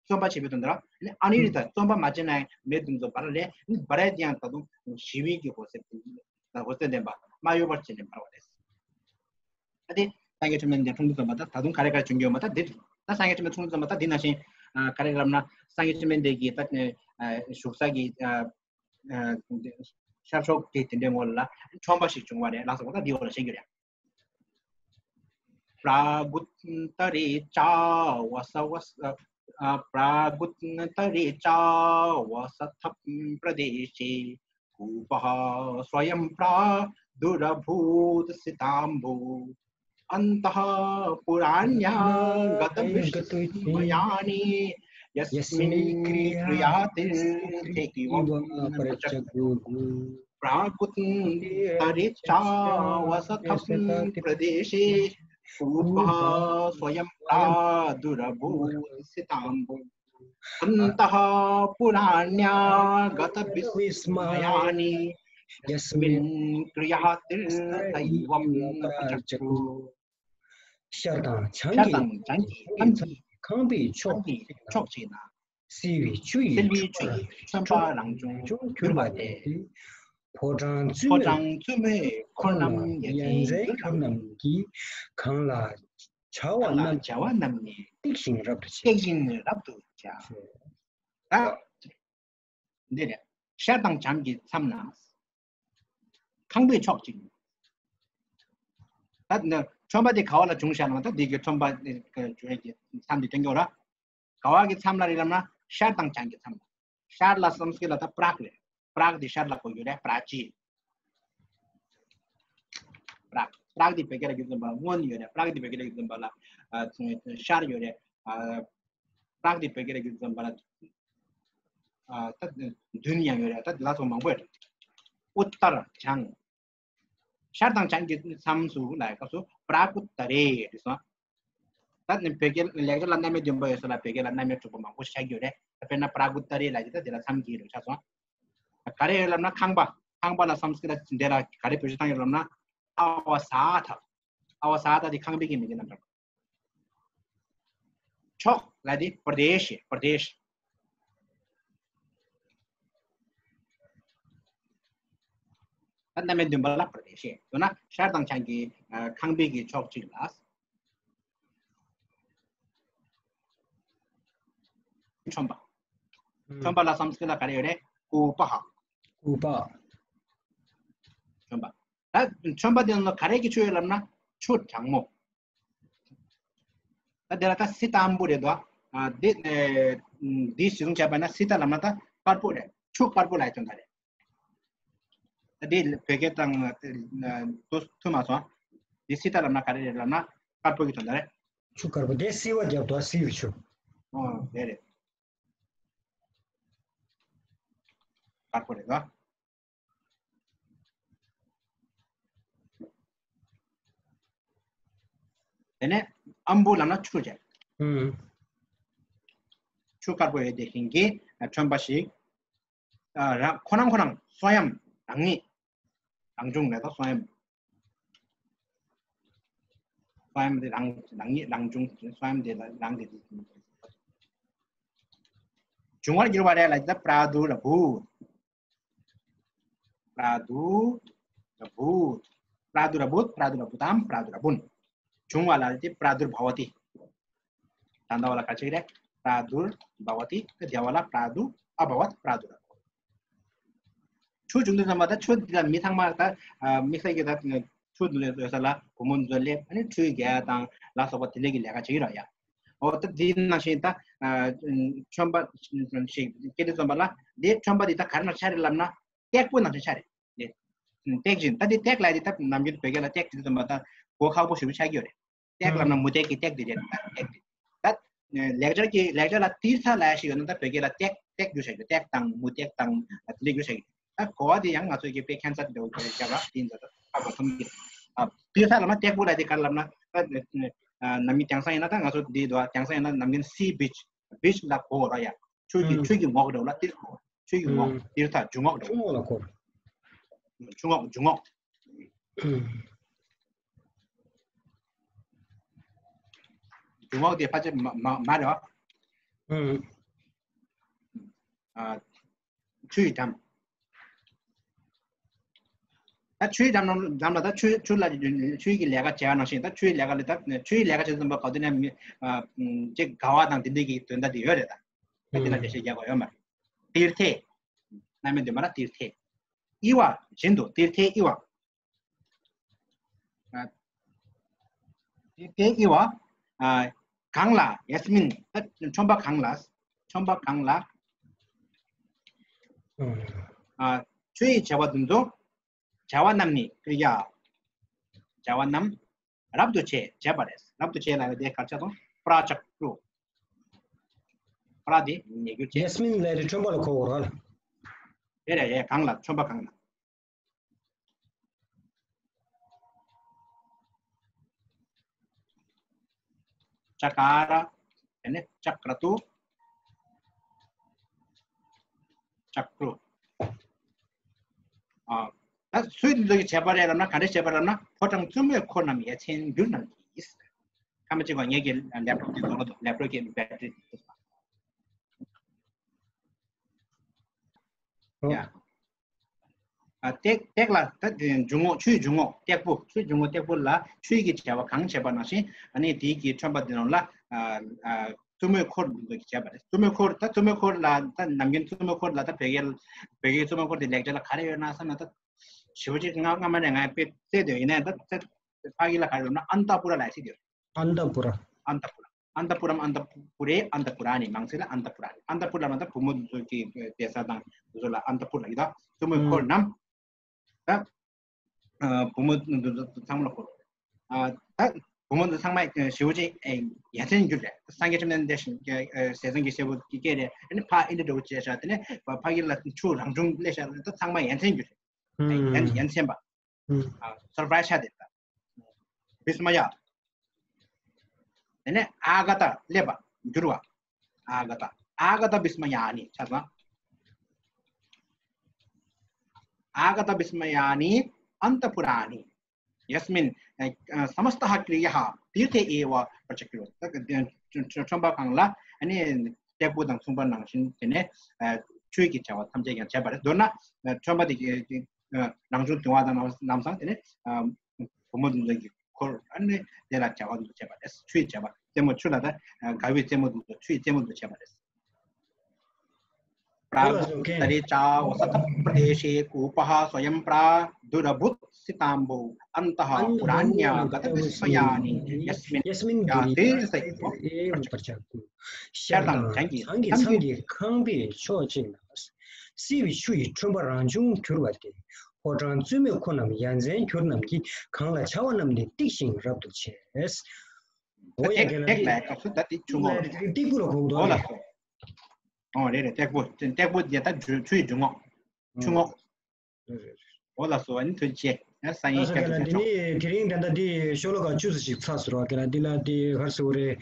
རྩོམ་པ་བྱེད་པའི་དོན་དག་ལ། ཨ་ནི་ཨི་རི་ཏ་རྩོམ་པ་མ་བྱས་ན་ཡང་མེ་དུམ་ཚོ་འབར་ལས་འབར་ཡ་དེ་ཡང་ད་དུང་ཞི་བའི་གི་འོད་ཟེར། འོད་ཟེར་ལྡན་པ་མ་གཡོ་བར་བྱས་ནས་འབར་བ་རེད། ད་དེ་སངས་རྒྱས་བཅོམ་ལྡན་འདས་འཁྲུངས་དུས་ཙམ་པ་ད་ད་དུང་ག་རེ་ག་རེ་བྱུང་གི་ཡོད་མ། ད་འདི་ད་སངས་རྒྱས་བཅོམ་ལྡན་འཁྲུངས་དུས་ཙམ་པ་ད་འདི་ནང་བཞིན་ག་རེ་ལབ་ན། སངས་རྒྱས་བཅོམ་ལྡན་འདས་ཀྱི་ད་བཞུགས་ས་གི་ཤར་ཕྱོགས་ཀྱི་དེ་འདྲའི་ངོས་ལ་ཁྲོན་པ་ཞིག་བྱུང་བ་རེད་ལགས་སོ། ད་འདི་འོག་ལ་བཤད་རྒྱུ་རེད། प्रागुत्तरे चावसवस- अ, प्रागुत्तरे चावसथप्रदेशे कूपः स्वयं प्रादुरभूत् सिताम्भू। अन्तः पुराण्यागतविस्मयानि यस्मिन् क्रियातीर्थेव प्रागुत्तरे चावसथप्रदेशे कूपः स्वयं प्रादुरभूत् सिताम्भू। अन्तः पुराण्यागतविस्मयानि यस्मिन् क्रियातीर्थेव प्रागुत्तरे། ཤར་དང་བྱང་གི་ཤར་དང་བྱང་གི་ཁམས་ཀྱི་ཁམས་ཀྱི་ཁམས་ཀྱི་ཕྱོགས་ཕྱོགས་གཅིག་ན། བསིལ་བའི་ཆུ་ཡི་བསིལ་བའི་ཆུ་ཡི་ཁྲོན་པ་རང་བྱུང་གྱུར་པ་སྟེ། ཕོ་བྲང་བཙུན་མོའི་ཕོ་བྲང་བཙུན་མོའི་འཁོར་རྣམས་ཡ་མཚན་གྱི་ཁམས་རྣམས་ཀྱི་གང་ལ་བྱ་བ་གང་ལ་རྣམས་བྱ་བ་རྣམས་ནི་བཏེགས་ཤིང་རབ་ཏུ་བྱེད། བཏེགས་ཤིང་རབ་ཏུ་བྱ། ད་འདི་རེད། ཤར་དང་བྱང་གི་མཚམས་ན་ཁམས་པའི་ཕྱོགས་གཅིག། ད་ནི་ཁྲོན་པ་དེ་ག་བ་ལ་བྱུང་ཤག་ལབ་ན། ད་འདི་གི་ཁྲོན་པ་དེ་གི་བྱུང་ཡས་ཀྱི་མཚམས་དེ་སྟོན་གྱི་ཡོད་ར། ག་བ་གི་མཚམས་ལ་རེད་ལབ་ན་ཤར་དང་བྱང་གི་མཚམས་ལ། ཤར་ལ་སཾ་སྐྲྀཏ་ལ་ད་པྲག་རེད། པྲག་དེ་ཤར་ལ་གོ་རྒྱུ་རེད། པྲ་ཅི། པྲག་པྲག་དེ་བོད་སྐད་ལ་རྒྱུ་མཚན་པ་ལ་སྔོན་ཡོད་རེད། པྲག་དེ་བོད་སྐད་ལ་རྒྱུ་མཚན་པ་ལ་ཨ་ཤར་ཡོད་རེད། ཨ་པྲག་དེ་བོད་སྐད་ལ་རྒྱུ་མཚན་པ་ལ་ཨ་ད་མདུན་ཡང་ཡོད་རེད། ད་དེ་ལ་སོགས་མང་པོ་ཡོད་རེད། ཨུ་ཏར་བྱང་། ཤར་དང་བྱང་གི་མཚམས་སུ་ལ་སྐབས་སུ་པྲ་གུ་ཏ་རེ་རེད་སོང་། ད་ནི་བོད་སྐད་ལེགས་སྦྱར་ལ་རྣམ་དབྱེ་བདུན་པ་ཡོད་ས་ལ་བོད་སྐད་ལ་རྣམ་དབྱེ་དྲུག་པ་མང་པོ་ཤར་གྱི་ཡོད་རེད། ད་དཔེར་ན་པྲ་གུ་ཏ་རི་ལབ་ཀྱི་ད་དེ་ལ་མཚམས་བརྒྱད་རེ་ཆགས་སོང་། ག་རེ་ཡོད་ལབ་ན་ཁང་པ། ཁང་པ་ལ་སཾ་སྐྲྀ་ཏ་འདི་ལ་ག་རེ་བེད་སྤྱོད་བཏང་ཡོད་ལབ་ན། ཨ་བ་ས་ཐ། ཨ་བ་ས་ཐ་འདི་ཁང་པའི་གི་མིང་གི་རྣམ་གྲངས། ཕྱོགས་ལ་དེ་པར་དེ་ཤི་པར་དེ་ཤི། ད་རྣམ་དབྱེ་བདུན་པ་ལ་པར་དེ་ཤི་ཡོད་ན་ཤར་དང་བྱང་གི་ཁང་པའི་གི་ཕྱོགས་གཅིག་ལ། ཁྲོན་པ། ཁྲོན་པ་ལ་སཾ་སྐྲྀ་ཏ་ག་རེ་ཡོད་རེད། ཀུ་པ་ཧ། ཀུ་པ། ཁྲོན་པ། ད་ཁྲོན་པ་དེ་ནང་ལ་ག་རེ་གི་ཆུ་ཡོད་ལབ་ན་ཆུ་གྲང་མོ། ད་དེ་ལ་ད་སི་ཏམ་བུ་རེད་དོ། ཨ་འདི་ཨེ་འདི་གཞི་བཟུང་བྱས་པ་ན་སི་ཏ་ལབ་ན་ད་དཀར་པོ་རེད། ཆུ་དཀར་པོ་ལ་ཡི་དོན་དག་རེད། ད་འདི་བོད་སྐད་དང་ཨ་ཏུ་ཐུ་མ་སོང་། འདི་སི་ཏ་ལབ་ན་ག་རེ་རེད་ལབ་ན་དཀར་པོ་གི་དོན་དག་རེད། ཆུ་དཀར་པོ་དེ་སི་བ་རྒྱབ་དོ་སི་བི་ཆུ། ཨོ་དེ་རེད། དཀར་པོ་རེད་དོ། དེ་ནས་ཨམ་བུ་ལབ་ན་ཆུ་བྱས། ཨུམ། ཆུ་དཀར་པོ་ཡོད་དེ་ཤིང་གི་ཁྲོན་པ་ཞིག་ཨ་རང་ཁོ་རང་ཁོ་རང་སོ་ཡམ་རང་ཉིད། རང་བྱུང་མེད་དོ་སོ་ཡམ། སོ་ཡམ་དེ་རང་རང་ཉིད་རང་བྱུང་སོ་ཡམ་དེ་ལ་རང་གི་འབྱུང་བར་འགྱུར་བ་རེད་ལ་ད་པྲ་དུ་ར་བུ། པྲ་དུ་ར་བུ། པྲ་དུ་ར་བུ། པྲ་དུ་ར་བུ་དམ། པྲ་དུ་ར་བུན། བྱུང་བ་ལ་དེ་པྲ་དུར་བྷ་བ་ཏི། ད་ལྟ་བ་ལ་ག་ཅིག་རེད། པྲ་དུར་བྷ་བ་ཏི། དེ་བ་ལ་པྲ་དུ་ཨ་བྷ་བ་པྲ་དུ་ར་བུ། ཆུ་བྱུང་དུས་ཙམ་པ་ད་ཆུ་འདི་ལ་མི་ཚང་མ་ད་དམིགས་བསལ་གྱི་ད་ཆུ་འདི་ལ་ཡོད་ས་ལ་བུ་མོ་འདི་ཚོ་སླེབས་ཨ་ནི་ཁྲུས་རྒྱག་དང་ལ་སོགས་པ་དེ་འདྲས་ཀྱི་ལས་ཀ་བྱེད་ཀྱི་རོགས་ཡ། འོ་ད་འདི་ནང་བཞིན་ད་ཁྲོན་པ་ཞིག་སྐྱེ་དུས་ཙམ་པ་ལ་འདི་ཁྲོན་པ་འདི་ད་ག་རེ་ནང་ཆ་རེད་ལབ་ན་སྟེགས་བུ་ནང་བཞིན་ཆ་རེད། སྟེགས་བཞིན་ད་འདི་སྟེགས་ལ་འདི་ད་ནམ་རྒྱུན་བོད་སྐད་ལ་སྟེགས་འདི་ཙམ་པ་ད་གོ་ཁག་པོ་ཞེ་པོ་ཆགས་ཀྱི་ཡོད་རེད། སྟེགས་ལབ་ན་མུ་སྟེགས་ཀྱི་སྟེགས་འདི་རེད་ད་སྟེགས་འདི། ད་ལེགས་སྦྱར་གྱི་ལེགས་སྦྱར་ལ་ཏིར་ཐ་ལབ་ཡ་ཞིག་ཡོད་ན་ད་བོད་སྐད་ལ་སྟེགས་སྟེགས་རྒྱུ་ཆགས་ཀྱི་སྟེགས་དང་མུ་སྟེགས་དང་དེ་འདྲ་རྒྱུ་ཆགས་ཀྱི། ད་གོ་བ་དེ་ཡང་ང་ཚོས་ཀྱི་དཔེ་ཁྱད་མཚར་འདྲ་བོ་རྒྱབ་ར་དེ་ཡིན་ད་ད་ད་གོ་ཐུབ་ཀྱི། ཏིར་ཐ་ལབ་ན་སྟེགས་བུ་ལ་དེ་ག་རེ་ལབ་ན་ད་ནམ་རྒྱུན་དེང་སང་ཡིན་ན་ད་ང་ཚོ་འདི་དུ་དེང་སང་ཡིན་ན་ནམ་རྒྱུན་སི་བིཆ་བིཆ་ལ་གོ་ར་ཡ། ཆུ་གི་ཨུམ། ཆུ་གི་ངོགས་འདྲ་བོ་ལ་ཏིར་གོ། ཆུ་གི་ངོགས་ཨུམ། ཏིར་ཐ་འཇུག་ངོགས་འདྲ་ཆུ་བོ། ངོགས་ལ་གོ། ཆུ་ངོགས་འཇུག་ངོགས། ཨུམ། འཇུག་ངོགས་དེ་ཕལ་ཆེར་མ་མ་མ་རེད་བ། ཨུམ། ཨ། ཆུའི་འགྲམ། ད་ཆུའི་འགྲམ་ནང་འགྲམ་ལ་ད་ཆུ་ཆུ་ལ་ཆུའི་གི་ལས་ཀ་བྱེད་པ་ནང་བཞིན་ད་ཆུའི་ལས་ཀ་ལ་ད་ཆུའི་ལས་ཀ་བྱེད་ཙམ་པ་ག་དུས་ནས་མི་ཨ་ཅིག་དགའ་བ་དང་དེ་འདྲའི་གི་དོན་དག་དེ་ཡོད་རེད་ད། ད་དེ་ལ་འགྲེལ་བཤད་རྒྱག་དགོས་ཡོད་མ་རེད། ཏིར་ཐེ། རྣམ་དབྱེ་བདུན་པ་ལ་ཏིར་ཐེ། ཨི་བ་བཞིན་དུ་ཏིར་ཐེ་ཨི་བ། ཨ། དེ་དེ་ཨི་བ། ཨ། གང་ལ་ཡས་མིན། ཨ། ཁྲོན་པ་གང་ལ། ཁྲོན་པ་གང་ལ། ཨ། ཆུ་ཡི་བྱ་བ་འདི་ཚོ། བྱ་བ་རྣམས་ནི་ཡ། བྱ་བ་རྣམས་རབ་ཏུ་བྱེད་བྱེད་པ་རེད། རབ་ཏུ་བྱེད་ལ་ཡོད་དེ་གར་ཆགས་དང་པྲ་ལྕགས་སྤྲུ། པྲ་དེ་ཉེ་རྒྱུ་བྱེད། ཡས་མིན་ལས་རི་ཁྲོན་པ་ལ་གོ་བོར་བ་ལ། རེད་རེད་རེད་གང་ལ་ཁྲོན་པ་གང་ལ། ཅ་ཀ་ར། དེ་ནས་ཅ་ཀྲ་ཏུ། ཅ་ཀྲུ། ཨ། ད་སུས་འདི་ལྟར་བྱས་པ་རེད་ལབ་ན་ག་འདྲ་བྱས་པ་རེད་ལབ་ན་ཕོ་བྲང་བཙུན་མོའི་འཁོར་རྣམས་ཡ་མཚན་འགྱུར་རྣམས་ཀྱིས། ཁ་མ་གཅིག་གོ་ངེད་ཀྱི་ལེབ་ཊོབ་དེ་ནོར་འདུག་ལེབ་ཊོབ་ཀྱི་བེ་ཊི་རི་དེ། ཡ། ཨ། སྟེགས་སྟེགས་ལ་ད་དེ་འཇུག་ངོགས་ཆུའི་འཇུག་ངོགས་སྟེགས་བུ་ཆུའི་འཇུག་ངོགས་སྟེགས་བུ་ལ་ཆུའི་གི་བྱ་བ་གང་བྱས་པ་ནང་བཞིན་ཨ་ནི་དེའི་གི་ཁྲོན་པ་འདི་ནང་ལ་ཨ་ཨ་བཙུན་མོའི་འཁོར་འདི་ཚོ་གི་བྱས་པ་རེད། བཙུན་མོའི་འཁོར་ད་བཙུན་མོའི་འཁོར་ལ་ད་ནམ་རྒྱུན་བཙུན་མོའི་འཁོར་ལ་ད་བོད་སྐད་བོད་སྐད་བཙུན་མོའི་འཁོར་དེ་ལེགས་སྦྱར་ལ་ག་རེ་ཡོད་ན་བསམ་ན་ད་ཞེ་པོ་ཅིག་སྔ་སྔ་མ་ནས་ང་དཔེ་བཙལ་དེ་ཡིན་ནའི་ད་ད་ཕ་གི་ལ་ག་རེ་ཡོད་ན་ཨན་ཏ་པུ་ར་ལ་ཟེར་དེ་ཡོད། ཨན་ཏ་པུ་ར། ཨན་ཏ་པུ་ར། ཨན་ཏ་པུ་རམ། ཨན་ཏ་པུ་རེ། ཨན་ཏ་པུ་ར་ནི་མང་ཚིག་ལ་ཨན་ཏ་པུ་ར་རེད། ཨན་ཏ་པུ་ར་ལ་ད་བུ་མོ་འདི་ཚོ་གི་བསྡད་ས་དང་འདི་ཚོ་ལ་ཨན་ཏ་པུ་ར་ཡིན་ད། བཙུན་མོའི་འཁོར་རྣམས། ད་ཨ་བུ་མོ་འདི་ཚོ་ཚང་མ་ལ་འཁོར། ཨ་ད་བུ་མོ་འདི་ཚང་མ་ཞེ་པོ་ཅིག་ཡ་མཚན་འགྱུར་རེད། སངས་རྒྱས་བཅོམ་ལྡན་འདས་ཞིང་ཟས་གཙང་གི་སྲས་པོ་གི་སྐད་རེད། ཨ་ནི་ཕ་ཨིན་དྲ་འདྲ་བོ་བྱས་ཤག་དེ་ནས་ཕ་གི་ལ་ཆུ་རང་བྱུང་སླེབས་ཤག་ད་ཚང་མ་ཡ་མཚན་འགྱུར་རེད། ཡ་མཚན་པ། ཨ་སོར་བ་ཤ་དེ་ད། བི་སྨ་ཡ། དེ་ནས་ཨ་ག་ཏ་སླེབས་པ་འགྱུར་བ། ཨ་ག་ཏ། ཨ་ག་ཏ་བི་སྨ་ཡ་ནི་ཆ་ཚང་། ཨ་ག་ཏ་བི་སྨ་ཡ་ནི་ཨན་ཏ་པུ་ར་ནི། ཡསྨིན་ཨ་ཨ་སམ་སྟ་ཧ་ཀྲི་ཡ་ཧ་ཏིར་ཐེ་ཨེ་བ་པྲ་ཅ་ཀྲོ། ད་ག་དེ་ཁྲོན་པ་གང་ལ་ཨ་ནི་སྟེགས་བུ་དང་མཚུངས་པ་ནང་བཞིན་དེ་ནས་ཨ་ཆུའི་གི་བྱ་བ་ཐམས་ཅད་ཀྱང་བྱས་པ་རེད། མདོར་ན་ཨ་ཁྲོན་པ་དེ་གི་ཨ་རང་བྱུང་གདིང་བ་དང་ལམ་སང་དེ་ནས་ཨ་བུ་མོ་འདི་ཚོ་གི་འཁོར་ཨ་ནི་དེ་ལ་བྱ་བ་འདི་ཚོ་བྱས་པ་རེད། ཆུའི་བྱ་བ་རྩེ་མོ་ཆུ་ལ་ད་ཨ་དགའ་བའི་རྩེ་མོ་འདི་ཚོ་ཆུའི་རྩེ་མོ་འདི་ཚོ་བྱས་པ་རེད། ཨོ་ལགས་སོ། ཀྱེ། प्रागुत्तरे चावसकप्रदेशे कूपः स्वयं प्रादुरभूत् सिताम्भो अन्तः पुराण्यागतविस्मयानि यस्मिन् यस्मिन् गिरे गिरे तीर्थेव एवं प्रचक्खु। ཤར་དང་བྱང་གི་ཤར་དང་མཚམས་ཀྱི་ཀྱི་མཚམས་ཀྱི་ཁང་པའི་ཕྱོགས་གཅིག་ན། བསིལ་བའི་ཆུ་ཡི་ཁྲོན་པ་རང་བྱུང་གྱུར་པ་སྟེ། ཕོ་བྲང་བཙུན་མོའི་འཁོར་རྣམས་ཡ་མཚན་གྱུར་རྣམས་ཀྱིས། གང་ལ་བྱ་བ་རྣམས་ནི་ཏིག་ཞིང་རབ་ཏུ་བྱས། འོ་ཡ། ཏེག་ག་ལ་ཏེག་ཏེག་ལ་སྐབས་སུ་ད་དེ་ཆུ་ངོགས་རེད། ཏེག་པོ་ལ་གོ་གི་འདུག་ཨ་ལས། ཨོ་ལགས་སོ། ཨོ་རེད་རེད། ཏེག་པོ་ཏེག་པོ་དེ་ད་ཆུ་ཆུ་ཡི་འཇུག་ངོགས། ཆུ་ངོགས། རེད་རེད་རེད། ཨོ་ལགས་སོ། ཨ་ནི་ཐུགས་རྗེ་ཆེ། ཨ་སང་ཉིན་ད་སྐབས་སུ་དེ་ནི་དེ་རིང་ད་ལྟ་འདི་ཤོ་ལོ་ཀ་བཅུ་ཙམ་ཞིག་ཚར་སོང་ར། ཁྱེད་རང་འདི་ལ་དེ་ག་རེ་ཟེར་དགོས་རེད།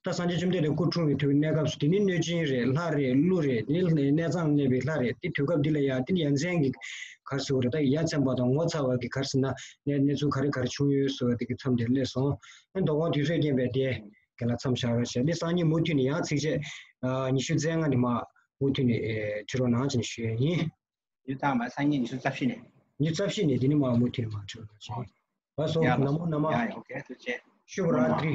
ད་སངས་རྒྱས་བཅོམ་ལྡན་འདས་སྐུ་འཁྲུངས་པའི་དུས་གནས་སྐབས་སུ་དེ་ནི་གནོད་སྦྱིན་རེད། ལྷ་རེད། ཀླུ་རེད། དེ་ནི་གནས་གཙང་གནས་པའི་ལྷ་རེད། དེ་དུས་སྐབས་འདི་ལ་ཡ་དེ་ནི་ཡ་མཚན་གྱི་ག་རེ་ཟེར་དགོས་རེད། ད་ཡ་མཚན་པ་དང་ངོ་མཚར་བ་གི་ག་རེ་ཟེར་ན་གནས་གནས་ཚུལ་ག་རེ་ག་རེ་བྱུང་ཡོད་ཟེར་བ་དེ་གི་མཚམས་དེ་སླེབས་སོང་། ཨ་ནི་དོ་དགོང་དུས་ཚོད་རྐྱེན་པས་དེ་ག་ལ་མཚམས་བཞག་རོགས་བྱས། འདི་སང་ཉིན་མུ་མཐུད་ནས་ཡང་ཚིགས་བཅད་ཨ་ཉི་ཤུ་རྩ་ལྔ་ནས་མར་མུ་མཐུད་ནས་ཨེ་ཁྲིད་རོགས་གནང་བྱས་ནས་ཞུ་ཡས་ཡིན། ཡུལ་དང་མ་སང་ཉིན་ཉི་ཤུ་རྩ་བཞི་ནས། ཉི་ཤུ་རྩ་བཞི་ནས་དེ་ནི་མ་མུ་མཐུད་ནས་མ་ཁྲིད་རོགས་བྱེད། ཨོ། བ་སོ་ཡ་ལ་ན་མོ་ན་མ། ཡ་ཡ། ཨོ་ཁེ། ཐུགས་རྗེ་ཆེ། ཤུ་བ་ར་ཏྲི།